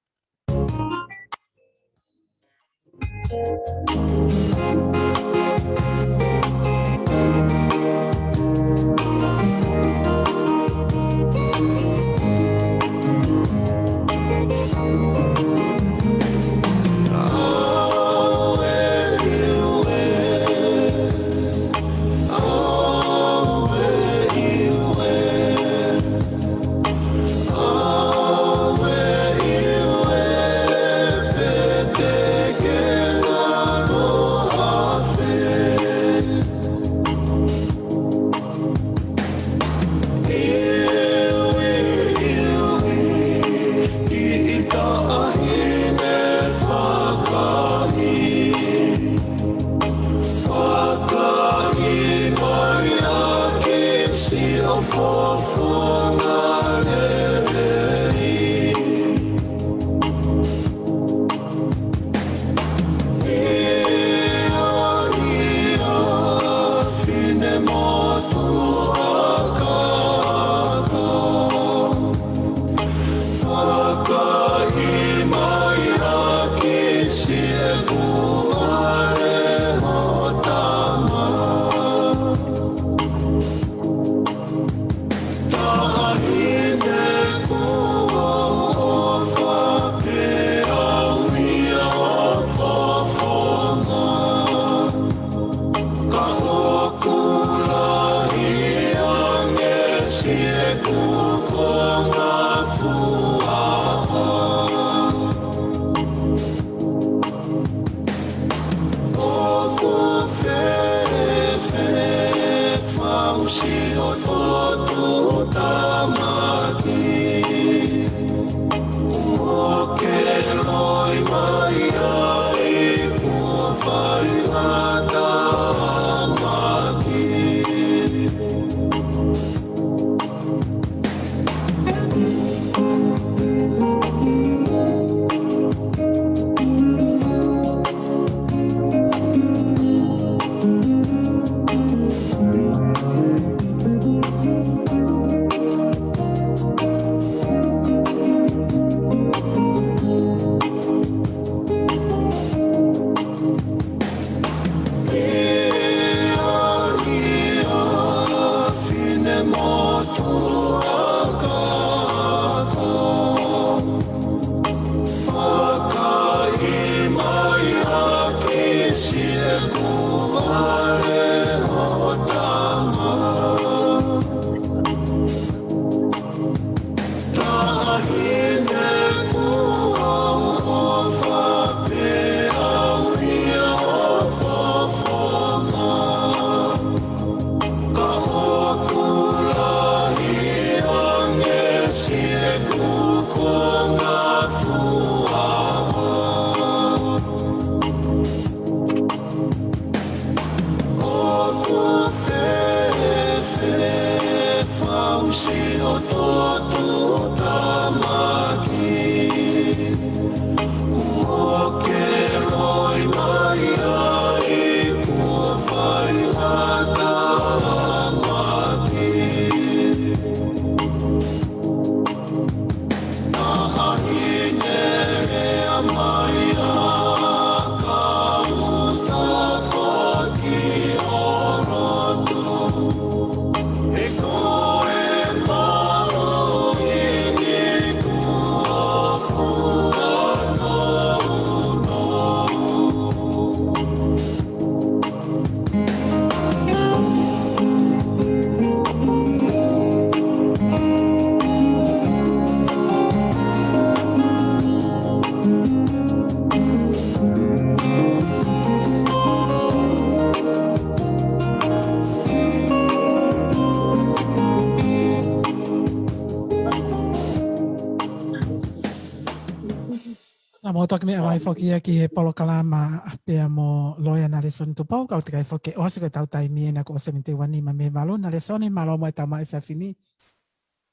Naʻa mou toki meʻa mai foki ia ki he polokalama pea mo Loea Nalesoni Tupou, ka ʻoku teʻeki ai foki ke ʻosi ko ʻetau taimi ʻeni, kuo ʻosi e miniti ʻe uanima mei he valu. Nalesoni, mālō mo e tau mai fafini.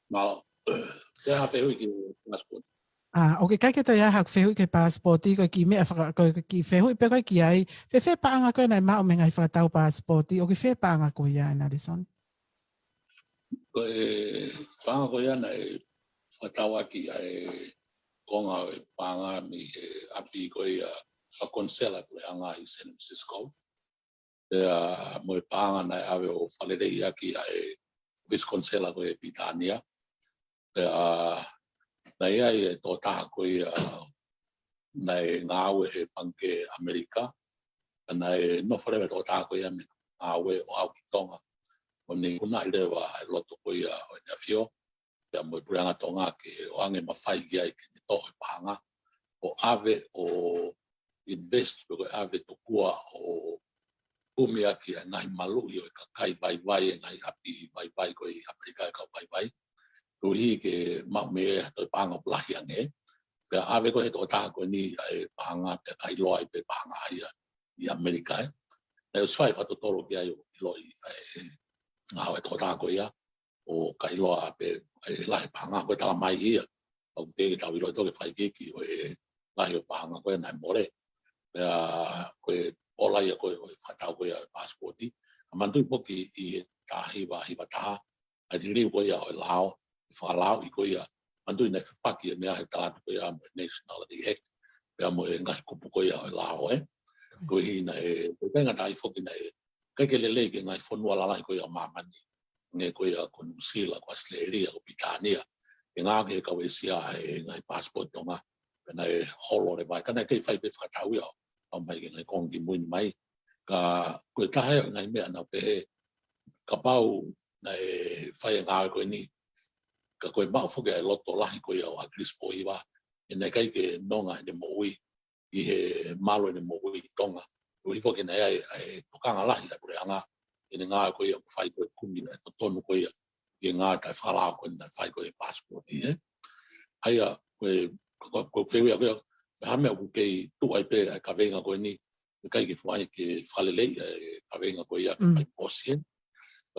Mālō. Te ha fehuʻi ki he passport. ʻA, ʻoku ʻikai ke toe ʻi ai haku fehuʻi ki he passport, ko e kiʻi meʻa faka-, ko e kiʻi fehuʻi pē ko ē ki ai. Fēfē paʻanga ko ē naʻe maʻu mei he ngaahi fakatau passport, ʻoku ʻi fē paʻanga ko ia, Nalesoni? Ko e paʻanga ko ia naʻe fakatau ʻaki ʻa e konga ʻo e paʻanga mei he ʻapi ko ia ʻa e konisela puleʻanga ʻi San Francisco. Pea mo e paʻanga naʻe ʻave ʻo fakaleleiʻi ʻaki ʻa e ʻofisi konisela ko ē ʻi Pilitānia. Pea naʻe ʻi ai e tokotaha ko ia naʻe ngāue he Pangikē ʻAmelika. Pea naʻe nofo leva e tokotaha ko ia mei he ngāue ʻo aʻu ki Tonga. ʻO ne ikunaʻi leva e loto ko ia ʻo ʻEne ʻAfio pea mo e Puleʻanga Tonga ke ʻoange mafai ki ai ke ne toʻo e paʻanga ʻo ʻave ʻo invest pe ko e ʻave tokua ʻo kumi ʻaki ʻa e ngaahi maluʻi ʻo e kakai vaivai, e ngaahi ʻapi vaivai ko ē ʻi ʻAmelika, e kau vaivai. Koeʻuhi ke maʻu mei ai ha toe paʻanga ʻoku lahi ange. Pea ʻave ko ē he tokotaha ko eni ʻa e paʻanga, pea ka ʻiloa ai pē paʻanga ia ʻi ʻAmelika, ē. Naʻe ʻosi fai fakatotolo ki ai ʻo ʻiloʻi ʻa e ngāue e tokotaha ko ia. ʻo ʻikai ʻiloa pe ʻe lahi e paʻanga ko ē talamai ia. ʻOku teʻeki ke tau ʻilo ʻe tau ke fai ki he ʻoku lahi e paʻanga ko ē naʻe mole. Pea ko e ola ia ko ē ʻo e fakatau ko ia e passport. Ka manatuʻi foki ʻi he taha hiva hiva taha, ʻa e liliu ko ia ʻo e lao, ʻi he fakalao ʻi ko ia. Manatuʻi naʻe fepaki e meʻa he tala atu ko ia mo e Nationality Act, pea mo e ngaahi kupu ko ia ʻo e lao, ē. Ko e hina e, ko e ngata ai foki naʻe ʻikai ke lelei ki he ngaahi fonua lalahi ko ia ʻo māmani. Hangē ko ia ko Nuʻusila, ko ʻAositelēlia, ko Pilitānia. ʻE ngāueʻaki ʻe he kau ʻĒsia e ngaahi passport Tonga. Pea naʻe holo leva, ka naʻe kei fai pē fakatau ia ʻo aʻu mai ki he ngaahi konga kimui ni mai. Ka ko e taha ia e ngaahi meʻa naʻa ku pehē, kapau naʻe fai e ngāue ko eni, ka ko e maʻu foki ʻa e loto lahi ko ia ʻo ʻAkilisi Pōhiva, ʻe naʻe ʻikai ke nonga ʻene moʻui ʻi he malu ʻene moʻui ʻi Tonga. Koeʻuhi foki naʻe ʻi ai e tokanga lahi ʻa e puleʻanga ʻi heʻene ngāue ko ia ʻoku fai ko e kumi ʻa e totonu ko ia ʻi he ngāue taʻefakalao ko ē naʻe fai ko ē he passport, ē. ʻA ia, ko e, ko, ko, ko e fehuʻi ʻaʻaku ia, ko e hā e meʻa ʻoku kei tuʻu ai pē ʻa e kaveinga ko eni, ʻikai ke fai ke fakaleleiʻi ʻa e kaveinga ko ia ke Mm. fai posi, ē.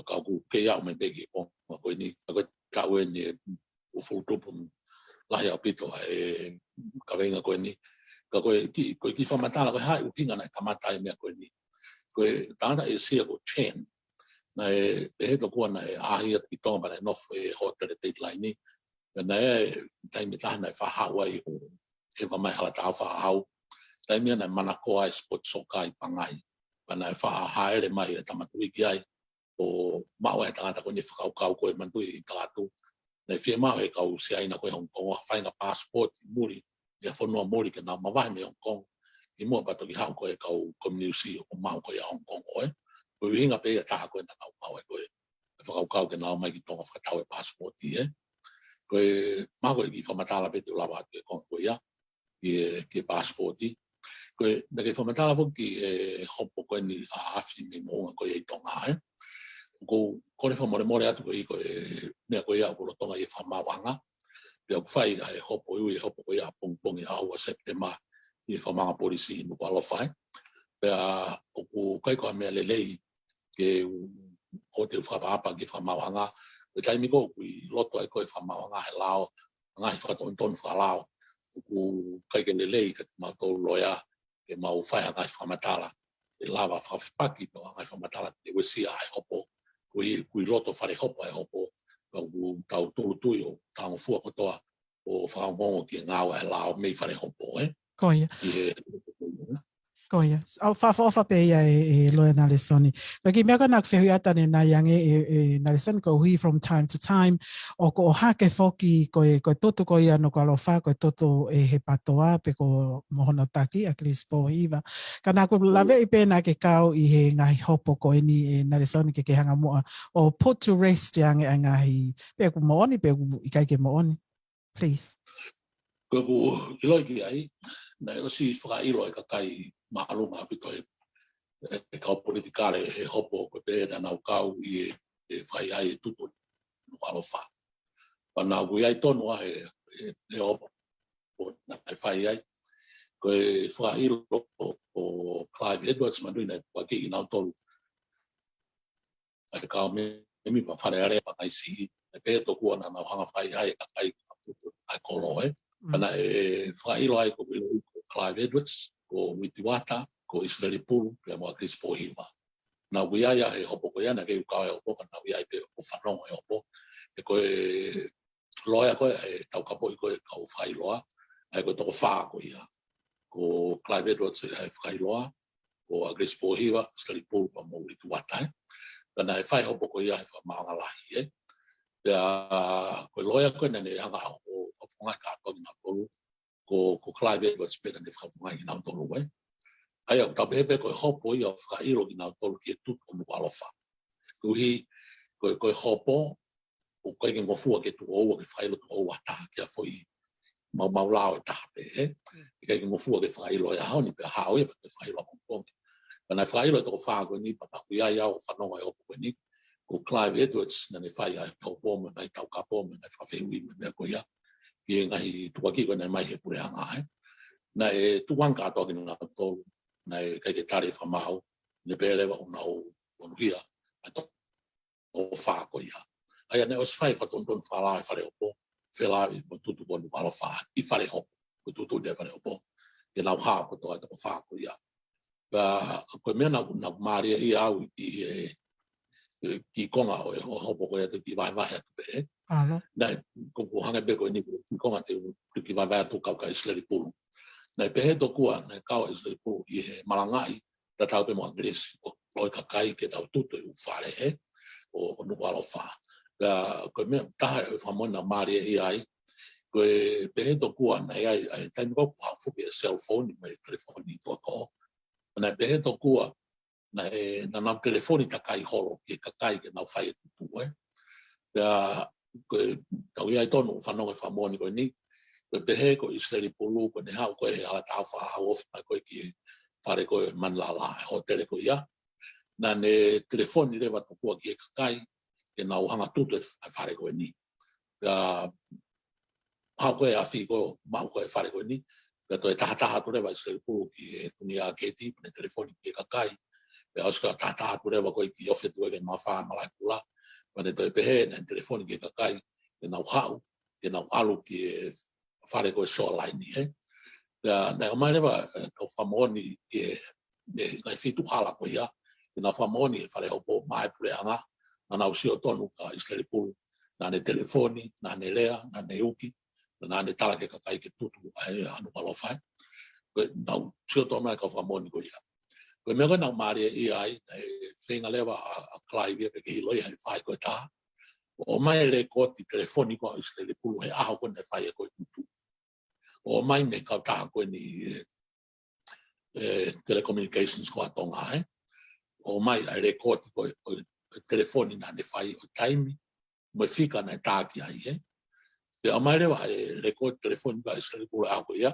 Ka ʻoku kei aʻu mai pē ki he konga ko eni, ka ko e taʻu eni ʻe uofulu tupu, lahi ʻaupito ʻa e kaveinga ko eni. Ka ko e kiʻi, ko e kiʻi fakamatala, ko e hā e ʻuhinga naʻe kamata ai e meʻa ko eni. Ko e tangata ʻĒsia ko Chen, naʻe pehē tokua naʻe ʻaʻahi atu ki Tonga pea naʻe nofo he hōtele Dateline. Pea naʻe ʻi ai e taimi ʻe taha naʻe faʻa haʻu ai ʻo ʻeva mai hala tau faʻa haʻu. Taimi ia naʻe manakoa ai e sport soccer ʻi Pangai. Pea naʻe faʻa hāʻele mai e Tama Tuʻi ki ai ʻo maʻu ai e tangata ko eni e fakakaukau ko ē, manatuʻi ʻi he tala atu, naʻe fiemaʻu ʻe he kau Siaina ko ē ʻi Hong Kong ʻo fai ha passport ʻi muli, ʻi ha fonua muli ke nau mavahe mei Hong Kong, ʻi muʻa pea toki haʻu ko ē e kau kominiusi ʻo maʻu ko ē ʻa Hong Kong, ē. Ko e ʻuhinga pē ia ʻe taha ko ē naʻa nau maʻu ai ko ē e fakakaukau ke nau ō mai ki Tonga ʻo fakatau e passport, ē. Ko e, mahalo ko e kiʻi fakamatala pē te u lava atu he konga ko ia ki he, ki he passport. Ko e, naʻe kei fakamatala foki e hopo ko eni ʻa Afi mei Moʻunga ko ia ʻi Tonga, ē. ʻOku ou kole fakamolemole atu koeʻuhi ko e meʻa ko ia ʻoku lolotonga ʻi he fakamaauʻanga. Pea ʻoku fai ʻa e hopo, ui e hopo ko ia ʻapongipongi ʻaho ua Sepitema ʻi he fakamaauʻanga polisi ʻi Nukuʻalofa, ē. Pea ʻoku ʻikai ko ha meʻa lelei ke u, ʻoua te u fakaʻapaʻapa ki he fakamaauʻanga. Ko e taimi ko ē ʻoku ʻi loto ai ko ē e fakamaauʻanga he lao, ngaahi fakatonutonu fakalao, ʻoku ʻikai ke lelei kiate kimautolu loea ke mau fai ha ngaahi fakamatala ʻe lava fakafepaki mo ha ngaahi fakamatala te uesia ai e hopo. Ko e, ʻoku ʻi loto fale hopo ʻa e hopo, ka ʻoku tau tūʻulutui ʻo talangofua kotoa ʻo fakaongoongo ki he ngāue ʻa e lao mei fale hopo, ē. Ko ia. ʻI he Ko ia. ʻOku fakaʻofoʻofa pē ia ē, ē Loea Nalesoni. Ko e kiʻi meʻa ko ē naʻa ku fehuʻi atu ʻanenai ange ē, ē Nalesoni, koeʻuhi from time to time ʻoku ʻohake foki ko e, ko e tutu ko ia ʻa Nukuʻalofa, ko e tutu ʻe he PATOA pe ko mo hono taki ʻa ʻAkilisi Pōhiva. Ka naʻa ku laveʻi pē naʻa ke kau ʻi he ngaahi hopo ko eni ē Nalesoni, ke ke hanga muʻa ʻo put to rest ange ʻa e ngaahi, pe ʻoku moʻoni, pe ʻoku ʻikai ke moʻoni. Please. Ko ʻeku ʻiloʻi ki ai, naʻe ʻosi fakaʻilo ʻe he kakai māʻolunga ʻaupito ʻe, ʻe he kau politikale he hopo ko ē pea naʻa nau kau ʻi he, he fai ai e tutu Nukuʻalofa. Pea naʻa ku ʻi ai tonu ʻi he, he, he hopo naʻe fai ai. Ko e fakaʻilo ʻo, ʻo Clive Edwards, manatuʻi naʻe tukuakiʻi kinautolu ʻa e kau mēmipa Fale Alea pea ngaahi siʻi, ʻe pehē tokua naʻa nau hanga fai ai e kakai ki he tutu ʻa e kolo, ē. Mm. Pea naʻe fakaʻilo ai ko e ʻilo ko Clive Edwards, ko Uiti Uata, ko ʻIsileli Pulu, pea mo ʻAkilisi Pōhiva. Naʻa ku ʻi ai ʻi he hopo ko ia, naʻa ke u kau he hopo, ka naʻa ku ʻi ai pē ʻo fanongo he hopo. He ko e loea ko ē ʻa e taukapoʻi ko ē kau fakaʻiloa, ʻa ia ko e toko fā ko ia. Ko Clive Edwards ʻa e fakaʻiloa, ko ʻAkilisi Pōhiva, ʻIsileli Pulu pea mo Uiti Uata, ē. Pea naʻe fai e hopo ko ia he fakamaauʻanga lahi, ē. Pea ko e loea ko ē naʻa ne hanga ʻo fakafofongaʻi kātoa kinautolu, ko, ko Clive Edwards pē naʻa ne fakafofongaʻi kinautolu, ē. ʻA ia ʻoku tau pehē pē ko e hopo ia ʻo fakaʻilo kinautolu ki he tutu ʻo Nukuʻalofa. Koeʻuhi, ko, ko e hopo, ʻoku ʻikai ke ngofua ke tuʻo ua, ke fakaʻilo tuʻo ua ha taha ki ha foʻi maumau lao ʻe taha pē, ē. Mm. ʻIkai ke ngofua ke fakaʻilo he ʻaho ni pea haʻu ia pea ke fakaʻilo ʻapongipongi. Pea naʻe fakaʻilo e toko fā ko eni, pea naʻa ku ʻi ai au ʻo fanongo he hopo ko eni. Ko Clive Edwards naʻa ne fai ʻa e hopo mo e ngaahi taukapo mo e ngaahi fakafehuʻi mo e meʻa ko ia ki he ngaahi tukuakiʻi ko ē naʻe ʻomai ʻe he puleʻanga, ē. Naʻe tukuange kātoa kinautolu, naʻe ʻikai ke tali e fakamaau, ne pehē leva ʻoku nau tonuhia ʻa e toko fā ko ia. ʻA ia naʻe ʻosi fai fakatonutonu fakalaoa ʻi Falehopo, felāveʻi mo Tutu ko Nukuʻalofa, ʻi Falehopo, ko Tutu ʻi Falehopo, ke nau hao kotoa e toko fā ko ia. Pea ko e meʻa naʻa ku, naʻa ku mālieʻia au ʻi he, ʻi he kiʻi konga ʻo e hopo ko ia, te u kiʻi vahevahe atu pē. Naʻe, ko, ko u hanga pē ko eni ko e kiʻi konga te u, te u kiʻi vahevahe atu kau kia ʻIsileli Pulu. Naʻe pehē tokua naʻe kau ʻa ʻIsileli Pulu ʻi he malangaʻi tatau pē mo ʻAkilisi, ʻo, ʻo e kakai ke tau tutu e ʻū fale, ē, ʻo, ʻo Nukuʻalofa. Pea ko e meʻa ʻe taha ʻo e fakamoʻoni naʻa ku mālieʻia ai, ko e pehē tokua naʻe ʻi ai, ʻa e taimi ko ē kuo haʻu foki e cell phone mo e telefoni toʻotoʻo. Naʻe pehē tokua naʻe, naʻa nau telefoni takai holo ki he kakai ke nau fai e tutu, ē. Pea ko e, tau ʻi ai tonu ʻo fanongo he fakamoʻoni ko eni, ko e pehē ko ʻIsileli Pulu, ko ʻene haʻu ko ē he hala taha ʻo fakahaofi mai ko ē ki he fale ko ē Manilala, e hōtele ko ia, naʻa ne telefoni leva tokua ki he kakai ke nau hanga tutu e fale ko eni. Pea haʻu ko ē ʻa e afi ko ē, maʻu ko ē e fale ko eni, pea toe tahataha atu leva ʻa ʻIsileli Pulu ki he Tunia Keti, pea ne telefoni ki he kakai, pea ʻosi ko ia tahataha atu leva ko ē ki Ofetuʻeke, Maʻufā, Malaʻekula, pea ne toe pehē naʻa ne telefoni ki he kakai ke nau haʻu, ke nau ʻalu ki he fale ko ē Shoreline, ē. Pea naʻe ʻomai leva, ē, kau fakamoʻoni ki he, he ngaahi feituʻu hala ko ia, ke nau fakamoʻoni he Falehopo maʻa e puleʻanga, naʻa nau sio tonu kia ʻIsileli Pulu naʻa ne telefoni, naʻa ne lea, naʻa ne uki, naʻa ne tala ki he kakai ke tutu ai ʻa Nukuʻalofa. Ko ʻenau sio tonu ʻa e kau fakamoʻoni ko ia. Ko e meʻa ko ē naʻa ku mālieʻia ai, naʻe feinga leva ʻa, ʻa Clive ia ke ʻiloʻi ʻa e faʻahi ko ē ʻe taha ʻo ʻomai e lēkooti telefoni ko ē ʻa ʻIsileli Pulu he ʻaho ko ē naʻe fai ai ko ē e tutu. ʻO ʻomai mei he kautaha ko eni, ē, ē, telecommunications ko ē ʻa Tonga, ē. ʻO ʻomai ʻa e lēkooti ko ē ʻo e telefoni naʻa ne fai, ʻo e taimi mo e fika naʻe tā ki ai, ē. Pea ʻomai leva e lēkooti telefoni ko ē ʻa ʻIsileli Pulu he ʻaho ko ia.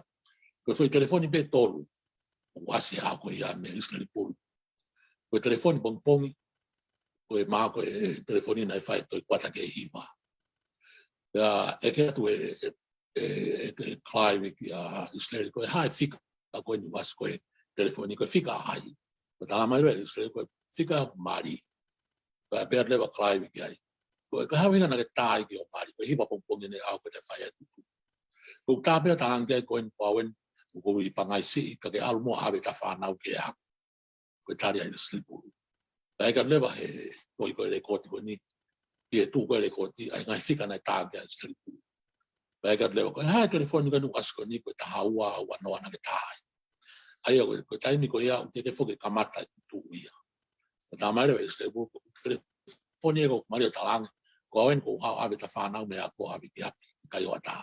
Ko e foʻi telefoni pē ʻe tolu ʻoku ʻasi he ʻaho ko ia meia ʻIsileli Pulu. Ko e telefoni pongipongi, ko e, mahalo ko e telefoni naʻe fai he toe kuata ki he hiva. Pea ʻeke atu ʻe, ʻe, ʻe, ʻe Clive kia ʻIsileli, ko e hā e fika ko eni ʻoku ʻasi ko ē he telefoni, ko e fika ʻa hai? Pea tala mai leva ʻe ʻIsileli ko e fika ʻa hoku mali. Pea pehē atu leva ʻa Clive ki ai, ko e hā e ʻuhinga naʻa ke tā ai ki hoʻo mali, ko e hiva pongipongi eni ʻaho ko ē naʻe fai ai e tutu? Ko ʻeku tā pē ʻo talaange ki ai ko eni, ko au eni ʻoku ou ʻi Pangai Siʻi, ka ke ʻalu muʻa ʻo ʻave e tafaʻaki ke ʻaʻaku. Ko e tali ʻa ʻIsileli Pulu. Pea ʻeke atu leva he, ko e, ko e lēkooti ko eni, ki he tuʻu ko ē he lēkooti, ʻa e ngaahi fika naʻe tā ki ai ʻa ʻIsileli Pulu. Pea ʻeke atu leva, ko e hā e telefoni ko eni ʻoku ʻasi ko eni, ko e taha ua ua noa naʻa ke tā ai? ʻA ia ko e, ko e taimi ko ia ʻoku teʻeki foki ke kamata e tutu ia. Pea tala mai leva ʻe ʻIsileli Pulu, ko e telefoni ē ko hoku mali, ʻo talaange, ko au eni ʻoku ou haʻu ʻo ʻave e tafaʻaki mei he ako ʻo ʻave ki ʻapi, kai o ata.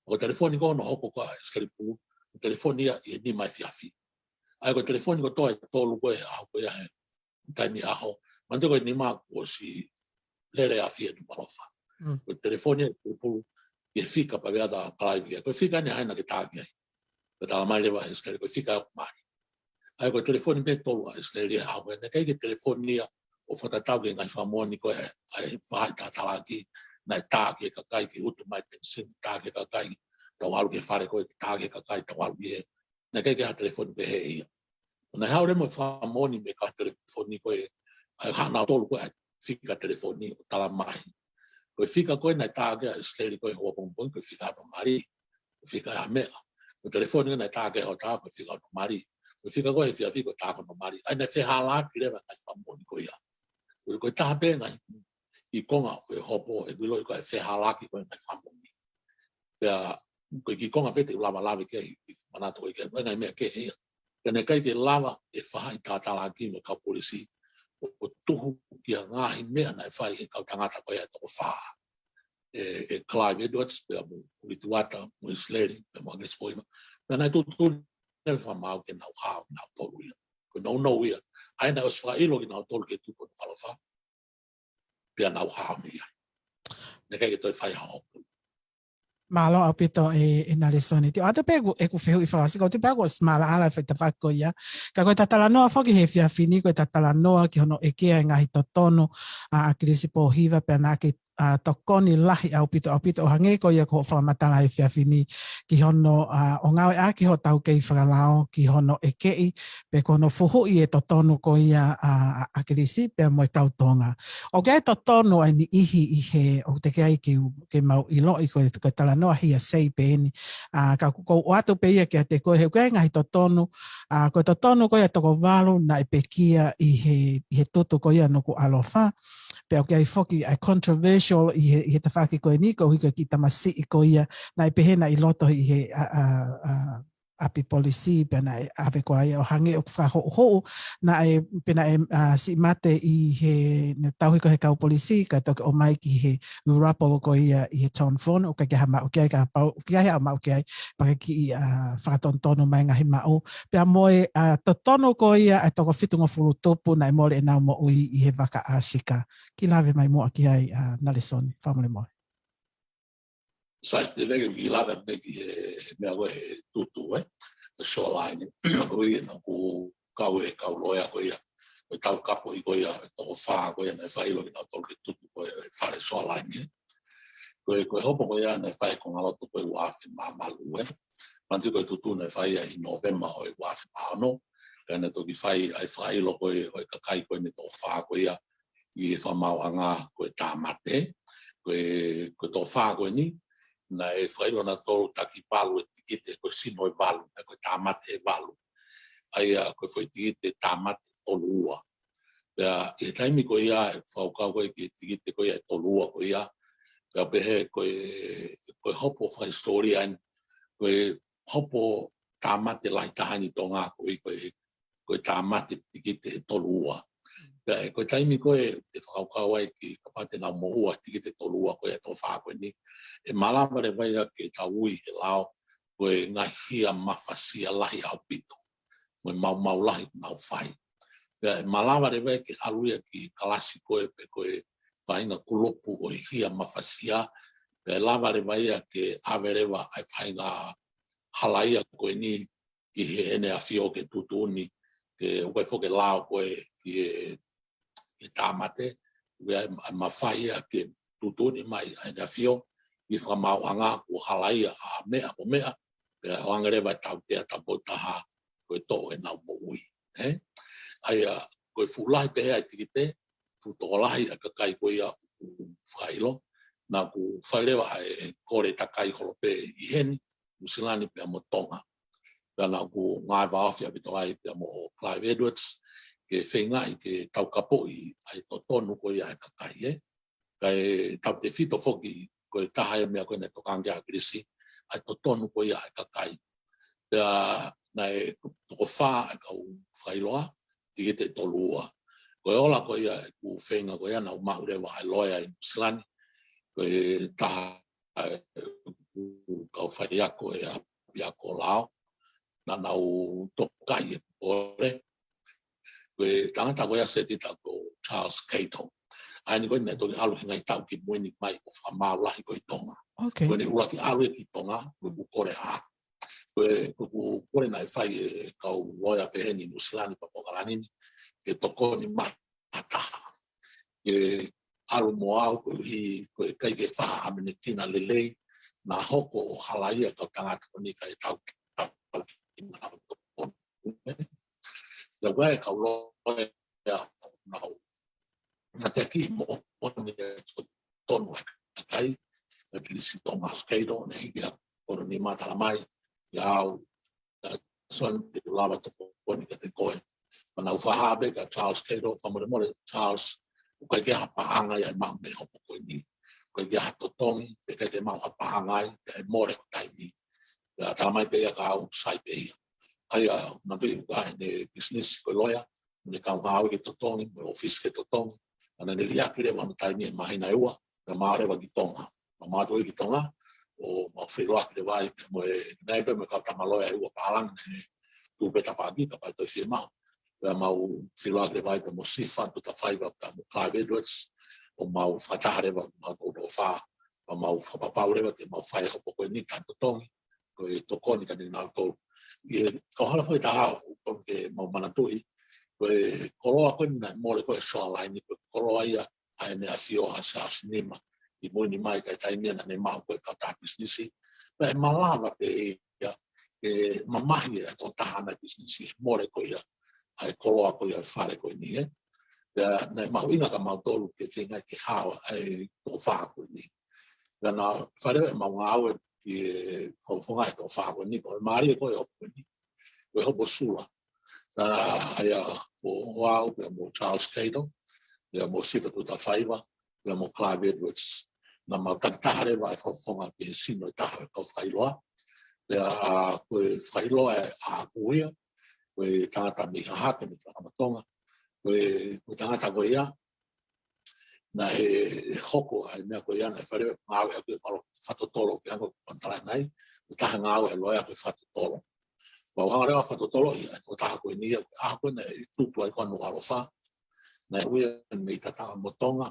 Ko e telefoni ko ē naʻe hoko ko ē ʻa ʻIsileli Pulu, ko e telefoni ia ʻi he nima efiafi. ʻA ia ko e telefoni kotoa ʻe tolu ko ē he ʻaho ko ia he taimi ʻaho, manatuʻi ko e nima kuo ʻosi lele afi ʻa Nukuʻalofa. Mm. Ko e telefoni ʻa ʻIsileli Pulu ki he fika, pea pehē atu ʻa Clive ia, ko e fika eni ʻa hai naʻa ke tā ki ai? Pea tala mai leva ʻe ʻIsileli, ko e fika ʻa hoku mali. ʻA ia ko e telefoni pē ʻe tolu ʻa ʻIsileli he ʻaho ko ē. Naʻe ʻikai ke telefoni ia ʻo fakatatau ki he ngaahi fakamoʻoni ko ē ʻa e faʻahi tatalaaki, naʻe tā ki he kakai ke utu mai penisini, tā ki he kakai tau ʻalu ki he fale ko ē, tā ki he kakai tau ʻalu ki he, naʻe ʻikai ke ʻi ai ha telefoni pehē ia. Naʻe haʻu leva mo e fakamoʻoni mei he kau telefoni ko ē, ʻa e haʻanau tolu ko ē ʻa e fika telefoni ʻo tala mai, ko e fika ko ē naʻe tā ki ai ʻa ʻIsileli ko ē he ua pongipongi, ko e fika ʻa hono mali. Ko e fika ʻa e meʻa. Ko e telefoni naʻe tā ki ai he ʻaho ʻe taha, ko e fika ʻa hono mali. Ko e fika ko ē he efiafi, ko e tā ki hono mali. ʻA ia naʻe fehālaaki leva e ngaahi fakamoʻoni ko ia. Ko e, ko e taha pē e ngaahi kiʻi konga ʻo e hopo ʻeku ʻiloʻi ko e fehālaaki ko ē e ngaahi fakamoʻoni. Pea ko e kiʻi konga pē te u lava lave ki ai, manatuʻi ko e, ko e ngaahi meʻa kehe ia. Ka naʻe ʻikai ke lava ʻe he faʻahi tatalaaki mo e kau polisi ʻo, ʻo tuhu ki he ngaahi meʻa naʻe fai ʻe he kau tangata ko ia ʻe toko fā, ʻe, ʻe Clive Edwards, pea mo Uli Tuata, mo ʻIsileli, pea mo ʻAkilisi Pōhiva. Pea naʻe tuʻutuʻuni leva ʻe he fakamaau ke nau hao, nau tolu ia. Ko e nounou ia. ʻA ia naʻe ʻosi fakaʻilo kinautolu ke tutu ʻa Nukuʻalofa, pea nau hao mei ai. Naʻe ʻikai ke toe fai ha hopo. Mālō ʻaupito ē, ē Nalesoni. Te u ʻoatu pē ʻeku, ʻeku fehuʻi fakaʻosi, ko u tui pē ʻoku ʻosi maʻalaʻala e faʻahi tafaʻaki ko ia. Ka ko ʻeta talanoa foki he efiafi ni, ko ʻeta talanoa ki hono ʻekea e ngaahi totonu ʻa, ʻa ʻAkilisi Pōhiva, pea naʻa ke ʻa, tokoni lahi ʻaupito, ʻaupito ʻo hangē ko ia ko hoʻo fakamatala he efiafi ni ki hono, ʻa, ʻo ngāueʻaki hotau kei fakalao ki hono ʻekeʻi pe ko hono fuhuʻi e totonu ko ia ʻa, ʻa, ʻa ʻAkilisi pea mo e kau Tonga. ʻOku ʻi ai e totonu ʻa e niʻihi ʻi he ʻoku teʻeki ai ke, ke mau ʻiloʻi ko e, ko e talanoa hearsay pē eni. ʻA, ka ʻoku ou ʻoatu pē ia kiate koe he ʻoku ʻi ai e ngaahi totonu, ʻa, ko e totonu ko ia ʻa e toko valu naʻe pekia ʻi he, ʻi he tutu ko ia ʻa Nukuʻalofa. Pea ʻoku ʻi ai foki ʻa e controversial ʻi he, ʻi he tafaʻaki ko eni, koeʻuhi ko e kiʻi tamasiʻi ko ia naʻe pehē naʻe ʻi loto ʻi he, ʻa, ʻa, ʻa, ʻapi polisi pea naʻe ʻave ko ia ʻo hangē ʻoku fakahoʻuhoʻu naʻe, pea naʻe, ʻa, siʻi mate ʻi he, naʻe tauhi ko ē he kau polisi kae toki ʻomai ki he rubble ko ia ʻi he John Thorn, ʻoku ʻikai ke ʻi ai ha maʻu ki ai, kapau ʻoku ʻi ai ha maʻu ki ai pea ke kiʻi, ʻa, fakatonutonu mai e ngaahi maʻu. Pea mo e, ʻa, totonu ko ia ʻa e toko fitungofulu tupu naʻe mole ʻenau moʻui ʻi he vaka ʻa Sika. Kiʻi lave mai muʻa ki ai, ʻa, Nalesoni, fakamolemole. Sai, te veke ki lava me ki he, he meʻa ko ē he tutu, ē? He shoreline. Ko ia naʻa ku kau he kau loea ko ia. Ko e taukapoʻi ko ia, e toko fā ko ia, naʻe fai ʻilo kinautolu ki he tutu ko ē he fale shoreline, ē? Ko e, ko e hopo ko ia, naʻe fai ko ngaloto ko e ua afe mā valu, ē? Manatuʻi ko e tutu naʻe fai ia ʻi Nōvema ʻo e ua afe mā ono. Ka naʻe toki fai ʻa e fakaʻilo ko ē, ʻo e kakai ko eni toko fā ko ia, ʻi he fakamaauʻanga ko e tāmate. Ko e, ko e toko fā ko eni, naʻe fakaʻilo nautolu taki valu e tikite, ko e sino ʻe valu, ē, ko e tāmate ʻe valu. ʻA ia ko e foʻi tikite tāmate ʻe tolu ua. Pea ʻi he taimi ko ia ʻe fakakaukau ko ē ki he tikite ko ia ʻe tolu ua ko ia. Pea pehē ko e, ko e hopo fakahisitōlia eni, ko e hopo tāmate lahi taha eni ʻi Tonga ko ē, ko e ko e tāmate tikite ʻe tolu ua. Pea ʻe ko e taimi ko ē te fakakaukau ai ki he kapau te nau moʻua e tikite ʻe tolu ua ko ē ʻa e toko fā ko eni, ʻe malava leva ia ke tau ui he lao ko e ngaahi hia mafasia lahi ʻaupito, mo e maumau lahi ʻoku nau fai. Pea ʻe malava leva ia ke ʻalu ia ki he kalasi ko ē pe ko e faʻahinga kulupu ʻo e hia mafasia, pea ʻe lava leva ia ke ʻave leva ʻa e faʻahinga halaia ko eni ki heʻene ʻafio ke tuʻutuʻuni, ke ʻoku ʻi ai foki e lao ko ē ki he, ki he tāmate, ʻoku ʻi ai e mafai ia ke tuʻutuʻuni mai ʻa ʻene ʻafio ʻi he fakamaauʻanga kuo halaia ʻa e meʻa mo e meʻa, pea ʻoange leva e tautea taupotu taha ko e toʻo ʻenau moʻui, ē? ʻA ia, ko e fuʻu lahi pehē ʻa e tikite, fuʻu tokolahi ʻa e kakai ko ia ʻoku fakaʻilo, naʻa ku fai leva ʻa e kole takai holo pē ʻi heni, Nuʻusilani pea mo Tonga. Pea naʻa ku ngāue vāofi ʻaupito ai pea mo Clive Edwards, ke feingaʻi ke taukapoʻi ʻa e totonu ko ia ʻa e kakai, ē. Kae tautefito foki ko e taha ia e meʻa ko ē naʻe tokanga ki ai ʻa ʻAkilisi, ʻa e totonu ko ia ʻa e kakai. Pea naʻe toko fā ʻa e kau fakaʻiloa, tikite ʻe tolu ua. Ko e ola ko ia ʻeku feinga ko ia naʻa ku maʻu leva ʻa e loea ʻi Nuʻusilani, ko e taha ʻa e kau faiako ʻe ʻapiako lao, naʻa nau tokaʻi e kole. Ko e tangata ko ia setita ko Charles Cato. ʻA eni ko ē naʻe toki ʻalu he ngaahi taʻu kimui ni mai ʻo fakamaau lahi ko ē ʻi Tonga. Okay. Ko ʻene ʻuluaki ʻalu ia ki Tonga, ko ʻeku kole ʻa. Ko e, ko ʻeku kole naʻe fai ʻe he kau loea pehē ni Nuʻusilani pea mo ʻAokalani ni, ke tokoni mai ha taha ke ʻalu mo au koeʻuhi ko e ʻikai ke fai ha ʻamanekina lelei, naʻa hoko ʻo halaia e kau tangata ko eni kae tau, tau, tau ki na au tokoni. Ia ʻoku ʻi ai e kau loea ʻoku nau, naʻa te ki mo oni e tonu e kakai, ʻa ʻAkilisi Thomas Cato, ne hiki ʻa hono nima, talamai ia au, ʻa, Son, te u lava tokoni kiate koe. Pea naʻa ku fakahā pē kia Charles Cato, fakamolemole Charles, ʻoku ʻikai ke ʻi ai ha paʻanga ia ʻe maʻu mei he hopo ko eni. ʻOku ʻikai ke ʻi ai ha totongi, pe ʻikai ke maʻu ha paʻanga ai, pea ʻe mole ho taimi. Pea talamai pē ia kia au, sai pē ia. ʻA ia, naʻe pē ʻoku ʻi ai ʻene business ko e loea, mo ʻene kau ngāue ke totongi, mo e ʻōfisi ke totongi. Pea naʻa ne liʻaki leva hono taimi he māhina ʻe ua, pea ma ō leva ki Tonga. Pea ma ō atu ki Tonga, ʻo mau feʻiloaki leva ai pea mo e, naʻe pē mo e kau tama loea ʻe ua pālangi, ne tuʻu pē tafaʻaki, kapau ʻe toe fiemaʻu. Pea mau feʻiloaki leva ai pea mo Sifa Tuʻatafaiva pea mo Clive Edwards, ʻo mau fakataha leva, mau toko fā, pea mau fakapapau leva ke mau fai e hopo ko eni kae totongi, ko e tokoni kiate kinautolu. ʻI he kauhala foʻi taha ʻoku totonu ke mau manatuʻi, ko e koloa ko eni naʻe mole ko ē he shoreline, ko e koloa ia ʻa ʻEne ʻAfio ʻa Siaosi Nima, ʻi muʻa ni mai, ka ʻi he taimi ia naʻa ne maʻu ko ē e kautaha pisinisi. Pea ʻe malava pē ia ke mamahi e tokotaha ʻa e pisinisi he mole ko ia ʻa e koloa ko ia ʻo e fale ko eni, ē. Pea naʻe mahuʻinga kia mautolu ke feinga ke hao ʻa e toko fā ko eni. Pea naʻe fai leva ʻemau ngāue ki he fakafofongaʻi e toko fā ko eni, ko e mālie ko ē e hopo ko eni, ko e hopo sula. Naʻe ʻi ai ʻa Hoau, pea mo Charles Cato, pea mo Sifa Tutafaiva, pea mo Clive Edwards. Naʻa mau takitaha leva e fakafofonga ki he sino ʻe taha e kau fakailoa. Pea, ʻa, ko e fakailoa ʻe ʻaku ia, ko e tangata mei Hahake, mei Takamatonga. Ko e, ko e tangata ko ia, naʻe hoko ai e meʻa ko ia, naʻe fai leva e ngāue ʻaku ia, mahalo fakatotolo ki he anga ʻoku ou talaange ai, ko e taha e ngāue ʻa e loea ko e fakatotolo. Pea u hanga leva ʻo fakatotoloʻi ʻa e tokotaha ko eni ia, ʻa ko ē naʻe tutu ai ko ē ʻa Nukuʻalofa. Naʻe ui ia mei Takamatonga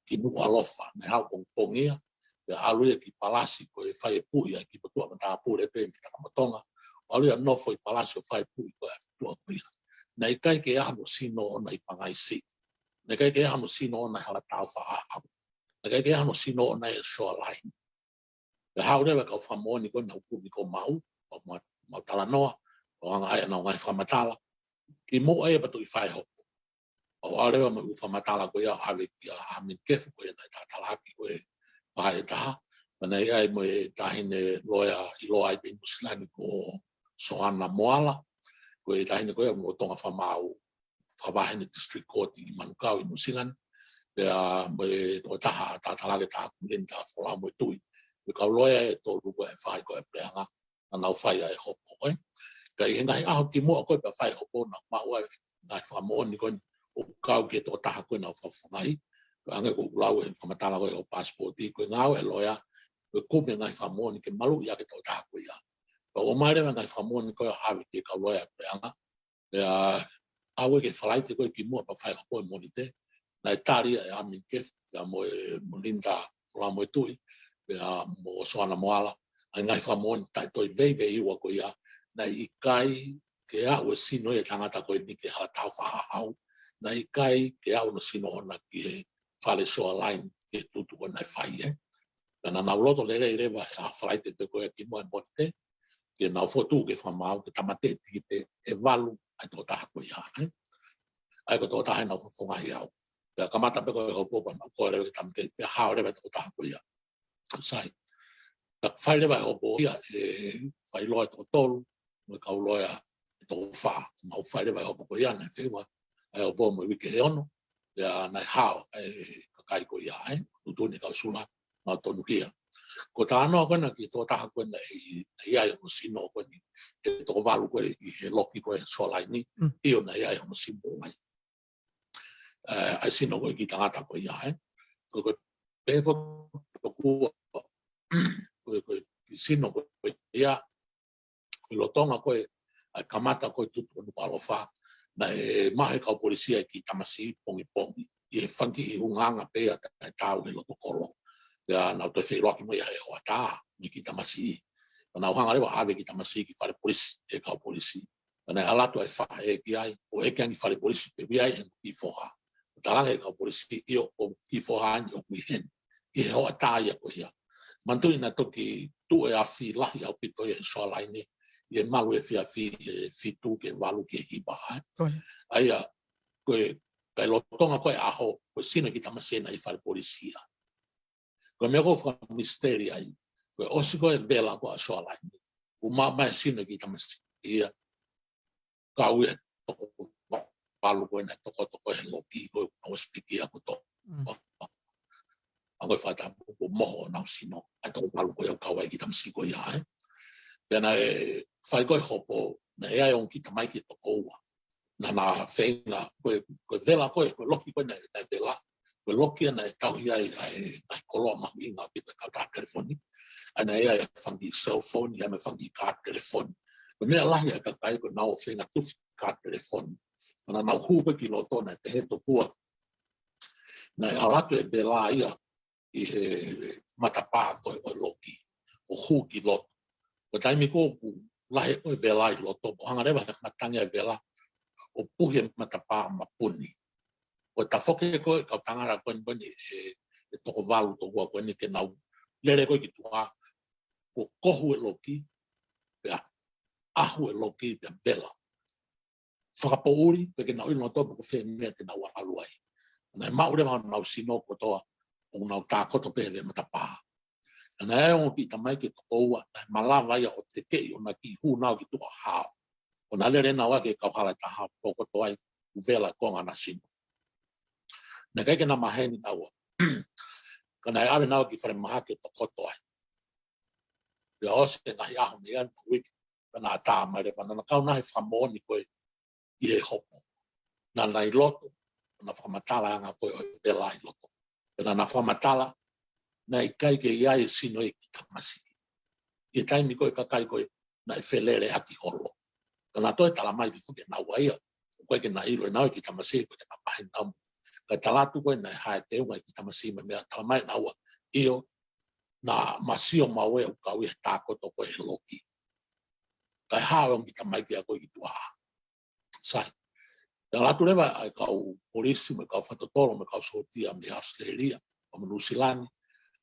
ki Nukuʻalofa, naʻe haʻu pongipongi ia, pea ʻalu ia ki Palasi ko e fai e puʻi ʻa e kiʻi motuʻa matāpule pē mei Takamatonga, ʻalu ia ʻo nofo ʻi Palasi ʻo fai e puʻi ko ē ʻa e motuʻa ko ia. Naʻe ʻikai ke ʻi ai hano sino ʻoʻona ʻi Pangaisiʻi. Naʻe ʻikai ke ʻi ai hano sino ʻoʻona ʻi Halatau Faʻahau. Naʻe ʻikai ke ʻi ai hano sino ʻoʻona ʻi Shoreline. Pea haʻu leva e kau fakamoʻoni ko ē naʻa ku kumi ko ē maʻu, ʻo mau, mau talanoa, ʻo hanga ai ʻenau ngaahi fakamatala, kimuʻa ia pea toki fai e hopo. ʻO ʻalu leva mo e ʻū fakamatala ko ia ʻo ʻave kia Amin Kefu, ko ia naʻe talatalaaki ko ē e faʻē ʻe taha. Pea naʻe ʻi ai mo e taʻahine loea ʻiloa ai pē ʻi Nuʻusila ni ko Soana Moala, ko e taʻahine ko ia ʻoku lolotonga fakamaau fakavahe ʻi he District Court ʻi Manukau ʻi Nuʻusila ni. Pea mo e tokotaha talatalaaki ʻe taha ko Linda Folau Moetui. Ko e kau loea ʻe tolu ko ē ʻa e faʻē ko ē ʻa Puleʻanga naʻa nau fai ai e hopo ko ē. Ka ʻi he ngaahi ʻaho kimuʻa ko ē pea fai e hopo naʻa ku maʻu ai e ngaahi fakamoʻoni ko ē ʻoku kau ki he tokotaha ko ē naʻa ku fakafofongaʻi. Ko e anga ko ē ʻoku lau e fakamatala ko ē ʻo e passport, ko e ngāue ʻa e loea, ko e kumi e ngaahi fakamoʻoni ke maluʻi ʻaki e tokotaha ko ia. Pea ʻomai leva e ngaahi fakamoʻoni ko ē ʻo ʻave ki he kau loea ʻa Puleʻanga. Pea ʻave ki he Falaite ko ē kimuʻa pea fai e hopo ʻi he Mōnite. Naʻe tali ia ʻe Amin Kefu, pea mo e, mo Linda Folau Moetui, pea mo Soana Moala, ʻa e ngaahi fakamoʻoni taʻetoeveiveiua ko ia, naʻe ʻikai ke aʻu e sino ia ʻa e tangata ko eni ki Halatau Faʻahau, naʻe ʻikai ke aʻu hono sino ʻoʻona ki he fale Shoreline ki he tutu ko ē naʻe fai, ē. Pea naʻa nau loto lelei leva he ʻaho Falaite pē ko ia kimuʻa he Mōnite, ke nau fokotuʻu ki he fakamaau ke tāmateʻi pē ʻe valu ʻa e tokotaha ko ia, ē. ʻA ia ko e tokotaha ʻe nau fakafofongaʻi au. Pea kamata pē ko ē e hopo pea nau kole leva ke tāmateʻi pea hao leva e tokotaha ko ia. Sai. Pea fai leva e hopo ia ʻe he fakailoa ʻe toko tolu, mo e kau loea ʻe toko fā. Mau fai leva e hopo ko ia, naʻe feʻunga ʻa e hopo mo e uike ʻe ono, pea naʻe hao e kakai ko ia, ē, tuʻutuʻuni e kau sula, mau tonu ki ai. Ko e talanoa ko ena ki he tokotaha ko ena ʻi, ʻi ai hono sino ko eni, ʻe toko valu ko ē ʻi he loki ko ē Shoreline ni, Mm. ʻio naʻe ʻi ai hono sino ai. ʻA e, ʻa e sino ko ē e kiʻi tangata ko ia, ē. Ko, ko e pehē foki tokua, ko e, ko e kiʻi sino ko ia, ko e lolotonga ko ē ʻa e kamata ko ē e tutu ʻo Nukuʻalofa, naʻe maʻu ʻe he kau polisi ʻa e kiʻi tamasiʻi pongipongi. ʻI he fanga kiʻi hungaʻanga pē ia ʻa e taʻetaau he loto kolo. Pea nau toe feʻiloaki mo ia he hoʻatā mo e kiʻi tamasiʻi. Pea nau hanga leva ʻo ʻave e kiʻi tamasiʻi ki fale polisi, ʻe he kau polisi. Pea naʻe ʻalu atu ʻa e faʻē ki ai, ʻo ʻeke ange ki fale polisi pe ʻoku ʻi ai ʻene kiʻi foha. Talaange ʻe he kau polisi, ʻio, ko e kiʻi foha ni ʻoku ʻi heni. ʻI he hoʻatā ia ko ia. Manatuʻi naʻe toki tuʻu e afi lahi ʻaupito ia he Shoreline ni, ʻi he malu efiafi he fitu ki he valu ki he hiva, ē. Ko ia. ʻA ia, ko e, ka ʻi he lolotonga ko ē e ʻaho, ko e sino e kiʻi tamasiʻi naʻe ʻi fale polisi ia. Ko e meʻa ʻoku ou fakamisiteli ai, ko e ʻosi ko ē e vela ko ē ʻa Shoreline ni, kuo maʻu mai e sino e kiʻi tamasiʻi ia, kau ia he toko valu ko ē naʻe tokotoko he loki ko ē naʻe ʻosi piki ia kotoa. Mm. ʻA ko e fakatapu kuo moho honau sino, ʻa e toko valu ko ē ʻoku kau ai e kiʻi tamasiʻi ko ia, ē. Pea naʻe fai ko ē e hopo, naʻe ʻi ai e ongo kiʻi tamaiki ʻe toko ua. Naʻa na feinga, ko e, ko e vela ko ē, ko e loki ko ē naʻe, naʻe vela. Ko e loki ia naʻe tauhi ai ʻa e, ʻa e koloa mahuʻinga ʻaupito ʻa e kautaha telefoni. ʻA ia naʻe ʻi ai e fanga kiʻi cell phone, ʻi ai mo e fanga kiʻi kaati telefoni. Ko e meʻa lahi ʻa e kakai ko ē naʻa nau feinga tufi kaati telefoni. Naʻa nau hū pē ki loto, naʻe pehē tokua naʻe ʻalu atu e vela ia ʻi he matapā ko ē ʻo e loki, ʻo hū ki loto. Ko e taimi ko ē ʻoku lahi ko ē e vela ʻi loto, ʻo hanga leva ʻe he matangi ʻa e vela ʻo puhi e matapā ʻo mapuni. Ko e tafoki ko ē e kau tangata ko eni, ko eni ʻe, e toko valu tokua ko eni ke nau lele ko ē ki tuʻa, kuo kohu e loki, pea ʻahu e loki, pea vela. Fakapoʻuli, pea ke nau ʻilo nautolu pe ko fē meʻa te nau ʻalu ai. Naʻe maʻu leva honau sino kotoa, ʻo nau tākoto pē he veʻe matapā. Naʻe ongo kiʻi tamaiki ʻe toko ua, naʻe malava ia ʻo tekeʻi ʻo na kiʻi hū nau ki tuʻa hao. ʻO na lele nau ʻaki e kauhala ʻe taha ʻo tokoto ai, kuo vela e konga ʻena sino. Naʻe ʻikai ke na maheni naua. Ka naʻe ʻave nau ki falemahaki ʻo tokoto ai. Pea ʻosi e ngaahi ʻaho mei ai mo e uike, pea na tā mai leva, naʻa na kau na he fakamoʻoni ko ē ʻi he hopo. Naʻa na ʻi loto, naʻa na fakamatala anga ko ē ʻo e vela ʻi loto. Pea naʻa na fakamatala, naʻe ʻikai ke ʻi ai e sino ʻo e kiʻi tamasiʻi. ʻI he taimi ko ē kakai ko ē naʻe feleleʻaki holo. Ka naʻe toe tala mai pē foki ʻe naua ia, ʻoku ʻikai ke na ʻilo ʻe naua e kiʻi tamasiʻi, ʻoku ʻikai ke na maheni naua. Ka tala atu ko ē naʻe hā e teunga e kiʻi tamasiʻi mo e meʻa, tala mai ʻe naua, ʻio, naʻa ma sio maʻu ē ʻoku kau ia he tākoto ko ē he loki. Kae hao e ongo kiʻi tamaiki ia ko ē ki tuʻa. Sai. Naʻe ʻalu atu leva ʻa e kau polisi, mo e kau fakatotolo, mo e kau sōtia mei ʻAositelēlia, mo Nuʻusila ni,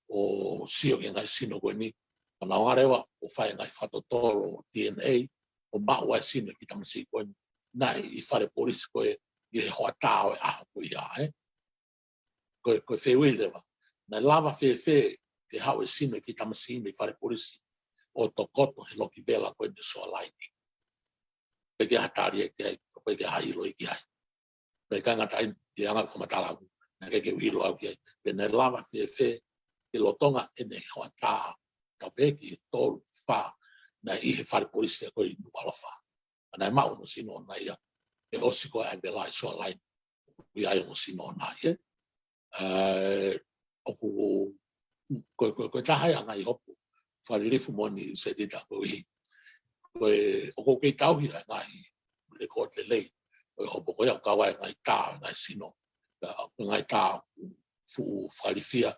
ʻo sio ki he ngaahi sino ko eni, ʻo nau ō leva ʻo fai e ngaahi fakatotolo D N A, ʻo maʻu ai e sino e kiʻi tamasiʻi ko eni, naʻe ʻi fale polisi ko ē, ʻi he hoʻatā ʻo e ʻaho ko ia, ē. Ko e, ko e fehuʻi leva. Naʻe lava fēfē ke haʻu e sino e kiʻi tamasiʻi mei fale polisi ʻo tokoto he loki vela ko eni ʻo e Shoreline? ʻIkai ke ha tali ia ki ai, ʻikai ke ha ʻilo ia ki ai. Pea ʻikai ngata ai, ʻi he anga e fakamatala ʻaʻaku, naʻe ʻikai ke u ʻilo au ki ai. Pea naʻe lava fēfē, he lolotonga ʻene hoʻatā, ka pehē ki he tolu, fā, naʻe ʻi he fale polisi ko ē ʻi Nukuʻalofa. Naʻe maʻu hono sino ʻoʻona ia, ʻi he ʻosi ko ē ʻa e vela ʻi Shoreline, ʻoku ʻi ai hono sino ʻoʻona ia. ʻE, ʻoku, ko, ko, ko e taha ia e ngaahi hopo fakalilifu moʻoni Setita koeʻuhi. Ko e, ʻoku ou kei tauhi ʻa e ngaahi lēkooti lelei ʻo e hopo ko ia ʻoku kau ai e ngaahi tā, ngaahi sino. Pea ko e ngaahi tā ʻoku fuʻu fakalifia,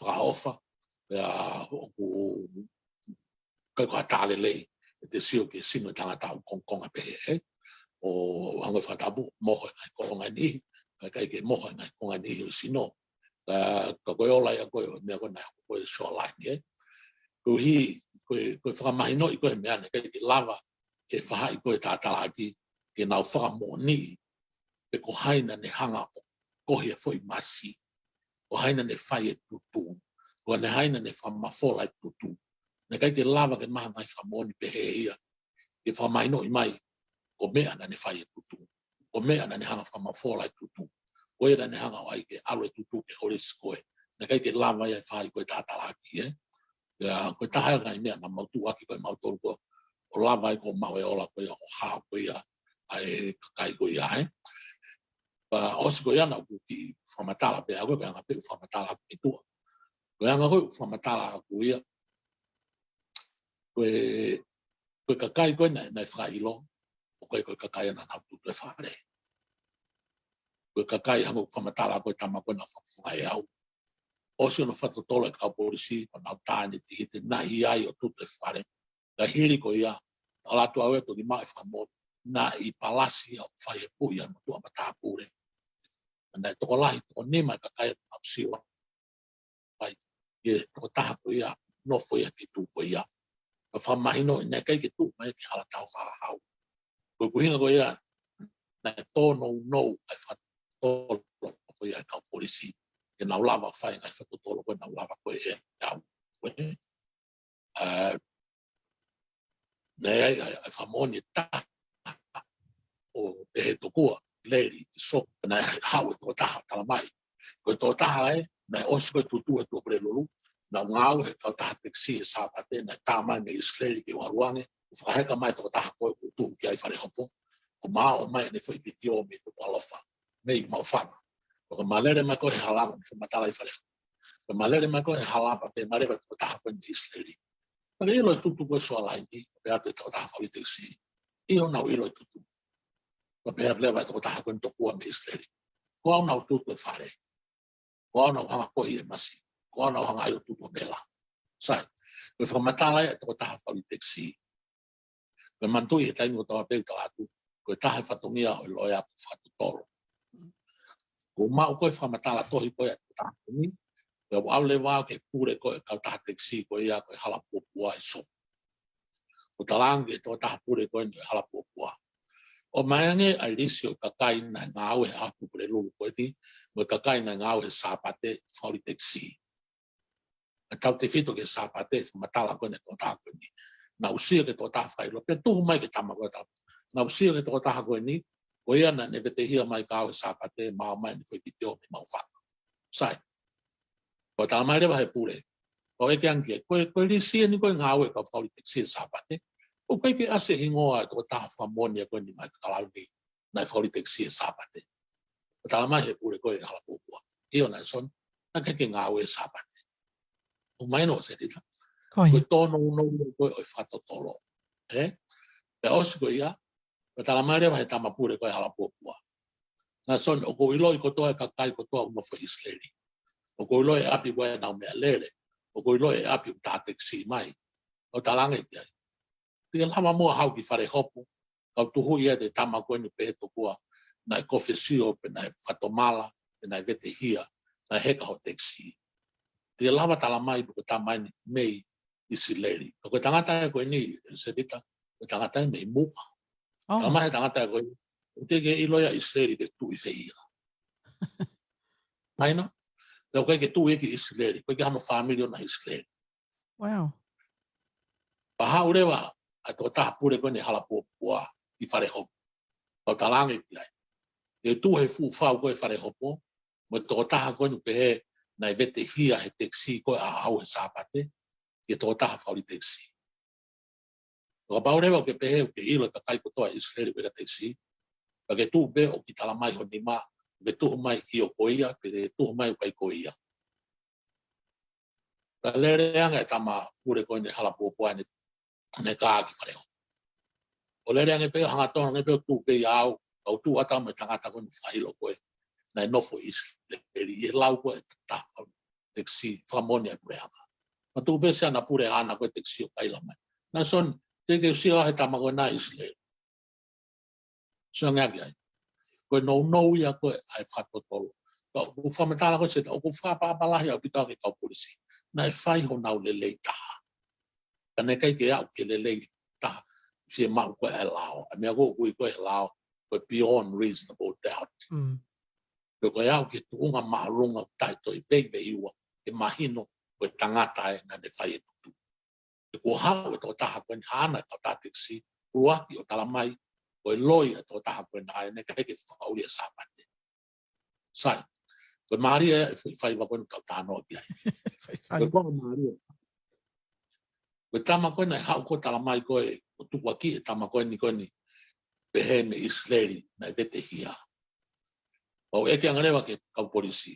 fakaʻofa. Pea ʻoku ʻikai ko ha tā lelei, ʻe te sio ki he sino ʻo e tangata ʻoku kongokonga pehē, ē. ʻO hangē ko e fakatapu, moho e ngaahi konga ʻe niʻihi, ka ʻikai ke moho e ngaahi konga ʻe niʻihi ʻo e sino. Ka, ka ko e ola ia ko ē ʻo e meʻa ko ē naʻe hoko ko ē ʻi Shoreline, ē. Koeʻuhi, ko e, ko e fakamahinoʻi ko ē he meʻa naʻe ʻikai ke lava ʻe he faʻahi ko ē tatalaʻaki ke nau fakamoʻoniʻi pe ko hai naʻa ne hanga ʻo kohi e foʻi masi, ko hai naʻa ne fai e tutu, ko hai naʻa ne fakamafola e tutu. Naʻe ʻikai ke lava ke maʻu ha ngaahi fakamoʻoni pehē ia, ke fakamahinoʻi mai, ko meʻa naʻa ne fai e tutu, ko meʻa naʻa ne hanga fakamafola e tutu, ko ia naʻa ne hanga ʻo ʻai ke ʻalu e tutu ki he holisi ko ē. Naʻe ʻikai ke lava ia ʻe he faʻahi ko ē tatalaʻaki, ē. Pea ko e taha ia e ngaahi meʻa naʻa mau tuʻuaki ko ē mautolu ko ē, ʻo lava ai ko ē maʻu e ola ko ia, ʻo hao ko ia ʻa e kakai ko ia, ē. Pea ʻosi ko ia naʻa ku kiʻi fakamatala pē au, ko e anga pē ʻeku fakamatala ʻaku ki tuʻa. Ko e anga ko ē ʻeku fakamatala ʻaku ia, ko e, ko e kakai ko ē naʻe, naʻe fakaʻilo, ʻoku ʻikai ko e kakai ia naʻa nau tutu he fale. Ko e kakai hangē ko ʻeku fakamatala ko ē, tama ko ē naʻe fakafofonga ʻe au. ʻOsi hono fakatotolo ʻe he kau polisi, ko ʻenau tā ʻene tikite, naʻe ʻi ai ʻo tutu he fale. Ka hili ko ia, ʻalu atu au ʻo toki maʻu e fakamoʻoni, naʻe ʻi he palasi ʻoku fai e puʻi ʻa e motuʻa matāpule. Naʻe tokolahi, toko nima e kakai naʻa nau sio ai ki he tokotaha ko ia, nofo ia ki he tuʻu ko ia. Ka fakamahinoʻi naʻe ʻikai ke tuʻu mai ki he hala taufaʻāhau. Ko e ʻuhinga ko ia, naʻe tōnounou ʻa e fakatotolo ko ia ʻa e kau polisi, ke nau lava ʻo fai e ngaahi fakatotolo ko ē naʻa nau lava ko ē ʻe au. Ko e, ʻa, naʻe ʻi ai ʻa e, ʻa e fakamoʻoni ʻe taha ʻo pehē tokua, leli, ʻi Soko, naʻe haʻu e tokotaha ʻo tala mai. Ko e tokotaha ē, naʻe ʻosi ko ē tutu ʻi Tuʻapulelulu, naʻe ngāue he kautaha tekisī he Sāpate, naʻe tā mai mei ʻIsileli ke ʻalu ange, ʻo fakaheka mai e tokotaha ko ē ʻoku tuʻu ki ai Falehopo, ʻo ma ō mai ʻene foʻi vitiō mei Nukuʻalofa, mei Maʻufanga. Pea ka ma lele mai ko ē he hala, ʻo fakamatala ʻi Falehopo. Ka ma lele mai ko ē he hala, pea pehē mai leva e tokotaha ko ē mei ʻIsileli, naʻa ke ʻilo e tutu ko ē Shoreline, pehē atu e tokotaha fakatekisī. ʻIo, naʻa ku ʻilo e tutu. Pea pehē leva e tokotaha ko ē tokua mei ʻIsileli, ko au naʻa ku tutu he fale. Ko au naʻa ku hanga ʻo kohi e masi. Ko au naʻa ku hanga ai ʻo tutu he vela. Sai, ko e fakamatala ia ʻa e tokotaha fakatekisī. Ko e manatuʻi he taimi kotoa pē ʻoku tala atu, ko e taha e fatongia ʻo e loea ko e fakatotolo. Ko e maʻu ko ē e fakamatala tohi ko ē ʻa e tokotaha ko eni, Pea ʻalu leva au ki he pule ko ē ʻo e kautaha tekisī ko ia ko e Hala Puapua ʻi Sulu. ʻO talaange ki he tokotaha pule ko eni ʻo e Hala Puapua, ʻomai ange ʻa e lisi ʻo e kakai naʻe ngāue he ʻaho Pulelulu ko eni, mo e kakai naʻe ngāue he Sāpate fakaoli tekisī. ʻA e tautefito ki he Sāpate, fakamatala ko eni ʻa e tokotaha ko eni. Naʻá ku sio ki he tokotaha fakaʻilo, pea tuhu mai ki he tama ko ē, tama. Naʻá ku sio ki he tokotaha ko eni, ko ia naʻá ne vetehia mai ka ʻalu he Sāpate, maʻu mai ʻene foʻi vitiō mei Maʻufanga. Sai. Pea talamai leva ʻe he pule, pea u ʻeke ange ki ai, ko e, ko e lisi eni ko ē ngāue ʻa e kau fakaoli tekisī he Sāpate, ʻoku ʻikai ke ʻasi e hingoa ʻo e tokotaha fakamoʻoni ko eni mai Kalauni naʻe fakaoli tekisī he Sāpate? Pea talamai ʻe he pule ko ē ʻi Hala Puapua, ʻio Nelson, naʻe ʻikai ke ngāue he Sāpate. ʻOku mahino, Setita? Ko ia. Ko e tōnounou ko ē ʻo e fakatotolo. Ē? Pea ʻosi ko ia, pea talamai leva ʻe he tama pule ko ē ʻi Hala Puapua, Nelson, ʻoku ou ʻiloʻi kotoa e kakai kotoa ʻoku nofo ʻi ʻIsileli. ʻOku ou ʻiloʻi e ʻapi ko ē ʻoku nau meʻalele. ʻOku ou ʻiloʻi e ʻapi ʻoku tā tekisī mai. ʻO talaange ki ai, te ke lava muʻa ʻo haʻu ki Falehopo, kau tuhuʻi atu e tama ko eni, pehē tokua naʻe kofesio, pe naʻe fakatomala, pe naʻe vetehia, naʻe heka hoʻo tekisī. Te ke lava talamai pe ko e tama eni mei ʻIsileli. Pea ko e tangata ia ko eni, Setita, ko e tangata ia mei Muʻa. ʻO. Talamai ʻe he tangata ia ko eni, ʻoku teʻeki ke ʻilo ia ʻi ʻIsileli pe ʻoku tuʻu ʻi fē ia. Mahino? Pea ʻoku ʻikai ke tuʻu ia ki ʻIsileli, ʻoku ʻikai ke hano fāmili ʻona ʻi ʻIsileli. Wow. Pea haʻu leva ʻa e tokotaha pule ko eni ʻi Hala Puapua ki Falehopo. Pea u talaange ki ai, te u tuʻu he fuʻu fau ko ē ʻi Falehopo mo e tokotaha ko eni ʻoku pehē naʻe vetehia he tekisī ko ē ʻaʻau he Sāpate, ki he tokotaha fakaoli tekisī. Pea kapau leva ʻoku ke pehē ʻoku ke ʻilo e kakai kotoa ʻi ʻIsileli ʻoku ʻikai ke tā tekisī, pea ke tuʻu pē ʻo ke talamai ho nima, ʻoku ke tuhu mai ʻio ko ia, pe ke tuhu mai ʻoku ʻikai ko ia. Pea lele ange e tama pule ko eni ʻi Hala Puapua ʻene, ʻene kā ki Falehopo. ʻO lele ange pē, hangatonu ange pē ʻo tuʻu pē ia au, kau tuʻu atu au mo e tangata ko eni fakaʻilo ko ē naʻe nofo ʻi ʻIsileli, ʻi he lau ko ē ʻa e tokotaha fakaoli tekisī fakamoʻoni ʻa e puleʻanga. Pea tuʻu pē siʻana pule ʻaʻana ko ē tekisī ʻo kaila mai, Nelson, teʻeki ke u sio au he tama ko ena ʻi ʻIsileli. Sio ange ki ai. Ko e nounou ia ko ē ʻa e fakatotolo. Ka ʻoku fakamatala ko ē, Setita, ʻoku fakaʻapaʻapa lahi ʻaupito ki he kau polisi. Naʻe fai honau lelei taha. Ka naʻe ʻikai ke aʻu ki he lelei taha, fiemaʻu ko ē ʻa e lao. ʻA e meʻa ko ē ʻoku ui ko ē he lao ko e beyond reasonable doubt. Mm. Pe ko e aʻu ki he tuʻunga māʻolunga ʻoku taʻetoe veiveiua ke mahino ko e tangata ē naʻá ne fai e tuʻutuʻuni. He kuo haʻu e tokotaha ko eni, haʻana e kautaha tekisī, ʻuluaki ʻo talamai ko e loi ʻa e tokotaha ko ena ʻa ē naʻe ʻikai ke fakaoli he Sāpate. Sai. Ko e mālie e fai, faiva ko eni ʻoku tau talanoa ki ai. Fai, fai. Ko e konga mālie. Ko e tama ko ena ʻe haʻu ko ē ʻo talamai ko ē, ʻo tukuakiʻi e tama ko eni, ko eni pehē mei ʻIsileli naʻe vetehia. Pea u ʻeke ange leva ki he kau polisi,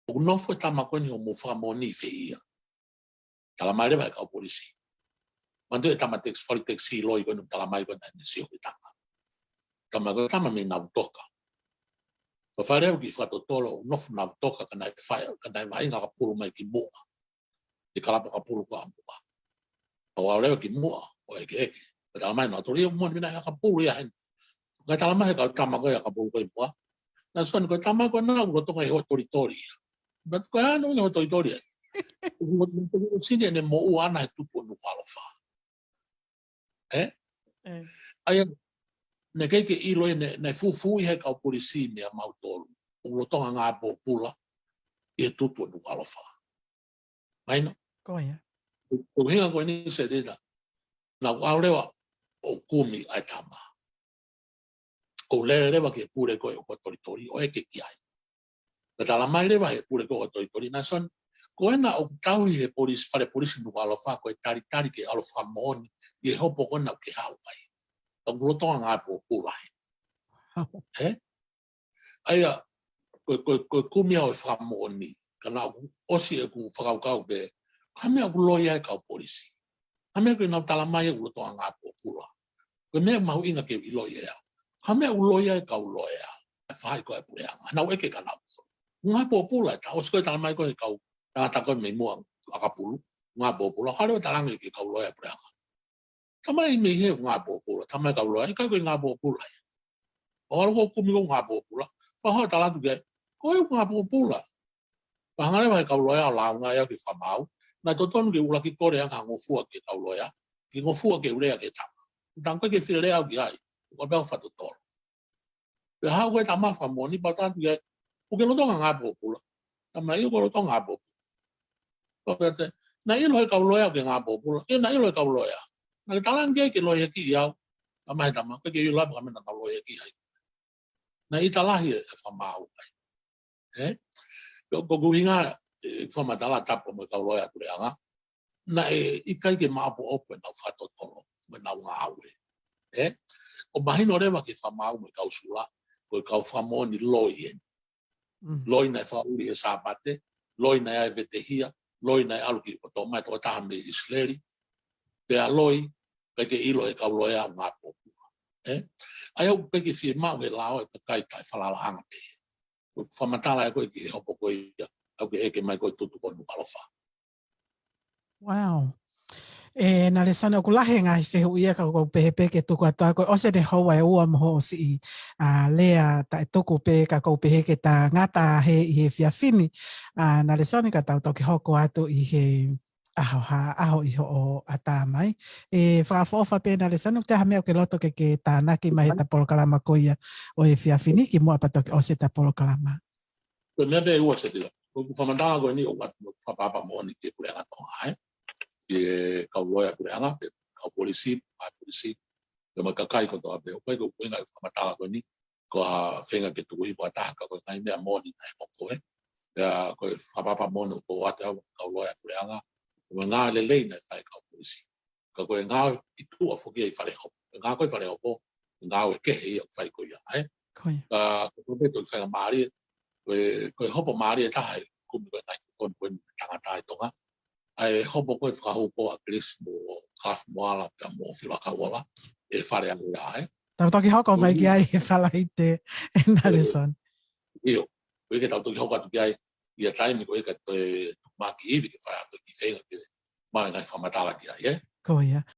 ʻoku nofo e tama ko eni hoʻomou fakamoʻoni ʻi fē ia? Talamai leva ʻe he kau polisi, manatuʻi e tama tekisī, fakaoli tekisī loi ko eni ʻoku talamai ko ē naʻá ne sio ki he tama. Talamai ko e tama mei Navutoka. Pea fai leva e kiʻi fakatotolo, ʻoku nofo Navutoka, ka naʻe fai, ka naʻe vaʻinga ʻakapulu mai ki Muʻa, ki he kalapu ʻakapulu ko ē ʻa Muʻa. Pea u ʻalu leva ki Muʻa ʻo ʻekeʻeke. Pea talamai ʻe nautolu, ʻio, moʻoni, meʻa naʻe ʻakapulu ia heni. Ka talamai ʻe he kau tama ko ē ʻakapulu ko ē ʻi Muʻa, Nelson, ko e tama ko ena ʻoku lolotonga ʻi hoʻo tolitoli ia. But ko e hā hono ʻuhinga hoʻo tolitoli ai? ʻOku lolotonga ʻene moʻua ʻana he tutu ʻo Nukuʻalofa. Ē? Ē. ʻA ia, naʻe ʻikai ke ʻilo ia, naʻe, naʻe fufuuʻi ʻe he kau polisi meia mautolu ʻoku lolotonga ngāue pōpula ʻi he tutu ʻo Nukuʻalofa. Mahino? Ko ia. Ko e ʻuhinga ko eni, Setita, naʻá ku ʻalu leva ʻo kumi ʻa e tama. ʻO lele leva ki he pule ko ē ʻoku ou tolitoli ʻo ʻeke ki ai. Pea talamai leva ʻe he pule ko ē ʻoku ou tolitoli, Nelson, ko ena ʻoku tauhi ʻe he polisi, fale polisi Nukuʻalofa, ko e talitali ki he ʻAlo Fakamoʻoni, ʻi he hopo ko ena ʻoku ke haʻu ai. Ka ʻoku lolotonga ngāue pōpula heni. Ē? ʻA ia, ko e, ko e, ko e kumi au e fakamoʻoni, ka naʻá ku ʻosi ʻeku fakakaukau pē, ko e hā e meʻa ʻoku loi ai e kau polisi? Ko e hā e meʻa ʻoku nau talamai ʻoku lolotonga ngāue pōpula? Ko e meʻa mahuʻinga ke ʻiloʻi ʻe au, ko e hā e meʻa ʻoku loi ai e kau loea, e faʻahi ko ē ʻa e puleʻanga? Naʻá ku ʻeke kia nautolu, ngāue pōpula ē? Taʻe ʻosi ko ē talamai ko ē ʻe he kau tangata ko ē mei Muʻa ʻakapulu, ngāue pōpula. Haʻu leva ʻo talaange ki he kau loea ʻa e puleʻanga, talamai mei hē ʻoku ngāue pōpula. Talamai ʻe he kau loea, ʻikai, ʻikai ko e ngāue pōpula ia. ʻO ʻalu ko ē ʻo kumi ko ē ʻoku ngāue pōpula. Pea haʻu ʻo tala atu ki ai, ko e ʻoku ngāue pōpula. Pea hanga leva he kau loea ʻo lāunga au ki he fakamaau, naʻe totonu ke u ʻuluaki kole ʻa e ngofua ki he kau loea, ke ngofua ke u lea ki he tama. Tanga ke fie lea au ki ai, ʻoku ʻikai pē au fakatotolo. Pea haʻu ko e tama fakamoʻoni pea u tala atu ki ai, ʻoku ke lolotonga ngāue pōpula? Tama, ʻio ʻoku ou lolotonga ngāue pōpula. Pea u pehē, naʻe ʻilo he kau loea ʻoku ke ngāue pōpula? ʻIo naʻe ʻilo he kau loea. Naʻa ke talaange ki ai ke lohiakiʻi au? Tama, he tama, ʻoku ʻikai ke u ʻilo pe ko e hā e meʻa naʻa nau lohiakiʻi ai. Naʻe ʻita lahi e, e fakamaau ai. Ē? Ko, ko ʻeku ʻuhinga, e, fakamatala tapu mo e kau loea puleʻanga. Naʻe ʻikai ke maopoopo ʻenau fakatotolo, mo ʻenau ngāue. Ē? ʻOku mahino leva ki he fakamaau mo e kau sula, ko e kau fakamoʻoni loi eni. Mm. Loi naʻe fakaʻuli he Sāpate, loi naʻe ʻai vetehia, loi naʻe ʻalu ki ʻOtoma, e tokotaha mei ʻIsileli, pea loi, ʻikai ke ʻilo he kau loea ʻoku ngāue pōpula. Ē? ʻA ia ʻoku ʻikai ke fiemaʻu he lao e kakai taʻefalalaʻanga pehē. Ko e fakamatala ē ko ē ki he hopo ko ia, ʻoku ʻeke mai ko e tutu ko Nukuʻalofa. Wow. ʻE, Nalesoni, ʻoku lahi e ngaahi fehuʻi ia ka ʻoku ou pehē pē ke tuku atu ā, ko e ʻosi eni e houa ʻe ua mo hoʻo siʻi, ʻa, lea taʻetuku pē ka ʻoku ou pehē ke ta ngata hē ʻi he efiafi ni. ʻA, Nalesoni, ka tau toki hoko atu ʻi he ʻaho hā, ʻaho ʻi hoʻo ʻatā mai. ʻE, fakaʻofoʻofa pē Nalesoni, ʻoku ʻi ai ha meʻa ʻoku ke loto ke ke tānaki mai heʻeta polokalama ko ia ʻo e efiafi ni, kimuʻa pea toki ʻosi ʻeta polokalama. Ko e meʻa pē ʻe ua, Setila. Ko ʻeku fakamatala ko eni ʻoku ʻoatu mo ʻeku fakaʻapaʻapa moʻoni ki he puleʻanga Tonga, ē? Ki he kau loea puleʻanga, pea kau polisi, ʻa e polisi, pea mo e kakai kotoa pē. ʻOku ʻikai ko ʻeku ʻuhinga ʻeku fakamatala ko eni ko ha feinga ke tuku hifo ha taha, ka ko e ngaahi meʻa moʻoni naʻe hoko, ē? Pea ko e fakaʻapaʻapa moʻoni ʻoku ou ʻoatu ʻe au ki he kau loea puleʻanga, mo e ngāue lelei naʻe fai ʻe he kau polisi. Ka ko e ngāue ʻi tuʻa foki ia ʻi Falehopo. Ko e ngāue ko ē ʻi Falehopo, ko e ngāue kehe ia ʻoku fai ko ia, ē? Ko ia. Ka ko e pē toki faingamālie, ko e, ko e hopo mālie ʻe taha ʻe kumi ko e ngaahi tokoni ko eni ʻa e tangata ʻi Tonga. ʻA e hopo ko ē fakahū ko ē ʻa Chris mo Kaf Moala pea mo Fila Kauola ʻi Fale Alea, ē? Tau toki hoko mai ki ai he Falaite, ʻe Nalesoni. ʻIo, ko ia ke tau toki hoko atu ki ai, ʻi he taimi ko ē ka toe tuku mai ha kiʻi ivi ke fai atu e kiʻi feinga ke maʻu e ngaahi fakamatala ki ai, ē? Ko ia.